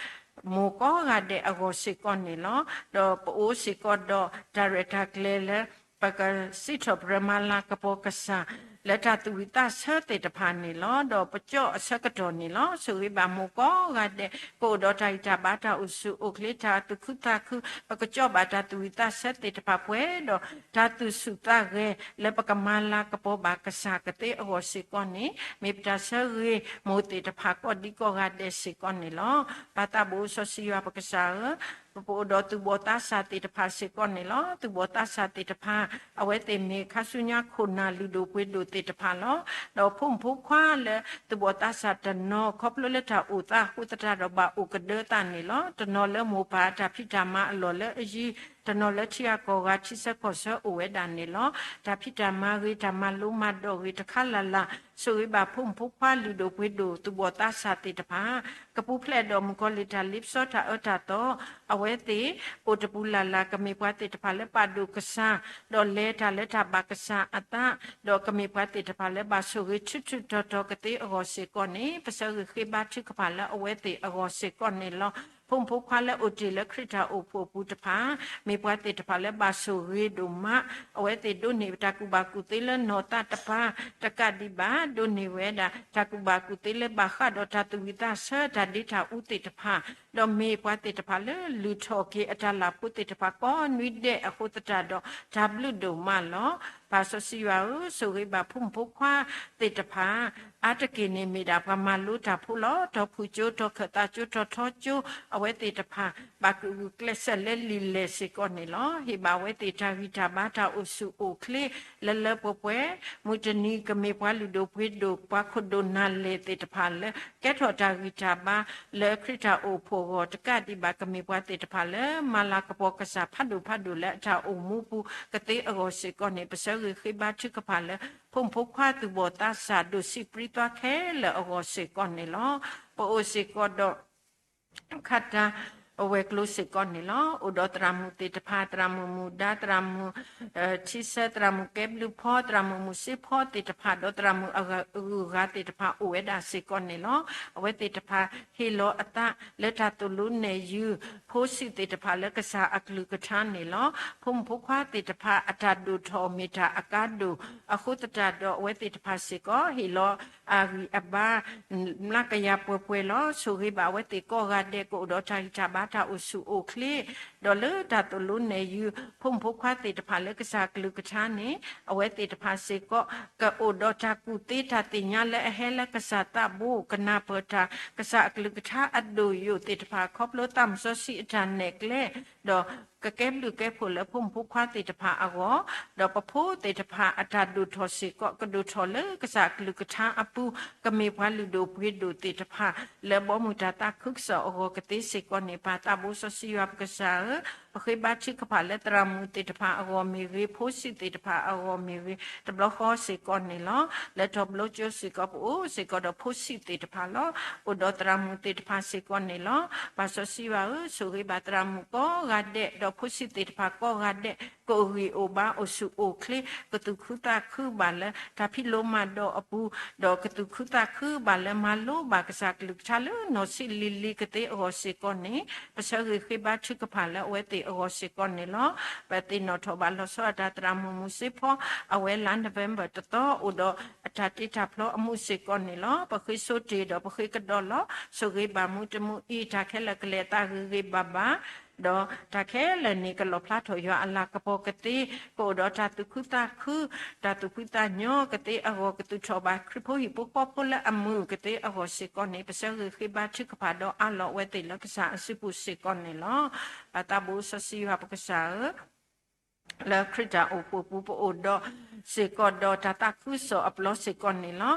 မိၢ်ကိးဂၤဒဲးအဂီၢ်စ့ၢ်ကီးန့ၣ်လီၤ. ဒီးပအိၣ်စ့ၢ်ကီးဒီးတၢ်ရဲၣ်တၢ်ကျဲၤလၢ ပကစံးထီၣ်ပတြၢၤမၤလၤကပီၤကစၢ် လၢတၢ်သူၣ်ဝံၣ်သးဆၢသ့ၣ်တဖၣ်န့ၣ်လီၤ. ဒီးပကၠီၣ်အဆၢကတီၢ်န့ၣ်လီၤ. ဆိၣ်ဂ့ၤဘၣ်မိၢ်ကိးဂၤဒဲး ကအိၣ်ဒီးတၢ်ဂံၢ်တၢ်ဘါ တၢ်အိၣ်ဆူၣ်အိၣ်ချ့ တၢ်သူၣ်ခုသးခု ပကကၠီၣ်ဘၣ်တၢ်သူၣ်ဝံၣ်သးဆၢသ့ၣ်တဖၣ်ပှဲၤဒီး တၢ်သူၣ်ဆူၣ်သးဂဲၤလၢပကမၤလၤကပီၤဘၣ်ကစၢ်ကသ့အဂီၢ်စ့ၢ်ကီးန့ၣ် မ့ၢ်ပတၢ်ဆၢဂ့ၤမိၢ်သ့ၣ်တဖၣ်ကိးဒံကိးဂၤဒဲးစ့ၢ်ကီးန့ၣ်လီၤ. ပၢ်သးဘိစီဆှံယွၤပကစၢ်ဧၢ, ပပအိၣ်ဒီးသူၣ်ဘီၣ်သးစၢ်သ့ၣ်တဖၣ်စ့ၢ်ကီးန့ၣ်လီၤ. သူၣ်ဘီၣ်သးစၢ်သ့ၣ်တဖၣ် အဝဲသ့ၣ်မ့ၢ်ခါဆူညါခိၣ်နၢ်လုၢ်ဒိၣ်ပှ့ၤဒိၣ်သ့ၣ်တဖၣ်လီၤ. ဒီးဖိမုၣ်ဖိခွါလၢသူၣ်ဘီၣ်သးစၢ်တနီၤ ခီဖျိလၢတၢ်အိၣ်သးအဃိသတးဒီးဘၣ်အိၣ်ကဒၢသးန့ၣ်လီၤ. တနီၤလၢမိၢ်ပၢ်အတၢ်ဖံးတၢ်မၤအလီၢ်လၢအယံၤ, တနီၤလၢထံဂၤကီၢ်ဂၤထံဆၢကီၢ်ဆၢအိၣ်ဝဲဒၣ်န့ၣ်လီၤ. တၢ်ဖံးတၢ်မၤဂ့ၤ တၢ်မၤလိမၤဒိးဂ့ၤတခါလၢ်လၢ် ဆိၣ်ဂ့ၤဘၣ်ဖိမုၣ်ဖိခွါလုၢ်ဒိၣ်ပှ့ၤဒိၣ်သူၣ်ဘီၣ်သးစၢ်သ့ၣ်တဖၣ် ကပူၤဖျဲးဒီးမုၣ်ကီၤလံၢ်တၢ်လ့ပစီတၢ်အၢတၢ်သီ အဝဲသ့ၣ်အိၣ်တပူၤလၢ်လၢ် ကမ့ၢ်ပှၤသ့ၣ်တဖၣ်လၢပာ်ဒိၣ်ကစၢ်, ဒီးလဲၤတၢ်လၢတၢ်ဘၣ်ကစၢ်အသး, ဒီးကမ့ၢ်ပှၤသ့ၣ်တဖၣ်လၢဘၣ်ဆိၣ်ဂ့ၤထူးထူးတီၤတီၤကသ့အဂီၢ်စ့ၢ်ကီးန့ၣ် ပဆၢဂ့ၤဃ့ဘါထုကဖၣ်လၢအဝဲသ့ၣ်အဂီၢ်စ့ၢ်ကီးန့ၣ်လီၤ. ဖိမုၣ်ဖိခွါလၢအိၣ်တ့ၢ်လၢခရံာ်တၢ်အိၣ်ဖှိၣ်အပူၤတဖၣ် မ့ၢ်ပှၤသ့ၣ်တဖၣ်လၢဘၣ်ဆိၣ်ဂ့ၤဒိၣ်မး, အဝဲသ့ၣ်ဒိးန့ၢ်တၢ်ကူၣ်ဘၣ်ကူၣ်သ့လၢနီၢ်သးတပၤ တကးဒံးဘၣ် ဒိးန့ၢ်ဝဲဒၣ်တၢ်ကူၣ်ဘၣ်ကူၣ်သ့လၢဘၣ်ဃးဒီးတၢ်သူၣ်ဝံၣ်သးဆၢ တၢ်ဒ့တၢ်အူသ့ၣ်တဖၣ်, ဒီးမ့ၢ်ပှၤသ့ၣ်တဖၣ်လၢလုၢ်ထီၣ်က့ၤအတၢ်လၢ်ဖိသ့ၣ်တဖၣ် ကိးနွံဒဲးအဃိသတးဒီး တၢ်ဘျုးဒိၣ်မးလီၤ. ပၢ်စီဆှံယွၤဧၢ, ဆိၣ်ဂ့ၤဘၣ်ဖိမုၣ်ဖိခွါသ့ၣ်တဖၣ် အါတက့ၢ်န့ၣ်မ့ၢ်ဒၣ်ပှၤမၤလိတၢ်ဖိလီၤ. တီၤဖုၣ်ကၠိ တီၤခၢၣ်သးကၠိ တီၤထီကၠိ အဝဲသ့ၣ်တဖၣ် ဘၣ်ကဂုာ်ကျဲးစၢးလၢလံာ်လဲၢ်စ့ၢ်ကီးန့ၣ်လီၤ. ဟ့ၣ်ဘၣ်အဝဲသ့ၣ်တၢ်ဂံၢ်တၢ်ဘါ တၢ်အိၣ်ဆူၣ်အိၣ်ချ့ လၢလၢပှဲၤပှဲၤ, မုၢ်တနံၤကမ့ၢ်ပှၤလုၢ်ဒိၣ်ပှ့ၤဒိၣ် ပှၤခိၣ်ဒိၣ်နၢ်လဲၢ်သ့ၣ်တဖၣ်လၢ ကဲထီၣ်တၢ်ဂံၢ်တၢ်ဘါလၢခရံာ်တၢ်အိၣ်ဖှိၣ်အဂီၢ် တကးဒံးဘၣ် ကမ့ၢ်ပှၤသ့ၣ်တဖၣ်လၢ မၤလၤကပီၤကစၢ်ဖးဒိၣ်ဖးဒိၣ်လၢအတၢ်အိၣ်မူပူၤကသ့အဂီၢ်စ့ၢ်ကီးန့ၣ် ပဆၢဂ့ၤဃ့ဘါထုကဖၣ်လၢ ဖိမုၣ်ဖိခွါသူၣ်ဘီၣ်သးစၢ် ဒိၣ်စံးပြံသွါခဲလၢာ်အဂီၢ်စ့ၢ်ကီးန့ၣ်လီၤ. ပအိၣ်စ့ၢ်ကီးဒီး ခါတၢ်အဝဲၤကျိၤစ့ၢ်ကီးန့ၣ်လီၤ. အိၣ်ဒီးသရၣ်မုၣ်သ့ၣ်တဖၣ် သရၣ်မုၣ်မူဒါ သရၣ်မုၣ် ထံဆၢ သရၣ်မုၣ်ကဲဘျုးဖီ သရၣ်မုၣ်မူစ့ဖီသ့ၣ်တဖၣ် ဒီးသရၣ်မုၣ်အဂုၤအဂၤသ့ၣ်တဖၣ် အိၣ်ဝဲဒၣ်စ့ၢ်ကီးန့ၣ်လီၤ. အဝဲသ့ၣ်တဖၣ်ဟ့ၣ်လီၤအသးလၢတၢ်သိၣ်လိနဲၣ်ယုၤ ဖိဆံးသ့ၣ်တဖၣ်လၢကစၢ်အကလုၢ်ကထါန့ၣ်လီၤ. ဖိမုၣ်ဖိခွါသ့ၣ်တဖၣ် အတၢ်ဒိၣ်ထီၣ်မ့ၢ်တၢ်အကါဒိၣ်အဃိသတးဒီး အဝဲသ့ၣ်တဖၣ်စ့ၢ်ကီး ဟ့ၣ်လီၤ အဂံၢ်အဘါ မျးကယၤပှဲၤပှဲၤလီၤ. ဆိၣ်ဂ့ၤဘၣ်အဝဲသ့ၣ်ကိးဂၤဒဲး ကအိၣ်ဒီးတၢ်ဂံၢ်တၢ်ဘါ တၢ်အိၣ်ဆူၣ်အိၣ်ချ့, ဒီးလၢတၢ်သိၣ်လိနဲၣ်ယုၤ ဖိမုၣ်ဖိခွါသ့ၣ်တဖၣ်လၢကစၢ်ကလုၢ်ကထါန့ၣ် အဝဲသ့ၣ်တဖၣ်စ့ၢ်ကီး ကအိၣ်ဒီးတၢ်ကူၣ်သ့တၢ်သ့ၣ်ညါလၢအဟဲလၢကစၢ်သးဘိ ကနၢ်ပၢၢ်တၢ် ကစၢ်အကလုၢ်ကထါအဒိၣ်ယိာ်သ့ၣ်တဖၣ် ခီဖျိသးစီဆှံအတၢ်နဲၣ်ကျဲ ဒီးကကဲဘျုးကဲဖှိၣ်လၢဖိမုၣ်ဖိခွါသ့ၣ်တဖၣ်အဂီၢ်, ဒီးပဖိသ့ၣ်တဖၣ်အတၢ်ဒိၣ်ထီၣ်စ့ၢ်ကီး ကဒိၣ်ထီၣ်လၢကစၢ်အကလုၢ်ကထါအပူၤ ကမ့ၢ်ပှၤလုၢ်ဒိၣ်ပှ့ၤဒိၣ်သ့ၣ်တဖၣ် လၢဘီမုၢ်တၢ်သးခုကစီၣ်အဂီၢ်ကသ့စ့ၢ်ကီးန့ၣ် ပၢ်သးဘိစီဆှံယွၤပကစၢ်ဧၢ, ပဃ့ဘါထုကဖၣ်လၢသရၣ်မုၣ်သ့ၣ်တဖၣ်အဂီၢ်မ့ၢ်ဂ့ၤ, ဖိဆံးသ့ၣ်တဖၣ်အဂီၢ်မ့ၢ်ဂ့ၤ, တဘျီဃီစ့ၢ်ကီးန့ၣ်လီၤ. လၢတီၤဘျီကၠိစ့ၢ်ကီး ပအိၣ်စ့ၢ်ကီးဒီးဖိဆံးသ့ၣ်တဖၣ်လီၤ. အိၣ်ဒီးသရၣ်မုၣ်သ့ၣ်တဖၣ်စ့ၢ်ကီးန့ၣ်လီၤ. ပၢ်စီဆှံယွၤဧၢ, ဆိၣ်ဂ့ၤဘၣ်သရၣ်မုၣ်ကိးဂၤဒဲး ဒီးဖိဆံးသ့ၣ်တဖၣ်ကိးဂၤဒဲး ကအိၣ်ဂံၢ်အိၣ်ဘါ အိၣ်ဆူၣ်အိၣ်ချ့ ကသူၣ်ခုသးခုဘၣ်လၢတၢ်ဖံးလိမၤဒိးအပူၤ, ဒီးကသူၣ်ခုသးခုဘၣ်လၢမၤလိဘၣ်ကစၢ်ကလုၢ်ကထါလၢ နီၢ်ဆံးလံၤလံၤကသ့အဂီၢ်စ့ၢ်ကီးန့ၣ် ပဆၢဂ့ၤဃ့ဘါထုကဖၣ်လၢအဝဲသ့ၣ်အဂီၢ်စ့ၢ်ကီးန့ၣ်လီၤ. ပသ့ၣ်နီၣ်ထီၣ်ဘၣ်လီၤဆီဒၣ်တၢ်သရၣ်မုၣ်မူစ့ဖီ အဝဲလါ November တသီ အိၣ်ဒီးအတၢ်တ့တၢ်ဖျီအမူးစ့ၢ်ကီးန့ၣ်လီၤ. ပဃ့ဆိတ့ၢ်ဒီးပဃ့ကဒီးလီၤ. ဆိၣ်ဂ့ၤဘၣ်မူတမူအံၤ တၢ်ခဲလၢာ်ကလဲၤအသးဂ့ၤဂ့ၤဘၣ်ဘၣ် ဒီးတၢ်ခဲလၢာ်န့ၣ် ကလီၣ်ဖျါထီၣ်ယွၤအလၤကပီၤကသ့, ကအိၣ်ဒီးတၢ်သူၣ်ခုသးခု, တၢ်သူၣ်ဖှံသးညီကသ့အဂီၢ်, ကသူၣ်ထီၣ်ဘၣ်ခရံာ်ဖိဟံၣ်ဖိဃီဖိလၢအမုာ်ကသ့အဂီၢ်စ့ၢ်ကီးန့ၣ် ပဆၢဂ့ၤဃ့ဘါထုကဖၣ်ဒီးအးလီၤအဝဲသ့ၣ်လၢကစၢ်အစုပူၤစ့ၢ်ကီးန့ၣ်လီၤ. ပၢ်သးဘိစီဆှံယွၤပကစၢ်ဧၢ, လၢခရံာ်တၢ်အိၣ်ဖှိၣ်ပူၤ ပအိၣ်ဒီး စ့ၢ်ကီးဒီးတၢ်သးခုကစီၣ်အပျီစ့ၢ်ကီးန့ၣ်လီၤ.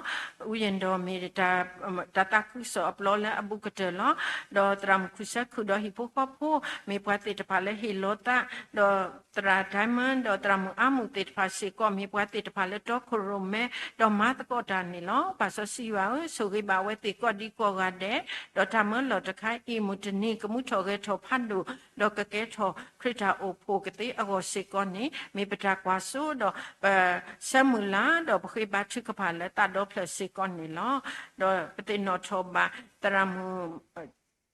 အူယၣ်ဒီးမ့ၢ်တၢ်သးခုကစီၣ်အပျီလၢအဘူးကတၢၢ်လီၤ. ဒီးသရၣ်မုၣ်ခူၣ်စဲခုၣ်ဒီးဟံၣ်ဖိဃီဖိ မ့ၢ်ပှၤသ့ၣ်တဖၣ်လၢဟ့ၣ်လီၤသး, ဒီးသရၣ် Diamond ဒီးသရၣ်မုၣ်အါမုၣ်သ့ၣ်တဖၣ်စ့ၢ်ကီး မ့ၢ်ပှၤသ့ၣ်တဖၣ်လၢတီခိၣ်ရိၣ်မဲ ဒီးမၤသကိးတၢ်န့ၣ်လီၤ. ပၢ်စီဆှံယွၤဧၢ, ဆိၣ်ဂ့ၤဘၣ်အဝဲသ့ၣ်ကိးဒံကိးဂၤဒဲး, ဒီးတၢ်မၢလီၢ်တခါအံၤ မုၢ်တနံၤ ကမူထီၣ်ဂဲၤထီၣ်ဖးဒိၣ် ဒီးကကဲထီၣ်ခရံာ်တၢ်အိၣ်ဖှိၣ်ကသ့အဂီၢ်စ့ၢ်ကီးန့ၣ် မ့ၢ်ပတၢ်ကွၢ်စိဒီး ပဆၢမုၢ်လၢ် ဒီးပဃ့ဘါထုကဖၣ်လၢသးဒီဖျၢၣ်စ့ၢ်ကီးန့ၣ်လီၤ. ဒီးပသ့ၣ်နီၣ်ထီၣ်ဘၣ်သရၣ်မုၣ်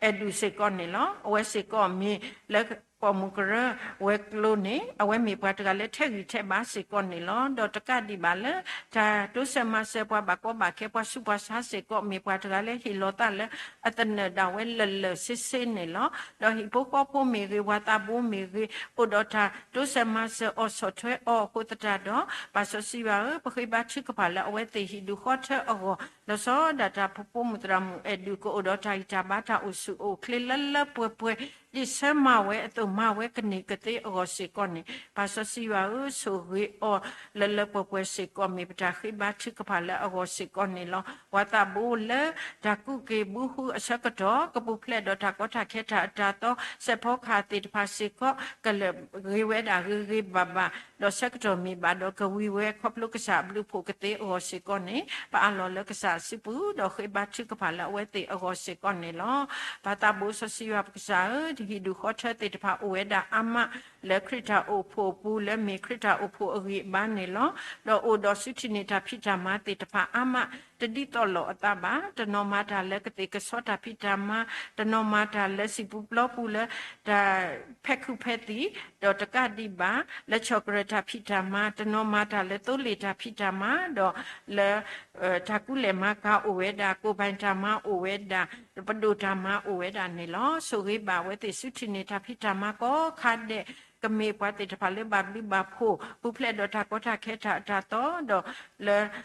အဲၣ်ဒူးစ့ၢ်ကီးန့ၣ်လီၤ. အဝဲစ့ၢ်ကီးမ့ၢ်လၢပိာ်မုၣ်ကရၢဝဲၤကျိၤန့ၣ် အဝဲမ့ၢ်ပှၤတဂၤလၢထဲးဂံၢ်ထဲးဘါစ့ၢ်ကီးန့ၣ်လီၤ. ဒီးတကးဒံးဘၣ်လၢ တၢ်တိစၢၤမၤစၢၤပှၤဘၣ်ကီဘၣ်ခဲ ပှၤဆူးပှၤဆါစ့ၢ်ကီး မ့ၢ်ပှၤတဂၤလၢဟ့ၣ်လီၤသးလၢအသနၢၣ်ဒၣ်ဝဲလၢာ်လၢာ်ဆ့ဆ့န့ၣ်လီၤ. ဒီးဟံၣ်ဖိဃီဖိမ့ၢ်ဂ့ၤ ပှၤသးဘိမ့ၢ်ဂ့ၤ အိၣ်ဒီးတၢ်တိစၢၤမၤစၢၤအီၤဆီၣ်ထွဲအီၤအဃိသတးဒီး ပၢ်စီဆှံယွၤဧၢ, ပဃ့ဘါထုကဖၣ်လၢအဝဲသ့ၣ်ဟံၣ်ဒူၣ်ဃီထၢအဂီၢ် လီၤဆီဒၣ်တၢ်ဖိ ပိာ်မုၣ်သရၣ်မုၣ်အဲၣ်ဒူး ကအိၣ်ဒီးတၢ်ဂံၢ်တၢ်ဘါ တၢ်အိၣ်ဆူၣ်အိၣ်ချ့လၢလၢပှဲၤပှဲၤ ဒ်ဆၢမၤဝဲအသိး မၤဝဲကန့ၢ်ကသ့အဂီၢ်စ့ၢ်ကီးန့ၣ် ပၢ်စီဆှံယွၤဧၢ, ဆိၣ်ဂ့ၤအီၤလၢလၢပှဲၤပှဲၤစ့ၢ်ကီး မ့ၢ်ပတၢ်ဃ့ဘါထုကဖၣ်လၢအဂီၢ်စ့ၢ်ကီးန့ၣ်လီၤ. ပှၤသးဘိလၢတၢ်ကူးက့ၤဘုဃုအဆၢကတီၢ် ကပူၤဖျဲးဒီးတၢ်ကီတၢ်ခဲတၢ်အတၢ်သီ စဲးဖီကဟၣ်သ့ၣ်တဖၣ်စ့ၢ်ကီး ကလဲၤဂ့ၤဝဲဒၣ်ဂ့ၤဂ့ၤဘၣ်ဘၣ် ဒီးဆၢကတီၢ်မ့ၢ်ဘၣ်ဒီး ကဝံၤဝဲခီဖျိကစၢ်အဘျုးအဖှိၣ်ကသ့အဂီၢ်စ့ၢ်ကီးန့ၣ် ပအးလီၤလၢကစၢ်အစုပူၤ ဒီးဃ့ဘါထုကဖၣ်လၢအဝဲသ့ၣ်အဂီၢ်စ့ၢ်ကီးန့ၣ်လီၤ. ပၢ်သးဘိစီဆှံယွၤပကစၢ်ဧၢ, ဟံၣ်ဒူၣ်ဃီထၢသ့ၣ်တဖၣ်အိၣ်ဝဲဒၣ်အါမး လၢခရံာ်တၢ်အိၣ်ဖှိၣ်အပူၤ လၢမ့ၢ်ခရံာ်တၢ်အိၣ်ဖှိၣ်အဂံၢ်အဘါန့ၣ်လီၤ. ဒီးအိၣ်ဒီးစုထံၣ်န့ၢ်တၢ်ဖံးတၢ်မၤသ့ၣ်တဖၣ်အါမး တဒ်သိးလိာ်အသးဘၣ်. တနီၤမၤတၢ်လၢကသ့ၣ်ကဆီတၢ်ဖံးတၢ်မၤ, တနီၤမၤတၢ်လၢစံာ်ပူၤပျီပူၤလၢ တၢ်ဖဲးခုးဖဲးသံၣ်, ဒီးတကးဒံးဘၣ် လၢဆီၣ်ကရၢၢ်တၢ်ဖံးတၢ်မၤ, တနီၤမၤတၢ်လၢသိလ့ၣ်တၢ်ဖံးတၢ်မၤ, ဒီးလၢ တၢ်ကူလဲၢ်မၤကၤအိၣ်ဝဲဒၣ်, ကိၢ်ဘၣ်တၢ်မၤအိၣ်ဝဲဒၣ်, ပဒိၣ်တၢ်မၤအိၣ်ဝဲဒၣ်န့ၣ်လီၤ. ဆိၣ်ဂ့ၤဘၣ်အဝဲသ့ၣ်စုထံၣ်န့ၢ်တၢ်ဖံးတၢ်မၤကိးခါဒဲး, ကမ့ၢ်ပှၤသ့ၣ်တဖၣ်လၢဘၣ်ဘျုးဘၣ်ဖှိၣ် ပူၤဖျဲးဒီးတၢ်ကီတၢ်ခဲတၢ်အတၢ်သီ, ဒီးလၢ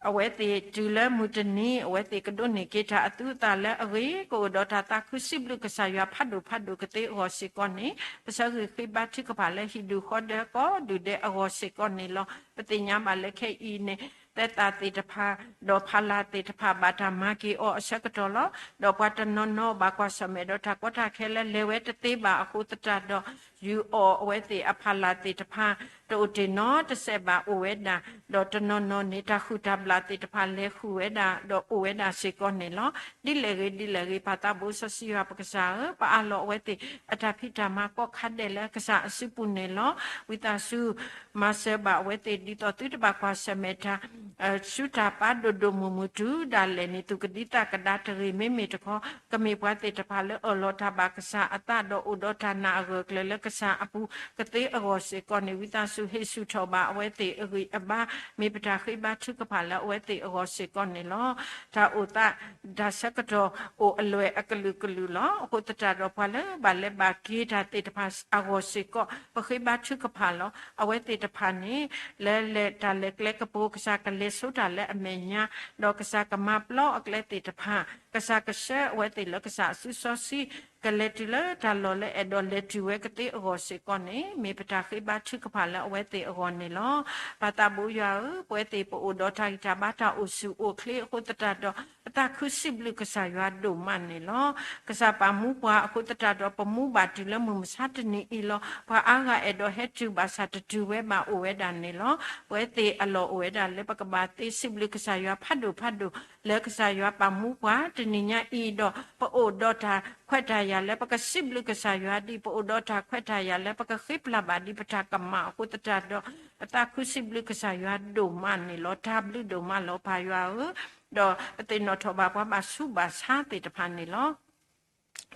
အဝဲသ့ၣ်တုၤလၢမုၢ်တနံၤ အဝဲသ့ၣ်ကဒိးန့ၢ်က့ၤတၢ်အသူအသၣ်လၢအဂ့ၤ, ကအိၣ်ဒီးတၢ်သးခုစံးဘျုးကစၢ်ယွၤဖးဒိၣ်ဖးဒိၣ်ကသ့အဂီၢ်စ့ၢ်ကီးန့ၣ် ပဆၢဂ့ၤဃ့ဘါထုကဖၣ်လၢဟံၣ်ဒူၣ်ဃီဒၢကိးဒူၣ်ဒဲးအဂီၢ်စ့ၢ်ကီးန့ၣ်လီၤ. ပသ့ၣ်ညါဘၣ်လၢခဲအံၤန့ၣ် သဲသၣ်သ့ၣ်တဖၣ် ဒီးဖးလၢ်သ့ၣ်တဖၣ်ဘၣ်တၢ်မၤက့ၤအီၤအဆၢကတီၢ်လီၤ. ဒီးပှၤတနီၤနီၤဘၣ်ကွၢ်ဆၢၣ်မဲာ်ဒီးတၢ်ကီတၢ်ခဲလၢလဲၤဝဲတသ့ဘၣ်အဃိသတးဒီး ယူၤအီၣ်အဝဲသ့ၣ်အဖးလၢ်သ့ၣ်တဖၣ် တအိၣ်တ့ၢ်နီတစဲးဘၣ်အိၣ်ဝဲဒၣ်, ဒီးတနီၤနီၤန့ၣ် တၢ်ဟုၣ်တၢ်ဘျၣ်သ့ၣ်တဖၣ်လဲၤဟုၣ်ဝဲဒၣ် ဒီးအိၣ်ဝဲဒၣ်စ့ၢ်ကီးန့ၣ်လီၤ. ဒ်လဲၣ်ဂ့ၤဒ်လဲၣ်ဂ့ၤ ပၢ်သးဘိစီဆှံယွၤပကစၢ်ဧၢ, ပအးလီၤအဝဲသ့ၣ်အတၢ်ဖံးတၢ်မၤကိးခါဒဲးလၢကစၢ်အစုပူၤန့ၣ်လီၤ. ဝံသးစူၤ မၤစၢၤဘၣ်အဝဲသ့ၣ်ဒ်သိးသုတဘၣ်ကွၢ်ဆၢၣ်မဲာ်တၢ် ဆူတၢ်ပာ်ဒိၣ်ဒိၣ်မုၢ်မုၢ်တုၤဒၣ်လဲာ်န့ၣ် သူၣ်ကဒံသးကဒါတဂ့ၤ, မ့မ့ၢ်တခီ ကမ့ၢ်ပှၤသ့ၣ်တဖၣ်လၢအၢၣ်လီၤတၢ်ဘၣ်ကစၢ်အသးဒီးအိၣ်ဒီးတၢ်နာ်အဂၢၢ်အကျၢၤလၢကစၢ်အပူၤကသ့အဂီၢ်စ့ၢ်ကီးန့ၣ် ဝံသးစူၤဟ့ၣ်ဆူၣ်ထီၣ်ဘၣ်အဝဲသ့ၣ်အဂံၢ်အဘါ, မ့ၢ်ပတၢ်ဃ့ဘါထုကဖၣ်လၢအဝဲသ့ၣ်အဂီၢ်စ့ၢ်ကီးန့ၣ်လီၤ. တၢ်အိၣ်သး တၢ်ဆၢကတီၢ်အိၣ်အလွဲၢ်အကလုာ်ကလုာ်လီၤ. အဃိသတးဒီးပှၤလၢဘၣ်လဲၤဘၣ်က့ၤတၢ်သ့ၣ်တဖၣ်အဂီၢ်စ့ၢ်ကီး ပဃ့ဘါထုကဖၣ်လီၤ. အဝဲသ့ၣ်တဖၣ်န့ၣ် လၢလဲၤတၢ်လဲၤကျဲကပူၤ ကစၢ်ကလဲၤဆိတၢ်လၢအမဲာ်ညါ, ဒီးကစၢ်ကမၤပျီအကျဲသ့ၣ်တဖၣ်, ကစၢ်ကဆှၢအဝဲသ့ၣ်လၢကစၢ်အစုစီဆှံ, ကလဲၤတုၤလၢတၢ်လီၢ်လၢအဲၣ်ဒိးလဲၤတုၤဝဲကသ့အဂီၢ်စ့ၢ်ကီးန့ၣ် မ့ၢ်ပတၢ်ဃ့ဘါထုကဖၣ်လၢအဝဲသ့ၣ်အဂီၢ်န့ၣ်လီၤ. ပၢ်သးဘိယွၤဧၢ, ပဝဲသ့ၣ်ပအိၣ်ဒီးတၢ်ဂံၢ်တၢ်ဘါတၢ်အိၣ်ဆူၣ်အိၣ်ချ့အဃိသတးဒီး ပသးခုစံးဘျုးကစၢ်ယွၤဒိၣ်မးန့ၣ်လီၤ. ကစၢ်ပာ်မူပှၤအဃိသတးဒီး ပမူဘၣ်တုၤလၢမုၢ်မဆါတနံၤအံၤလီၤ. ပှၤအါဂၤအဲၣ်ဒိးဟဲတုၤဘၣ်ဆၣ်တတုၤဝဲဘၣ်အိၣ်ဝဲဒၣ်န့ၣ်လီၤ. ပဝဲသ့ၣ်အလီၢ်အိၣ်ဝဲဒၣ်လၢပကဘၣ်သ့စံးဘျုးကစၢ်ယွၤဖးဒိၣ်ဖးဒိၣ် လၢကစၢ်ယွၤပာ်မူပှၤတနံၤညါအံၤဒီး ပအိၣ်ဒီးတၢ်ခွဲးတၢ်ယာ်လၢပကစံးဘျုးကစၢ်ယွၤဒ် ပအိၣ်ဒီးတၢ်ခွဲးတၢ်ယာ်လၢပကဃ့ပျၢ်ဘၣ်ဒ်ပတၢ်ကမၣ်အဃိသတးဒီး ပသးခုစံးဘျုးကစၢ်ယွၤဒိၣ်မးန့ၣ်လီၤ. တၢ်ဘျုးဒိၣ်မးလီၤပၢ်ယွၤဧၢ, ဒီးပသ့ၣ်နီၣ်ထီၣ်ဘၣ်ပှၤဘၣ်ဆူးဘၣ်ဆါသ့ၣ်တဖၣ်န့ၣ်လီၤ.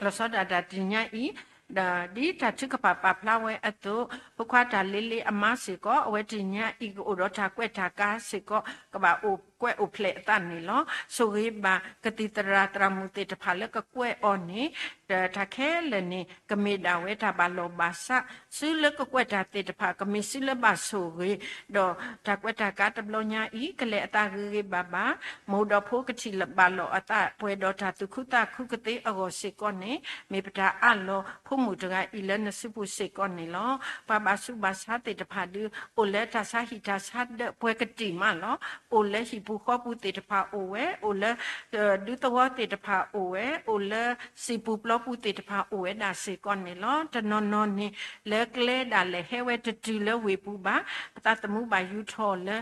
လီၤဆီဒၣ်တၢ်တနံၤညါအံၤ, ဒီးဒ်တၢ်ထုကဖၣ်ပာ်ဖျါဝဲအသိး, ဖိခွါတၢ်လ့လ့အမါစ့ၢ်ကီး အဝဲတနံၤညါအံၤကအိၣ်ဒီးတၢ်ကွဲးတၢ်ကါစ့ၢ်ကီး ကဘၣ်အိၣ် ကွဲးအိၣ်ဖျဲၣ်အသးန့ၣ်လီၤ. ဆိၣ်ဂ့ၤဘၣ်ကသံၣ်သရၣ်သရၣ်မုၣ်သ့ၣ်တဖၣ်လၢကကွဲးအီၤန့ၣ် တၢ်ခဲလၢာ်န့ၣ် ကမ့ၢ်ဒၣ်ဝဲတၢ်ဘၣ်လီၢ်ဘၣ်စး, စုလၢကကွဲးတၢ်သ့ၣ်တဖၣ် ကမ့ၢ်စုလၢဘၣ်ဆိၣ်ဂ့ၤ, ဒီးတၢ်ကွဲးတၢ်ကးတဘျီညါအံၤ ကလဲၤအသးဂ့ၤဂ့ၤဘၣ်ဘၣ်, မိၢ်ဒီးဖိကထံၣ်လၢဘၣ်လီၢ်အသး ပှဲၤဒီးတၢ်သူၣ်ခုသးခုကသ့အဂီၢ်စ့ၢ်ကီးန့ၣ် မ့ၢ်ပတၢ်အးလီၤ ဖိမုၣ်တဂၤအံၤလၢနစုပူၤစ့ၢ်ကီးန့ၣ်လီၤ. ပှၤဘၣ်ဆူးဘၣ်ဆါသ့ၣ်တဖၣ်ဒုး အိၣ်လၢတၢ်ဆါဟံၣ်တၢ်ဆါဒၢးပှဲၤကတံာ်မးလီၤ. အိၣ်လၢဟံၣ်ပူၤဃီပူၤသ့ၣ်တဖၣ်အိၣ်ဝဲ, အိၣ်လၢ ဒူသဝီသ့ၣ်တဖၣ်အိၣ်ဝဲ, အိၣ်လၢစံာ်ပူၤပျီပူၤသ့ၣ်တဖၣ်အိၣ်ဝဲဒၣ်စ့ၢ်ကီးန့ၣ်လီၤ. တနီၤနီၤန့ၣ် လၢကျဲဒၣ်လဲာ်ဟဲဝဲတတုၤလၢဝ့ၢ်ပူၤဘၣ်, ပသးသမူဘၣ်ယူၤထီၣ်လၢ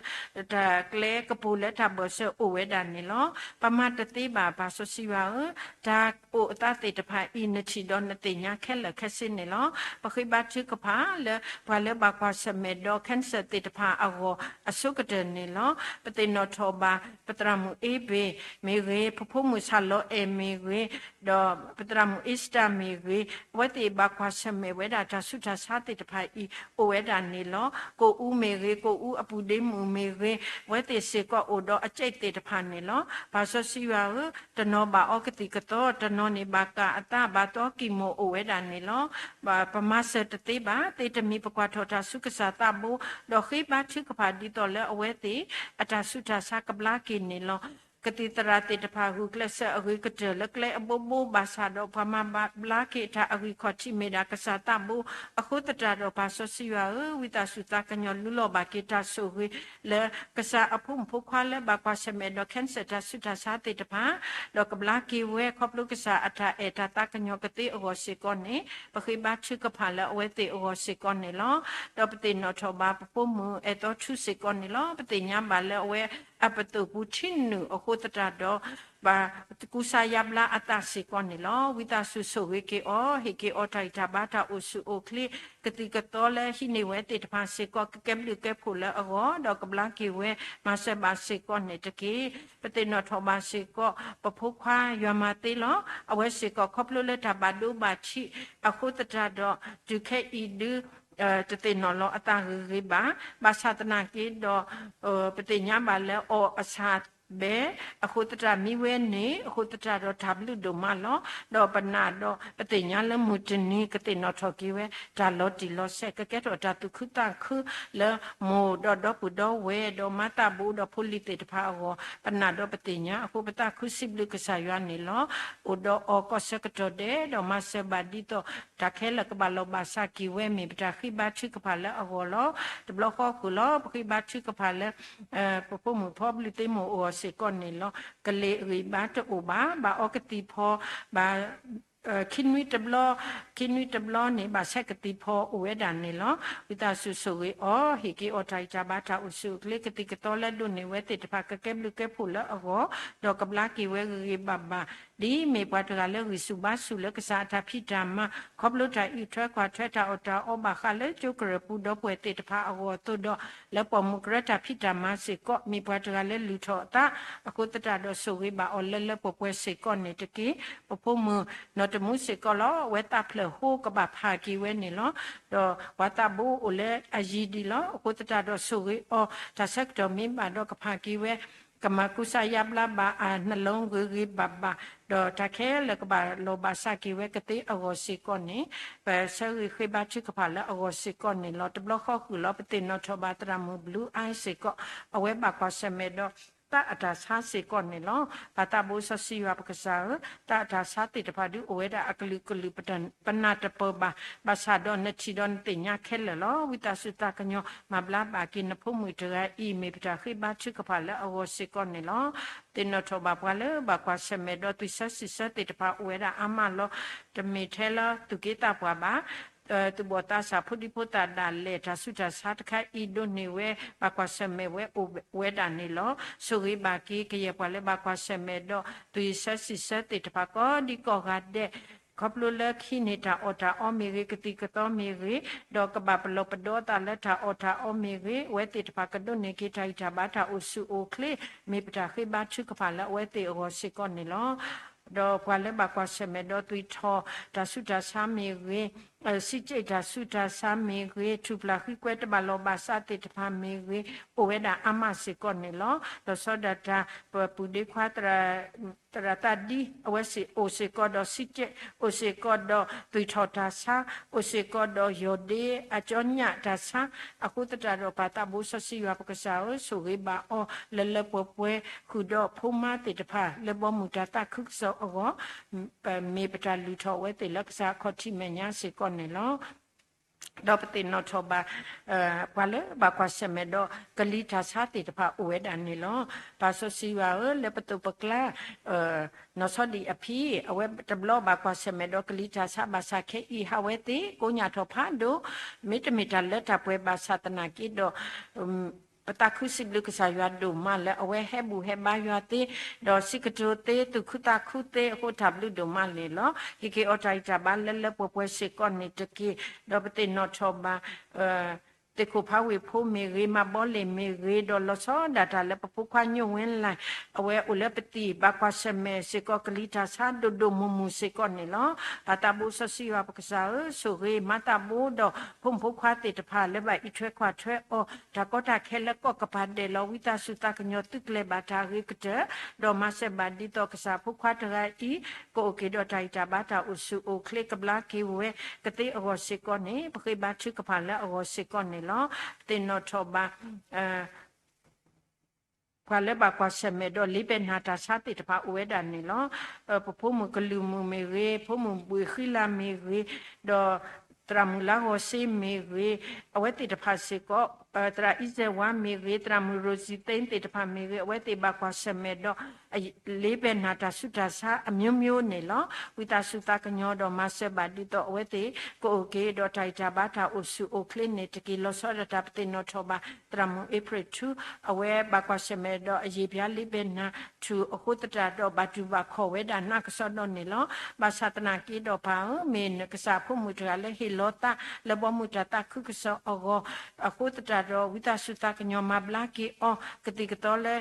တၢ်ကျဲကပူၤလၢတၢ်ဘၢၣ်စၢၤအိၣ်ဝဲဒၣ်န့ၣ်လီၤ. ပမၤတသ့ဘၣ် ပၢ်စီဆှံယွၤဧၢ, တၢ်အိၣ်အသးသ့ၣ်တဖၣ်အံၤ နထံၣ်ဒီးနသ့ၣ်ညါခဲလၢာ်ခဲဆ့န့ၣ်လီၤ. ပဃ့ဘါထုကဖၣ်လၢ ပှၤလၢဘၣ်ကွၢ်ဆၢၣ်မဲာ်ဒီး cancer သ့ၣ်တဖၣ်အဂီၢ်အဆိကတၢၢ်န့ၣ်လီၤ. ပသ့ၣ်နီၣ်ထီၣ်ဘၣ် ပသရၣ်မုၣ်အ့ဘ့ၣ်မ့ၢ်ဂ့ၤ, ပဖိမုၣ်ဆၣ်လီၤအဲၣ်မ့ၢ်ဂ့ၤ, ဒီးပသရၣ်မုၣ်အ့စတၢ်မ့ၢ်ဂ့ၤ, အဝဲသ့ၣ်ဘၣ်ကွၢ်ဆၢၣ်မဲာ်ဝဲဒၣ်တၢ်ဆူးတၢ်ဆါသ့ၣ်တဖၣ်အံၤ အိၣ်ဝဲဒၣ်န့ၣ်လီၤ. ကိၣ်အူမ့ၢ်ဂ့ၤ, ကိၣ်အူအပူၤဒ့မုၣ်မ့ၢ်ဂ့ၤ, အဝဲသ့ၣ်စ့ၢ်ကီးအိၣ်ဒီးအကၠဲးသ့ၣ်တဖၣ်န့ၣ်လီၤ. ပၢ်စီဆှံယွၤဧၢ, တနီၤဘၣ်အီကသံၣ်ကသီ, တနီၤန့ၣ်ဘၣ်ကၢ်အသး ဘၣ်သီကံၢ်မိၢ်အိၣ်ဝဲဒၣ်န့ၣ်လီၤ. ပမၤစၢၤတသ့ဘၣ်, သ့တမံၤပကွၢ်ထီၣ်တၢ်ဆူကစၢ်သးဘိ, ဒီးဃ့ဘါထုကဖၣ်ဒ်သိးလၢအဝဲသ့ၣ် အတၢ်ဆူးတၢ်ဆါကဘျါက့ၤန့ၣ်လီၤ. ကသံၣ်သရၣ်သ့ၣ်တဖၣ်ဂုာ်ကျဲးစၢးအဂ့ၤကတၢၢ်လၢကျဲအဘိဘိဘၣ်ဆၣ်ဒီး ပှၤမၤဘျါက့ၤတၢ်အဂံၢ်ခီၣ်ထံးမ့ၢ်ဒၣ်ကစၢ်သးဘိ, အဃိသတးဒီးပၢ်စီဆှံယွၤဧၢ, ဝံသးစူၤသးကညီၤလူလီၤဘၣ်က့ၤတၢ်ဆိၣ်ဂ့ၤ လၢကစၢ်အဖိမုၣ်ဖိခွါလၢဘၣ်ကွၢ်ဆၢၣ်မဲာ်ဒီး cancer တၢ်ဆူးတၢ်ဆါသ့ၣ်တဖၣ်, ဒီးကဘျါက့ၤဝဲခီဖျိကစၢ်အတၢ်အဲၣ်တၢ်သးကညီၤကသ့အဂီၢ်စ့ၢ်ကီးန့ၣ်, ပဃ့ဘါထုကဖၣ်လၢအဝဲသ့ၣ်အဂီၢ်စ့ၢ်ကီးန့ၣ်လီၤ. ဒီးပသ့ၣ်နီၣ်ထီၣ်ဘၣ်ပဖိမုၣ်အဲၣ်သီထူစ့ၢ်ကီးန့ၣ်လီၤ. ပသ့ၣ်ညါဘၣ်လၢအဝဲအပသိၣ်ပူၤထံနုာ်အဃိသတးဒီး ဘၣ်ကူစါယါဘျါအသးစ့ၢ်ကီးန့ၣ်လီၤ. ဝံသးစူၤဆိၣ်ဂ့ၤက့ၤအီၤ, ဟ့ၣ်က့ၤအီၤတၢ်ဂံၢ်တၢ်ဘါတၢ်အိၣ်ဆူၣ်အိၣ်ချ့, ကသံၣ်ကသီလၢဟံးန့ၢ်ဝဲသ့ၣ်တဖၣ်စ့ၢ်ကီး ကကဲဘျုးကဲဖှိၣ်လၢအဂီၢ်, ဒီးကဘျါက့ၤဝဲ မၤစၢၤဘၣ်စ့ၢ်ကီးန့ၣ်တက့ၢ်. ပသ့ၣ်နီၣ်ထီၣ်ဘၣ်စ့ၢ်ကီး ပဖိခွါယွၤမၤသ့လီၤ. အဝဲစ့ၢ်ကီးခီဖျိလၢတၢ်ဘၣ်ဒိဘၣ်ထံးအဃိသတးဒီး တုၤခဲအံၤဒု တသ့ၣ်နီၣ်လီၤအသးဂ့ၤဂ့ၤဘၣ်. ဘၣ်ဆၣ်သနာ်က့ဒီး ပသ့ၣ်ညါဘၣ်လၢအီၣ်အဆၣ်ဘဲ အဃိသတးမံဝဲန့ၣ် အဃိသတးဒီးတၢ်ဘျုးဒိၣ်မးလီၤ. ဒီးပနာ်ဒီးပသ့ၣ်ညါလၢမုၢ်တနံၤကသ့ၣ်နီၣ်ထီၣ်က့ၤဝဲ တၢ်လီၤတံၢ်လီၤဆဲး ကကဲထီၣ်တၢ်သူၣ်ခုသးခုလၢမိၢ်ဒီးဒီပုၢ်ဒီဝဲၢ်ဒီးမါသးဘိဒီးဖိလံၤသ့ၣ်တဖၣ်အဂီၢ် ပနာ်ဒီးပသ့ၣ်ညါအဃိ ပသးခုစံးဘျုးကစၢ်ယွၤန့ၣ်လီၤ. အိၣ်ဒီးအီၤကီၢ်ဆၢကတီၢ်ဒဲး ဒီးမၤစၢၤဘၣ်ဒ်သိး တၢ်ခဲလၢာ်ကဘၣ်လီၢ်ဘၣ်စးက့ၤဝဲ မ့ၢ်ပတၢ်ဃ့ဘါထုကဖၣ်လၢအဂီၢ်လီၤ. တဘျီဃီဃုာ်လီၤ ပဃ့ဘါထုကဖၣ်လၢ ပဖိမုၣ်ဖိဘျုးသ့မိၢ်အဂီၢ်စ့ၢ်ကီးန့ၣ်လီၤ. ကလ့ၤအဂံၢ်ဘါတအိၣ်ဘၣ်, ဘၣ်အီကသံၣ်ဖီ, ဘၣ် ခံနွံတဘျီ, ခံနွံတဘျီန့ၣ် ဘၣ်ဆဲးကသံၣ်ဖီအိၣ်ဝဲဒၣ်န့ၣ်လီၤ. ဝံသးစူၤဆိၣ်ဂ့ၤအီၤ, ဟ့ၣ်က့ၤအီၤတၢ်ဂံၢ်တၢ်ဘါတၢ်အိၣ်ဆူၣ်အိၣ်ချ့ ကသံၣ်ကသီလၢဒိးန့ၢ်ဝဲသ့ၣ်တဖၣ် ကကဲဘျုးကဲဖှိၣ်လၢအဂီၢ်, ဒီးကဘျါက့ၤဝဲဂ့ၤဂ့ၤဘၣ်ဘၣ်, ဒ်မ့ၢ်ပှၤတဂၤလၢဂံၢ်ဆူၣ်ဘါဆူၣ်လၢကစၢ်အတၢ်ဖံးတၢ်မၤ ခီဖျိတၢ်အံးထွဲကွၢ်ထွဲတၢ်အီၣ်တၢ်အီဘၣ်ဃးလၢကၠိကရၢၢ်ပူၤဒီပုၢ်ဝဲၢ်သ့ၣ်တဖၣ်အဂီၢ်အသိးဒီး လၢပိာ်မုၣ်ကရၢတၢ်ဖံးတၢ်မၤစ့ၢ်ကီး မ့ၢ်ပှၤတဂၤလၢလုၢ်ထီၣ်အသး, အဃိသတးဒီးဆိၣ်ဂ့ၤဘၣ်အီၤလၢလၢပှဲၤပှဲၤစ့ၢ်ကီးန့ၣ်တက့ၢ်. ပဖိမုၣ်နီၢ်တမူစ့ၢ်ကီးလီၤ. အဝဲသးဖျၢၣ်ဃိကဘၣ်ဖးက့ၤဝဲန့ၣ်လီၤ. ဒီးပှၤသးဘိအိၣ်လၢအယံၤဒံးလီၤ. အဃိသတးဒီးဆိၣ်ဂ့ၤအီၤ တၢ်ဆၢကတီၢ်မ့ၢ်ဘၣ်ဒီးကဖးက့ၤဝဲ ကမၤကူစါယါဘျါဘၣ်အနလီဂ့ၤဂ့ၤဘၣ်ဘၣ်, ဒီးတၢ်ခဲလၢာ်ကဘၣ်လီၢ်ဘၣ်စးက့ၤဝဲကသ့အဂီၢ်စ့ၢ်ကီးန့ၣ်, ပဆၢဂ့ၤဃ့ဘါထုကဖၣ်လၢအဂီၢ်စ့ၢ်ကီးန့ၣ်လီၤ. တဘျီဃီဃုာ်လီၤ ပသ့ၣ်နီၣ်ထီၣ်ဘၣ်သရၣ်မုၣ်ဘျူးအါစ့ၢ်ကီး, အဝဲဘၣ်ကွၢ်ဆၢၣ်မဲာ်ဒီး သးအတၢ်ဆါစ့ၢ်ကီးန့ၣ်လီၤ. ပၢ်သးဘိစီဆှံယွၤပကစၢ်ဧၢ, သးအတၢ်ဆါသ့ၣ်တဖၣ်ဒုးအိၣ်ဝဲဒၣ်အကလုာ်ကလုာ် ပနၢ်တပၢၢ်ဘၣ်, ဘၣ်ဆၣ်ဒီးနထံၣ်ဒီးနသ့ၣ်ညါခဲလၢာ်လီၤ. ဝံသးစူၤသးကညီၤ မၤဘျါဘၣ်က့ၤနဖိမုၣ်တဂၤအံၤ မ့ၢ်ပတၢ်ဃ့ဘါထုကဖၣ်လၢအဂီၢ်စ့ၢ်ကီးန့ၣ်လီၤ. သ့ၣ်နီၣ်ထီၣ်ဘၣ်ပှၤလၢဘၣ်ကွၢ်ဆၢၣ်မဲာ်ဒီး သွံၣ်ဆၢစံၣ်ဆၢသ့ၣ်တဖၣ်အိၣ်ဝဲဒၣ်အါမးလီၤ. တမ့ၢ်ထဲလၢသူၣ်က့သးပှၢ်ဘၣ် သူၣ်ဘီၣ်သးစၢ်ဖိဒံဖိသၣ်ဒၣ်လဲာ် တၢ်ဆူးတၢ်ဆါတခါအံၤဒိးန့ၢ်ဝဲ ဘၣ်ကွၢ်ဆၢၣ်မဲာ်ဝဲအိၣ်ဝဲဒၣ်န့ၣ်လီၤ. ဆိၣ်ဂ့ၤဘၣ်က့ၤကယဲၢ်ပှၤလၢဘၣ်ကွၢ်ဆၢၣ်မဲာ်ဒီး သွံၣ်ဆၢစံၣ်ဆၢသ့ၣ်တဖၣ်ကိးဒံကိးဂၤဒဲး, ခီဖျိလၢကဟံးန့ၢ်တၢ်အီၣ်တၢ်အီမ့ၢ်ဂ့ၤ, ကသံၣ်ကသီမ့ၢ်ဂ့ၤ, ဒီးကဘၣ်ပလီၢ်ပဒီအသးလၢတၢ်အီၣ်တၢ်အီမ့ၢ်ဂ့ၤ, အဝဲသ့ၣ်တဖၣ်ကဒိးန့ၢ်က့ၤတၢ်ဂံၢ်တၢ်ဘါတၢ်အိၣ်ဆူၣ်အိၣ်ချ့, မ့ၢ်ပတၢ်ဃ့ဘါထုကဖၣ်လၢအဝဲသ့ၣ်အဂီၢ်စ့ၢ်ကီးန့ၣ်လီၤ. ဒီးပှၤလၢဘၣ်ကွၢ်ဆၢၣ်မဲာ်ဒီးသွံၣ်ထီၣ် တၢ်ဆူးတၢ်ဆါမ့ၢ်ဂ့ၤ, စံက့ၣ်တၢ်ဆူးတၢ်ဆါမ့ၢ်ဂ့ၤ, ထူၣ်ဖျးဃံကွဲတဘၣ်လီၤဘၣ်စးသ့ၣ်တဖၣ်မ့ၢ်ဂ့ၤ, အိၣ်ဝဲဒၣ်အါမးစ့ၢ်ကီးန့ၣ်လီၤ. လီၤဆီဒၣ်တၢ် ပပုၢ်ဒ့ခွါ သရၣ်သးဒံ အဝဲစ့ၢ်အိၣ်စ့ၢ်ကီးဒီးစံက့ၣ်, အိၣ်စ့ၢ်ကီးဒီးသွံၣ်ထီၣ်တၢ်ဆါ, အိၣ်စ့ၢ်ကီးဒီးယီၢ်ဒ့အကၠီညၣ်တၢ်ဆါ, အဃိသတးဒီးပၢ်သးဘိစီဆှံယွၤပကစၢ်ဧၢ, ဆိၣ်ဂ့ၤဘၣ်အီၤလၢလၢပှဲၤပှဲၤ ဃုာ်ဒီးဖိမါသ့ၣ်တဖၣ် လၢဘီမုၢ်တၢ်သးခုကစီၣ်အဂီၢ် မ့ၢ်ပတၢ်လုၢ်ထီၣ်အဝဲသ့ၣ်လၢကစၢ်အခီၣ်ထံးမဲာ်ညါစ့ၢ်ကီးန့ၣ်လီၤ. ဒီးပသ့ၣ်နီၣ်ထီၣ်ဘၣ် ပှၤလၢဘၣ်ကွၢ်ဆၢၣ်မဲာ်ဒီးကလံၤတၢ်ဆါသ့ၣ်တဖၣ်အိၣ်ဝဲဒၣ်န့ၣ်လီၤ. ပၢ်စီဆှံယွၤဧၢ, လၢပသိးပကျါ နီၢ်ဆီဒံၣ်အဖံ အဝဲတဘျီဘၣ်ကွၢ်ဆၢၣ်မဲာ်ဒီးကလံၤတၢ်ဆါဘၣ်ဆၣ်ခဲအံၤ ဟးဝဲသ့ၣ်ကိညၣ်ထီၣ်ဖးဒိၣ်, မ့တမ့ၢ်တၢ်လၢတၢ်ပှဲၤဘၣ်ဆၣ်သနာ်က့ဒီး ပသးခုစံးဘျုးကစၢ်ယွၤဒိၣ်မးလၢအဝဲဟဲဘူၣ်ဟဲဘါယွၤသ့, ဒီးစံးကတိၤသ့, သူၣ်ခုသးခုသ့အဃိ တၢ်ဘျုးဒိၣ်မးန့ၣ်လီၤ. ဟ့ၣ်က့ၤအီၤတၢ်ဂံၢ်တၢ်ဘါလၢလၢပှဲၤပှဲၤစ့ၢ်ကီးန့ၣ်တက့ၢ်. ဒီးပသ့ၣ်နီၣ်ထီၣ်ဘၣ် သ့ၣ်ခိၣ်ဖးဝ့ၢ်ဖိမ့ၢ်ဂ့ၤ, မၤဘီလ့ၣ်မ့ၢ်ဂ့ၤ, ဒီးလီၤဆီဒၣ်တၢ်လၢပဖိခွါညိၣ်ဝ့လၢ် အဝဲအိၣ်လၢပသံၣ် ဘၣ်ကွၢ်ဆၢၣ်မဲာ်စ့ၢ်ကီးကလံၤတၢ်ဆါဒိၣ်ဒိၣ်မုၢ်မုၢ်စ့ၢ်ကီးန့ၣ်လီၤ. ပၢ်သးဘိစီဆှံယွၤပကစၢ်ဧၢ, ဆိၣ်ဂ့ၤမၤသးဘိဒီး ဖိမုၣ်ဖိခွါသ့ၣ်တဖၣ်လၢဘၣ်အံးထွဲကွၢ်ထွဲအီၤ တၢ်ကီတၢ်ခဲလၢကီၢ်ကပၤဒဲးလီၤ. ဝံသးစူၤသးကညီၤသုးကျဲၤဘၣ်တၢ်အဂ့ၤကတၢၢ်, ဒီးမၤစၢၤဘၣ်ဒ်သိးကစၢ်ဖိခွါတဂၤအံၤ ကအိၣ်က့ၤဒီးတၢ်ဂံၢ်တၢ်ဘါတၢ်အိၣ်ဆူၣ်အိၣ်ချ့ ကဘျါက့ၤဝဲကသ့အဂီၢ်စ့ၢ်ကီးန့ၣ် ပဃ့ဘါထုကဖၣ်လၢအဂီၢ်စ့ၢ်ကီးန့ၣ်လီၤ. ပသ့ၣ်နီၣ်ထီၣ်ဘၣ် ပှၤလၢဘၣ်ကွၢ်ဆၢၣ်မဲာ်ဒီးလ့ပယ်နၢ်တၢ်ဆါသ့ၣ်တဖၣ်အိၣ်ဝဲဒၣ်န့ၣ်လီၤ. ပဖိမုၣ်ကလုာ်မုၣ်မ့ၢ်ဂ့ၤ, ဖိမုၣ်ဘှ့ၣ်ဃံလၤမ့ၢ်ဂ့ၤ, ဒီးသရၣ်မုၣ်လါဂီၤစ့မ့ၢ်ဂ့ၤ, အဝဲသ့ၣ်တဖၣ်စ့ၢ်ကီး, သရၣ်အံၤစဲးဝါမ့ၢ်ဂ့ၤ, သရၣ်မုၣ်ရိၤစံသ့သ့ၣ်တဖၣ်မ့ၢ်ဂ့ၤ, အဝဲသ့ၣ်ဘၣ်ကွၢ်ဆၢၣ်မဲာ်ဒီး လ့ပယ်နၢ်တၢ်ဆူးတၢ်ဆါအမျိုးမျိုးန့ၣ်လီၤ. ဝံသးစူၤသးကညီၤဒီးမၤစၢၤဘၣ်ဒ်သိးအဝဲသ့ၣ်ကအိၣ်က့ၤဒီးတၢ်ဂံၢ်တၢ်ဘါတၢ်အိၣ်ဆူၣ်အိၣ်ချ့န့ၣ်တက့ၢ်. လီၤဆီဒၣ်တၢ်ပသ့ၣ်နီၣ်ထီၣ်ဘၣ် သရၣ်မုၣ်အ့ဖြ့ၣ်ထူ အဝဲဘၣ်ကွၢ်ဆၢၣ်မဲာ်ဒီးအယံာ်ပၠါလ့ပယ်နၢ်ထူၣ်အဃိသတးဒီး ဘၣ်တူၢ်ဘၣ်ခီၣ်ဝဲဒၣ်နးကစီဒီန့ၣ်လီၤ. ဘၣ်ဆၣ်သနာ်က့ဒီးပၢ်ဧၢ, မ့ၢ်နကစၢ်အဖိမုၣ်တဂၤလၢဟ့ၣ်လီၤသးလၢဘီမုၢ်တၢ်သးခုကစီၣ်အဂီၢ်, အဃိသတးဒီး ဝံသးစူၤသးကညီၤမၤဘျါက့ၤအီၤ ကသံၣ်ကသီလၢ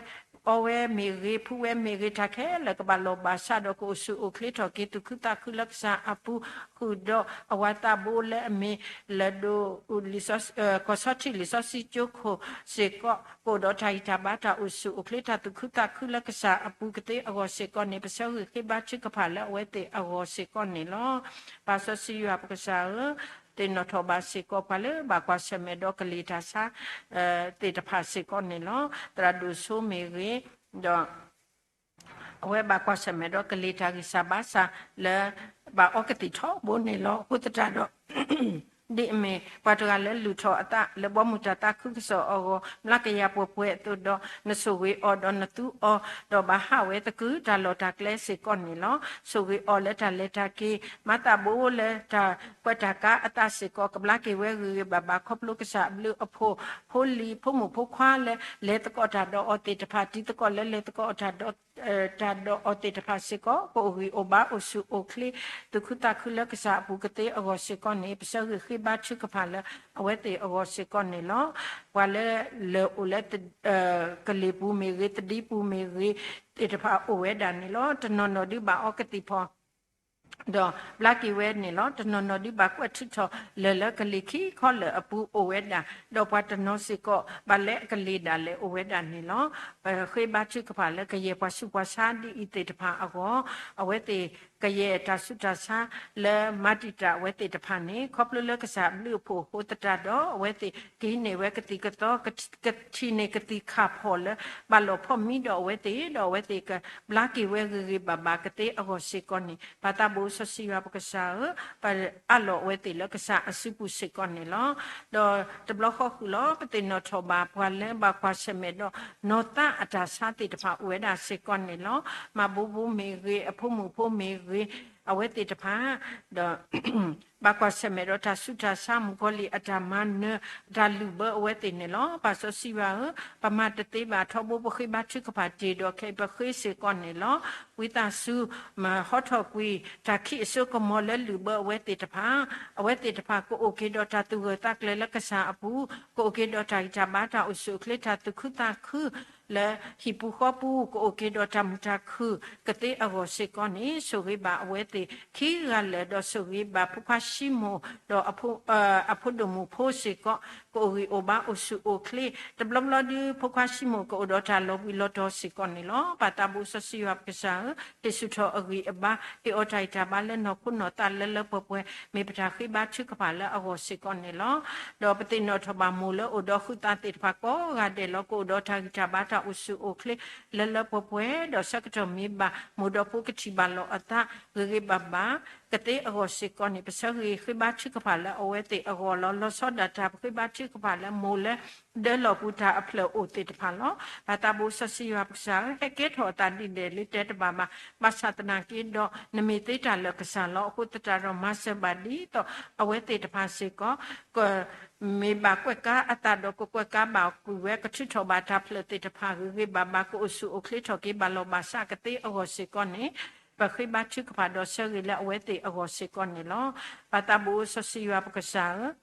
အီဝဲမ့ၢ်ဂ့ၤ, ဖှူဝဲမ့ၢ်ဂ့ၤ, တၢ်ခဲလၢာ်ကဘၣ်လီၤဘၣ်စးဒီး ကအိၣ်ဆူၣ်အိၣ်ချ့ထီၣ်က့ၤ သူၣ်ခုသးခုလၢကစၢ်အပူၤ, ဃုာ်ဒီးအဝၤသးဘိလၢအမ့ၢ် လၢၢ်ဒိၣ် ကီၢ်ဆီထံးလံာ်စီဆှံကၠိခိၣ်စ့ၢ်ကီး ကအိၣ်ဒီးတၢ်ဂံၢ်တၢ်ဘါတၢ်အိၣ်ဆူၣ်အိၣ်ချ့ တၢ်သူၣ်ခုသးခုလၢကစၢ်အပူၤကသ့အဂီၢ်စ့ၢ်ကီးန့ၣ် ပဆၢဂ့ၤဃ့ဘါထုကဖၣ်လၢအဝဲသ့ၣ်အဂီၢ်စ့ၢ်ကီးန့ၣ်လီၤ. ပၢ်စီဆှံယွၤပကစၢ်ဧၢ, သ့ၣ်နီၣ်ထီၣ်ဘၣ်စ့ၢ်ကီးပှၤလၢဘၣ်ကွၢ်ဆၢၣ်မဲာ်ဒီးကလံၤတၢ်ဆါ သ့ၣ်တဖၣ်စ့ၢ်ကီးန့ၣ်လီၤ. သရၣ်ဒိၣ်စိမ့ၢ်ဂ့ၤ, ဒီး အဝဲဘၣ်ကွၢ်ဆၢၣ်မဲာ်ဒီးကလံၤတၢ်ဂံၢ်စၢ်ဘါစၢ်လၢ ဘၣ်အီကသံၣ်ထီဘိန့ၣ်လီၤ. အဃိသတးဒီး ဒ်အမ့ၢ်ပှၤတဂၤလၢလုၢ်ထီၣ်အသးလၢဘီမုၢ်တၢ်သးခုကစီၣ်အဂီၢ် မျးကယၤပှဲၤပှဲၤအသိးဒီး နဆိၣ်ဂ့ၤအီၤဒီးနသူအီၤ, ဒီးဘၣ်ဟးဝဲသကုၤတၢ်လီၢ်တၢ်ကျဲစ့ၢ်ကီးန့ၣ်လီၤ. ဆိၣ်ဂ့ၤအီၤလၢတၢ်လဲၤတၢ်က့ၤ, မၤသးဘိလၢတၢ်ပှဲၤတၢ်ကါအသးစ့ၢ်ကီး ကဘျါက့ၤဝဲဂ့ၤဂ့ၤဘၣ်ဘၣ် ခီဖျိကစၢ်အဘျုးအဖှိၣ်, ဖိလံၤ ဖိမုၣ်ဖိခွါလၢ လဲၤသကိးတၢ်ဒီးအီၤသ့ၣ်တဖၣ်, တံၤသကိးလၢလဲၤသကိးတၢ်ဒီး တၢ်ဒီးအီၤသ့ၣ်တဖၣ်စ့ၢ်ကီး ကအိၣ်ဂံၢ်အိၣ်ဘါအိၣ်ဆူၣ်အိၣ်ချ့ သူၣ်ခုသးခုလၢကစၢ်အပူၤကသ့အဂီၢ်စ့ၢ်ကီးန့ၣ် ပဆၢဂ့ၤဃ့ဘါထုကဖၣ်လၢအဝဲသ့ၣ်အဂီၢ်စ့ၢ်ကီးန့ၣ်လီၤ. ပှၤလၢလၢအိၣ်လၢ ကလ့ၢ်ပူၤမ့ၢ်ဂ့ၤ, သဒံပူၤမ့ၢ်ဂ့ၤ, သ့ၣ်တဖၣ်အိၣ်ဝဲဒၣ်န့ၣ်လီၤ. တနီၤနီၤဒုးဘၣ်အီကသံၣ်ဖီ ဒီးဘျါက့ၤဝဲန့ၣ်လီၤ. တနီၤနီၤဒုးဘၣ်ကွဲးထုးထီၣ်လၢာ်လၢကလံၤခံခီလၢာ်အပူၤအိၣ်ဝဲဒၣ်, ဒီးပှၤတနီၤစ့ၢ်ကီး ဘၣ်လဲအကလံၤဒၣ်လဲာ်အိၣ်ဝဲဒၣ်န့ၣ်လီၤ. ဃ့ဘါထုကဖၣ်လၢကယဲၢ်ပှၤဆူးပှၤဆါဒ်အံၤသ့ၣ်တဖၣ်အဂီၢ်, အဝဲသ့ၣ်ကယဲၢ်တၢ်ဆူးတၢ်ဆါလၢမၤတံာ်တာ်အဝဲသ့ၣ်တဖၣ်န့ၣ် ခီဖျိလၢကစၢ်အဘျုးအဖှိၣ်အဃိသတးဒီး အဝဲသ့ၣ်ကဟံးန့ၢ်ဝဲကသံၣ်ကသီ, ကထံၣ်န့ၢ်ကသံၣ်ခၣ်ဖီၣ်လၢ ဘၣ်လီၤဖီၣ်မံဒီးအဝဲသ့ၣ်, ဒီးအဝဲသ့ၣ်ကဘျါက့ၤဝဲဂ့ၤဂ့ၤဘၣ်ဘၣ်ကသ့အဂီၢ်စ့ၢ်ကီးန့ၣ် ပၢ်သးဘိစီဆှံယွၤပကစၢ်ဧၢ, ပအးလီၤအဝဲသ့ၣ်လၢကစၢ်အစုပူၤစ့ၢ်ကီးန့ၣ်လီၤ. ဒီးတဘျီဃီဃုာ်လီၤ ပသ့ၣ်နီၣ်ထီၣ်ဘၣ်ပှၤလၢဘၣ်ကွၢ်ဆၢၣ်မဲာ်ဒီး နီၢ်သးအတၢ်ဆါသ့ၣ်တဖၣ်အိၣ်ဝဲဒၣ်စ့ၢ်ကီးန့ၣ်လီၤ. မၤဘိဘိမ့ၢ်ဂ့ၤ, အဖိမုၣ်ဖိမ့ၢ်ဂ့ၤ, အဝဲသ့ၣ်တဖၣ် ဒီး ဘၣ်ကွၢ်ဆၢၣ်မဲာ်ဒီးတၢ်ဆူးတၢ်ဆါ မုၣ်ကီၤလံၢ်အတၢ်မၤနၢၤ တၢ်လုၢ်ဘၢအဝဲသ့ၣ်န့ၣ်လီၤ. ပၢ်စီဆှံယွၤဧၢ, ပမၤတသ့ဘၣ်ထီဘိ ပဃ့ဘါထုကဖၣ်တ့ၢ်ဒီးခဲအံၤ ပဃ့စ့ၢ်ကီးန့ၣ်လီၤ. ဝံသးစူၤ မၤဟီထီၣ်ကွံာ် တၢ်ခံးအစိကမီၤလၢလုၢ်ဘၢအဝဲသ့ၣ်တဖၣ်, အဝဲသ့ၣ်တဖၣ်ကအိၣ်က့ၤဒီးတၢ်သူၣ်ဂၢၢ်သးကျၢၤလၢကစၢ်အပူၤ, ကအိၣ်က့ၤဒီးတၢ်ဂံၢ်တၢ်ဘါတၢ်အိၣ်ဆူၣ်အိၣ်ချ့ တၢ်သူၣ်ခုသးခု လၢဟံၣ်ပူၤဃီပူၤ ကအိၣ်က့ၤဒီးတၢ်မုာ်တၢ်ခုၣ်ကသ့အဂီၢ်စ့ၢ်ကီးန့ၣ် ဆိၣ်ဂ့ၤဘၣ်အဝဲသ့ၣ်ခံဂၤလၢာ် ဒီးဆိၣ်ဂ့ၤဘၣ်ဖိခွါၡံမိၣ် ဒီး အဖိဒိၣ်မုၣ်ဖိစ့ၢ်ကီး ကအိၣ်ဂံၢ်အိၣ်ဘါအိၣ်ဆူၣ်အိၣ်ချ့ တဘျီဘျီဒုး ဖိခွါၡံမိၣ်ကအိၣ်ဒီးတၢ်လီၤဘှံးလီၤတီၤစ့ၢ်ကီးန့ၣ်လီၤ. ပၢ်သးဘိစီဆှံယွၤပကစၢ်ဧၢ, ဟ့ၣ်ဆူၣ်ထီၣ်အဂံၢ်အဘါ, ဟ့ၣ်အီၤတၢ်ဂံၢ်တၢ်ဘါလၢနီၢ်ခိနီၢ်သးလၢလၢပှဲၤပှဲၤ, မ့ၢ်ပတၢ်ဃ့ဘါထုကဖၣ်လၢအဂီၢ်စ့ၢ်ကီးန့ၣ်လီၤ. ဒီးပသ့ၣ်နီၣ်ထီၣ်ဘၣ်မိၢ်လၢအိၣ်ဒီးဃုသးသ့ၣ်တဖၣ်ကိးဂၤဒဲးလီၤ. ကအိၣ်ဒီးတၢ်ဂံၢ်တၢ်ဘါတၢ်အိၣ်ဆူၣ်အိၣ်ချ့လၢလၢပှဲၤပှဲၤ, ဒီးဆၢကတီၢ်မ့ၢ်ဘၣ်မိၢ်ဒီးဖိကထံၣ်ဘၣ်လိာ်အသးဂ့ၤဂ့ၤဘၣ်ဘၣ် ကသ့အဂီၢ်စ့ၢ်ကီးန့ၣ် ပဆၢဂ့ၤဃ့ဘါထုကဖၣ်လၢအဝဲသ့ၣ်အဂီၢ်လီၤ. လီၤဆီဒၣ်တၢ်ပဃ့ဘါထုကဖၣ်လၢမိၢ်လၢဒၢလီၢ်ပူၤတၢ်အဖျၢၣ်အိၣ်သ့ၣ်တဖၣ်လီၤ. ပၢ်သးဘိစီဆှံယွၤပကစၢ်ဧၢ, ဟဲကဲထီၣ်အသးဒ်လဲၣ်လၢတဲတဘၣ်ဘၣ်. ဘၣ်ဆၣ်သနာ်က့ဒီး နမ့ၢ်သ့တၢ်လၢာ်ကစၢ်လီၤ. အဃိသတးဒီးမၤစၢၤဘၣ်ဒ်သိးအဝဲသ့ၣ်တဖၣ်စ့ၢ်ကီး က မ့ၢ်ဘၣ်ကွဲးကါအသးဒီးကကွဲးကါဘၣ်ကွံာ်ဝဲ ကထုးထီၣ်ဘၣ်တၢ်ဖျၢၣ်သ့ၣ်တဖၣ်ဂ့ၤဂ့ၤဘၣ်ဘၣ် ကအိၣ်ဆူၣ်အိၣ်ချ့ထီၣ်က့ၤဘၣ်လီၢ်ဘၣ်စးကသ့အဂီၢ်စ့ၢ်ကီးန့ၣ် ပဃ့ဘါထုကဖၣ်ဒီးဆၢဂ့ၤလၢအဝဲသ့ၣ်အဂီၢ်စ့ၢ်ကီးန့ၣ်လီၤ. ပၢ်သးဘိစီဆှံယွၤပကစၢ်ဧၢ,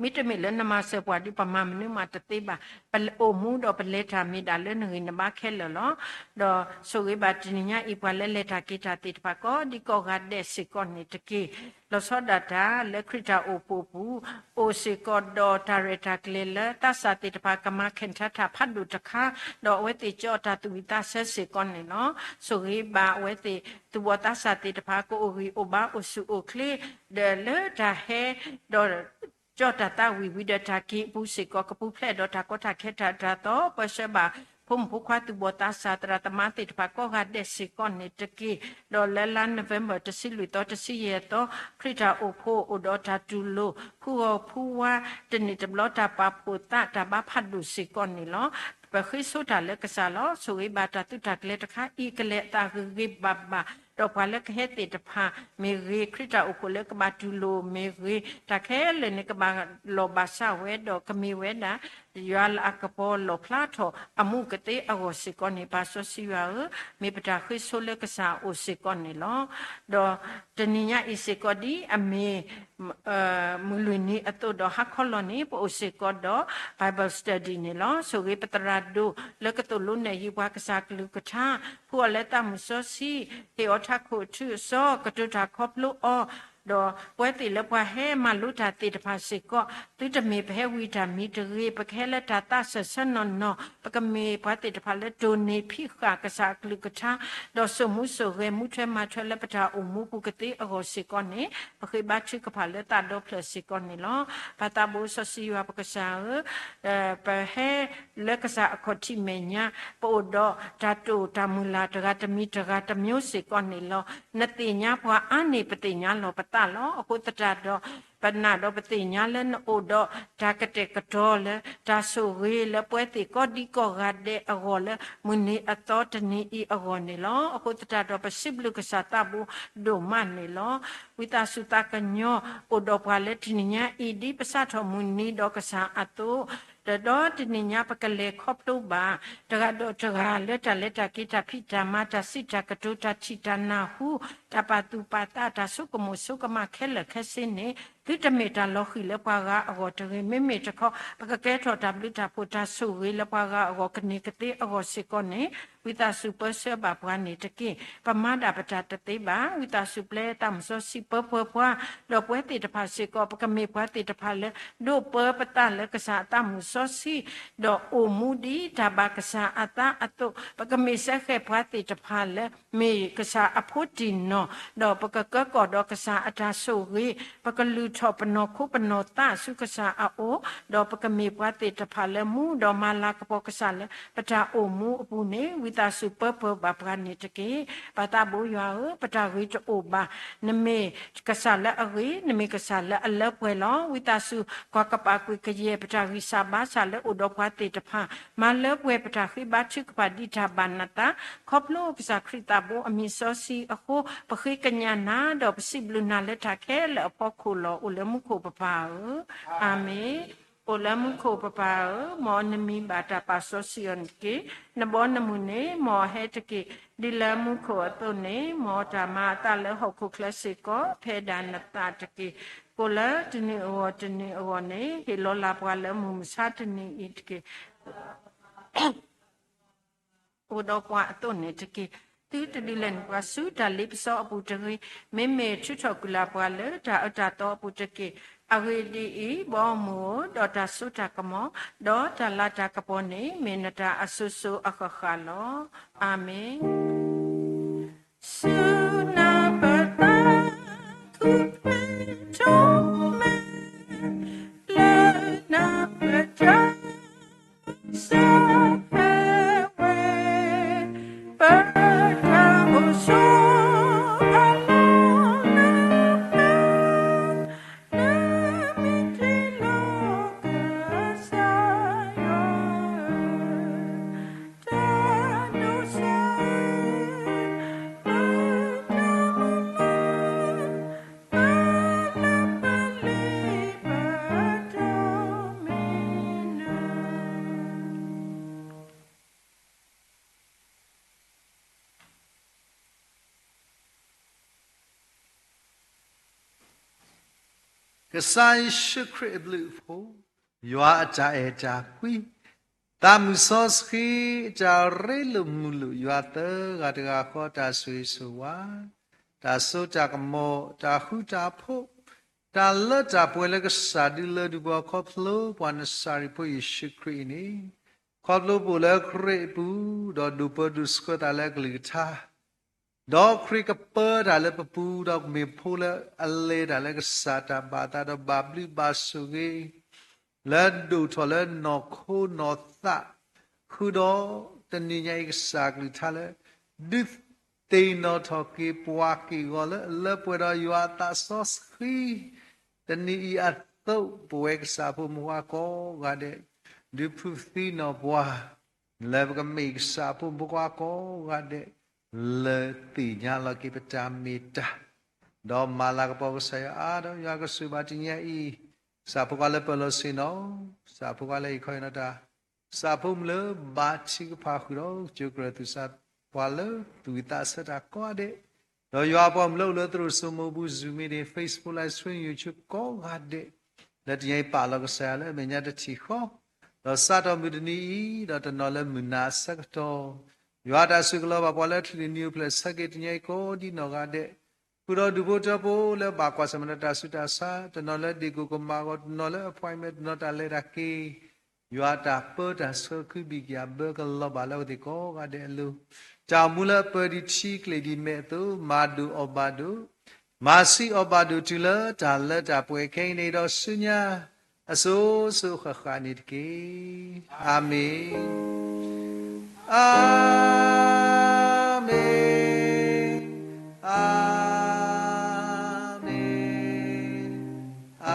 မ့တမ့ၢ်လၢနမၤစၢၤပှၤဒီး ပမၤမနုၤမးတသ့ဘၣ်. ပအိၣ်မူဒီးပလဲၤတၢ်မ့ၢ်ဒၣ်လၢနဂံၢ်နဘါခဲလၢာ်လီၤ. ဒီးဆိၣ်ဂ့ၤဘၣ်တနံၤညါအံၤ ပှၤလၢလဲၤတၢ်က့ၤတၢ်သ့ၣ်တဖၣ်ကိးဒံကိးဂၤဒဲးစ့ၢ်ကီးန့ၣ်တက့ၢ်. လီၤဆီဒၣ်တၢ်လၢခရံာ်တၢ်အိၣ်ဖှိၣ်ပူၤ အိၣ်စ့ၢ်ကီးဒီးတၢ်ရဲၣ်တၢ်ကျဲၤလၢသးစၢ်သ့ၣ်တဖၣ်ကမၤခဲၣ်ထါတၢ်ဖးဒိၣ်တခါ, ဒီးအဝဲသ့ၣ်ကၠီတၢ်သူၣ်ဝံၣ်သးဆၢစ့ၢ်ကီးန့ၣ်လီၤ. ဆိၣ်ဂ့ၤဘၣ်အဝဲသ့ၣ်သူၣ်ဘီၣ်သးစၢ်သ့ၣ်တဖၣ် ကအိၣ်ဂံၢ်အိၣ်ဘါအိၣ်ဆူၣ်အိၣ်ချ့ ဒီးလၢတၢ်ဟဲ ဒီး ကၠီတၢ်သးဝံၣ်ဝံၤဒီးတၢ်က့ၤအပူၤစ့ၢ်ကီး ကပူၤဖျဲးဒီးတၢ်ကီတၢ်ခဲတၢ်တၢ်သီ ပၢဆှၢဘၣ် ဖိမုၣ်ဖိခွါသူၣ်ဘီၣ်သးစၢ် သရၣ်သမါသ့ၣ်တဖၣ်ကိးဂၤဒဲးစ့ၢ်ကီးန့ၣ်တက့ၢ်. ဒီးလၢလါ November တဆံလွံၢ်သီ တဆံယဲၢ်သီ ခရံာ်တၢ်အိၣ်ဖှိၣ်အိၣ်ဒီးတၢ်တူၢ်လိာ် ဖုဂီၤဖုဝါ တနံၣ်တဘျီတၢ်ပာ်ဖှိၣ်သးတၢ်ဘါဖးဒိၣ်စ့ၢ်ကီးန့ၣ်လီၤ. ပဃ့ဆိတၢ်လၢကစၢ်လီၤ. ဆိၣ်ဂ့ၤဘၣ်တၢ်သုးတၢ်ကျဲၤတခါအံၤ ကလဲၤအသးဂ့ၤဂ့ၤဘၣ်ဘၣ်, ဒီးပှၤလၢကဟဲသ့ၣ်တဖၣ်မ့ၢ်ဂ့ၤ, ခရံာ်တၢ်အိၣ်ဖှိၣ်လၢကဘၣ်တူၢ်လိာ်မ့ၢ်ဂ့ၤ, တၢ်ခဲလၢာ်န့ၣ် ကဘၣ်လီၢ်ဘၣ်စးဝဲ ဒီးကမ့ၢ်ဝဲဒၣ် ယွၤလၢအကပီၤလီၣ်ဖျါထီၣ်အမူးကသ့အဂီၢ်စ့ၢ်ကီးန့ၣ် ပၢ်စီဆှံယွၤဧၢ, မ့ၢ်ပတၢ်ဃ့ဆိလၢကစၢ်အအိၣ်စ့ၢ်ကီးန့ၣ်လီၤ. ဒီးတနံၤညါအံၤစ့ၢ်ကီး ဒ်အမ့ၢ် မုၢ်လွံၢ်နံၤအသိးဒီး ဟါခီလီၤန့ၣ် ပအိၣ်စ့ၢ်ကီးဒီး Bible study န့ၣ်လီၤ. ဆိၣ်ဂ့ၤပသရၣ်ဒိၣ်လၢကသိၣ်လိနဲၣ်ယုာ်ပှၤကစၢ်ကလုၢ်ကထါ, ဖှူအီၤလၢသးမုၢ်စီဆှံ, ဟ့ၣ်အီၤထးခိၣ်အထူအစီ, ကတိၤတၢ်ခီဖျိအီၤ, ဒီးပဝဲသ့ၣ်လၢပှၤဟဲမၤလိတၢ်သ့ၣ်တဖၣ်စ့ၢ်ကီး, သုတမ့ၢ်ပဟဲဝံၤတၢ်မံတဂ့ၤ, ပကဟဲလၢတၢ်သးစၢၢ်ဆၢနီၢ်နီၢ်, ပကမ့ၢ်ပှၤသ့ၣ်တဖၣ်လၢတိၢ်န့ၢ်ဖံးဃာ်ကစၢ်အကလုၢ်ကထါ, ဒီးစိာ်မူစိာ်ဂဲၤ မူထွဲမၤထွဲလၢပတၢ်အိၣ်မူပူၤကသ့အဂီၢ်စ့ၢ်ကီးန့ၣ်, ပဃ့ဘါထုကဖၣ်လၢသးဒီဖျၢၣ်စ့ၢ်ကီးန့ၣ်လီၤ. ပၢ်သးဘိစီဆှံယွၤပကစၢ်ဧၢ, ပဟဲလၢကစၢ်အခီၣ်ထံးမဲာ်ညါ, ပအိၣ်ဒီးတၢ်တိာ်တၢ်မုၢ်လၢ်တဂၤတမံၤတဂၤတမျိုးစ့ၢ်ကီးန့ၣ်လီၤ. နသ့ၣ်ညါပှၤအါန့ၢ်ပသ့ၣ်ညါလီၤပသးလီၤ. အဃိသတးဒီး ပနာ်ဒီးပသ့ၣ်ညါလၢနအိၣ်ဒီးတၢ်ကတဲာ်ကတီၤလၢ တၢ်ဆိၣ်ဂ့ၤလၢပဝဲသ့ၣ်ကိးဒံကိးဂၤဒဲးအဂီၢ်လၢ မုၢ်နံၤအသီတနံၤအံၤအဂီၢ်န့ၣ်လီၤ. အဃိသတးဒီး ပစံးဘျုးကစၢ်သးဘိဒိၣ်မးန့ၣ်လီၤ. ဝံသးစူၤသးကညီၤ အိၣ်ဒီးပှၤလၢတနံၤညါအံၤ ဒ်ပစးထီၣ်မုၢ်နံၤဒီးကစၢ်အသိး, ဒီးတနံၤညါပကလဲၤခီဖျိဘၣ် တဂၤဒီးတဂၤလၢတၢ်လဲၤတၢ်က့ၤ တၢ်ဖံးတၢ်မၤ တၢ်စံးတၢ်ကတိၤ တၢ်ထံၣ်တၢ်နၢ်ဟူ တၢ်ပာ်သူၣ်ပာ်သး တၢ်ဆိကမိၣ်ဆိကမးခဲလၢာ်ခဲဆ့န့ၣ် သုတမ့ၢ်တၢ်လီၤဃံၤလၢပှၤဂၤအဂီၢ်တဂ့ၤ. မ့မ့ၢ်တခီ ပကကဲထီၣ်တၢ်ဘျုးတၢ်ဖှိၣ်တၢ်ဆိၣ်ဂ့ၤလၢပှၤဂၤအဂီၢ် ကန့ၢ်ကသ့အဂီၢ်စ့ၢ်ကီးန့ၣ် ဝံသးစူၤပၢဆှၢဘၣ်ပှၤန့ၣ်တက့ၢ်. ပမၤဒၣ်ပတၢ်တသ့ဘၣ်. ဝံသးစူၤပျဲသးမုၢ်စီဆှံပၢပၢပှၤ, ဒီးပဝဲသ့ၣ်တဖၣ်စ့ၢ်ကီး ပကမ့ၢ်ပှၤသ့ၣ်တဖၣ်လၢ ဒိးပၢပသးလၢကစၢ်အသးမုၢ်စီဆှံ, ဒီးအိၣ်မူဒ်တၢ်ဘၣ်ကစၢ်အသးအသိး, ပကမ့ၢ်စဲဃဲၣ်ပှၤသ့ၣ်တဖၣ်လၢ မ့ၢ်ကစၢ်အဖိတံၢ်နီၢ်, ဒီးပကကၢကီၢ်ဒီးကစၢ်အတၢ်ဆိၣ်ဂ့ၤ, ပကလုၢ်ထီၣ်ပနီၢ်ခိပနီၢ်သးဆူကစၢ်အအိၣ်, ဒီးပကမ့ၢ်ပှၤသ့ၣ်တဖၣ်လၢမူဒီးမၤလၤကပီၤကစၢ်လၢပတၢ်အိၣ်မူအပူၤန့ၣ် ဝံသးစူၤပၢပၢဘၣ်ပှၤန့ၣ်တက့ၢ်. ပၢ်သးဘိယွၤဧၢ, ပတၢ်ဂ့ၤတအိၣ်ဘၣ်. နမ့ၢ်ကစၢ်လၢအဂ့ၤ, နမ့ၢ်ကစၢ်လၢအလၢပှဲၤလီၤ. ဝံသးစူၤ ကွၢ်ကပာ်ကွံာ်ကယဲၢ်ပတၢ်ဂံၢ်စၢ်ဘါစၢ်လၢအိၣ်ဒီးပှၤသ့ၣ်တဖၣ်, မၤလၢပှဲၤပတၢ်ဃ့ဘါထုကဖၣ်ဒ်တၢ်ဘၣ်နသး, ခီဖျိကစၢ်ခရံာ်သးဘိအမံၤစီဆှံအဃိ, ပဃ့ကညးနၤ, ဒီးပစံးဘျုးနၤလၢတၢ်ခဲလၢာ်အဖီခိၣ်လီၤ. အိၣ်လၢမူခိၣ်ပပၢ်ဧၢ, အၤမ့ၣ်. အိၣ်လၢမူခိၣ်ပပၢ်ဧၢ, မ်နမံၤဘၣ်တၢ်ပာ်စီဆှံအီၤန့ၣ်တက့ၢ်. နဘီနမုၢ်န့ၣ် မ်အဟဲတက့ၢ်. ဒ်လၢမူခိၣ်အသိးန့ၣ် မ်တၢ်မၤအသးလၢဟီၣ်ခိၣ်ချၢစ့ၢ်ကီး ဖဲဒၣ်နသးတက့ၢ်. ကိၣ်လၢတနံၤအဂီၢ်တနံၤအဂီၢ်န့ၣ် ဟ့ၣ်လီၤလၢ်ပှၤလၢမုၢ်မဆါတနံၤအံၤတက့ၢ်. အိၣ်ဒီးပှၤအသိးန့ၣ်တက့ၢ်. သုတဒုးလဲၤနုာ်ပှၤဆူတၢ်လ့ပစီအပူၤတဂ့ၤ, မ့မ့ၢ်ထုးထီၣ်ကွံာ်လၢ်ပှၤလၢတၢ်အၢတၢ်သီအပူၤတက့ၢ်. အဂ့ၢ်ဒ်အံၤ, ဘီမုၢ်ဧၢ, ဒီးတၢ်စိတၢ်ကမီၤ, ဒီးတၢ်လၤတၢ်ကပီၤန့ၣ် မ့ၢ်နတၢ်အစိၤစိၤအဃၣ်ဃၣ်လီၤ. အၤမ့ၣ်. ဆူနၤပသးခုဖျ့ထီၣ်မဲ လၢနၤပတၢ် စၢဖဲဝဲ ပတၢ်အိၣ်ဆိးအလီၢ်လၢ နမ့ၢ်တ့လီၤကစၢ်ယွၤဧၢ, တၢ်ဒိးစၢ် ပတၢ်မုၢ်လၢ် ပလၢပလ့ပတၢ်မ့ၢ်နၤ. ကစၢ်ယ့ၣ်ၡူးခရံာ်အဘျုးအဖှိၣ်, ယွၤအတၢ်အဲၣ်တၢ်ကွံ, သးမုၢ်စီဆှံအတၢ်ရ့လိာ်မုာ်လိာ် ယွၤသၢဂၤတဂၤဃီတၢ်ဆိၣ်ဂ့ၤဆိၣ်ဝါ, တၢ်စိတၢ်ကမီၤ, တၢ်ဃူတၢ်ဖိး, တၢ်လၢတၢ်ပှဲၤလၢကစၢ်ဒုးလၢဒုးပှၤခီဖျိပှၤနစၤရ့းဖိယ့ၣ်ၡူးခရံာ်အံၤန့ၣ်, ခီဖျိပအိၣ်လၢခရံာ်အပူၤ, ဒီးဒိၣ်ပၢဒိၣ်ဆှၢသးလၢအကလုၢ်ကထါ ဒီးခရံာ်ကပၢတၢ်လၢပပူၤ, ဒီးကမ့ၢ်ဖိလၢအလဲၤတၢ်လၢကစၢ်တၢ်ဘၣ်သး, ဒီးဘၣ်ဘျုးဘၣ်ဆိၣ်ဂ့ၤ, လၢဒိၣ်ထီၣ်လၢနီၢ်ခိနီၢ်သး, ဃုာ်ဒီးတနံၤညါအံၤကစၢ်ကလုၢ်ကထါလၢ ဒုးသ့ၣ်နီၣ်ထီၣ်က့ၤပှၤက့ၢ်ဂီၤလၢအလၢပှဲၤဒီးယွၤအသးစီဆှံ, တနံၤအံၤအသိး ပဝဲကစၢ်ဖိမုၣ်ဖိခွါကိးဂၤဒဲး, ဒုးဖုးသံနီၣ်ပှၤ လၢပကမ့ၢ်ကစၢ်ဖိမုၣ်ဖိခွါကိးဂၤဒဲး, လၢသ့ၣ်ညါလီၤက့ၤပတၢ်မ့ၢ်တၢ်, ဒီးမၤလၤကပီၤကစၢ်ယွၤအါဒီးယွၤကဆိၣ်ဘၣ်တနံၤညါအံၤ, ကစၢ်ဖိခွါလၢပၢၤလီၢ်ဆ့ၣ်နီၤ, ကစၢ်ဖိခွါလၢအံးခီအံးနီၢ်တၢ်, ကစၢ်ဖိမုၣ်လၢဘါထုကဖၣ်ဃုာ်ဒီး ကၠိကရၢၢ်သူၣ်စၢ် ပှၤလၢသူၣ်ဝံၣ်သးဆၢတၢ်ကိးဂၤဒဲး, ဒီးယွၤအပှၤမုၣ်လၢအိၣ်လၢသရိာ်စိမိးပူၤ Zoom meeting, Facebook live stream, YouTube ကိးဂၤဒဲး, လၢတနံၤညါအံၤပာ်လီၤကစၢ်ယွၤလၢအမဲာ်ညါတထံၣ်ဃီ, ဒီးစးထီၣ်မုၢ်တနံၤအံၤ, ဒီးတနီၤလၢမုၢ်နၤအဆၢကတီၢ်, ယွၤတၢ်ဆိၣ်ဂ့ၤလီၤဘၣ်ပှၤလၢအချံးန့ၢ်နံၤအိၣ်ဖျဲၣ်ဆၢက့ၤတနံၤအံၤကိးဒ်နီၢ်ဂၤဒဲး, ဃုာ်ဒီးဒူၣ်ဖိထၢဖိလၢဘၣ်ကွၢ်ဆၢၣ်မဲာ်ဒီးတၢ်ဆူးတၢ်ဆါ, တနီၤလၢဒ့ၣ်ကိၣ်ကမၣ်အဂီၢ်, တနီၤလၢ appointment, တနီၤတၢ်လဲၤတၢ်က့ၤ, ယွၤတၢ်ပၢတၢ်ဆှၢခုဘံၣ်ကယၤဘၢကလီၤဘၣ်လၢအဝဲသ့ၣ်ကိးဂၤဒဲးအလိၤ, တၢ်အိၣ်မူလၢအပၢၤဒံးထံကျိၣ်ဒံးမဲာ်အသိး, မၤဒိၣ်အီၣ်ဘၣ်ဒိၣ်, မၤဆံးအီၣ်ဘၣ်ဒိၣ်တုၤလၢတၢ်လၢတၢ်ပှဲၤခဲအံၤန့ၣ်ဒီးဆူညါ, အစိၤစိၤဃၣ်ဃၣ်န့ၣ်တက့ၢ်. အၤမ့ၣ်. အၤမ့ၣ်, အၤမ့ၣ်, အၤ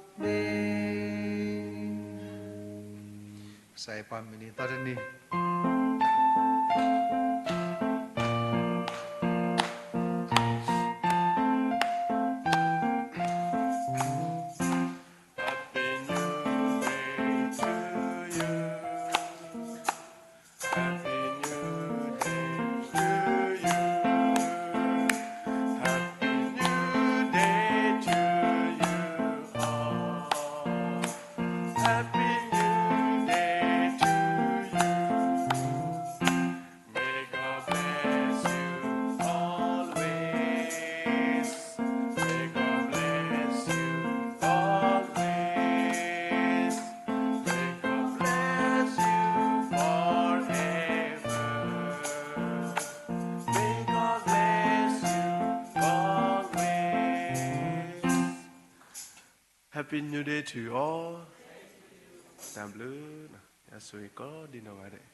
မ့ၣ်. ကစၢ်ယွၤပှၤမုၢ်နံၤသီတနံၤ Happy New Day to you. Happy New Day to you. Happy New Day to you all. Happy New Day to you. May God bless you always. May God bless you always. May God bless you forever. May God bless you always. Happy New Day to you all. တၢ်ဘျုး, ယွၤဆိၣ်ဂ့ၤကိးဒံးနီၢ်ဂၤဒဲး.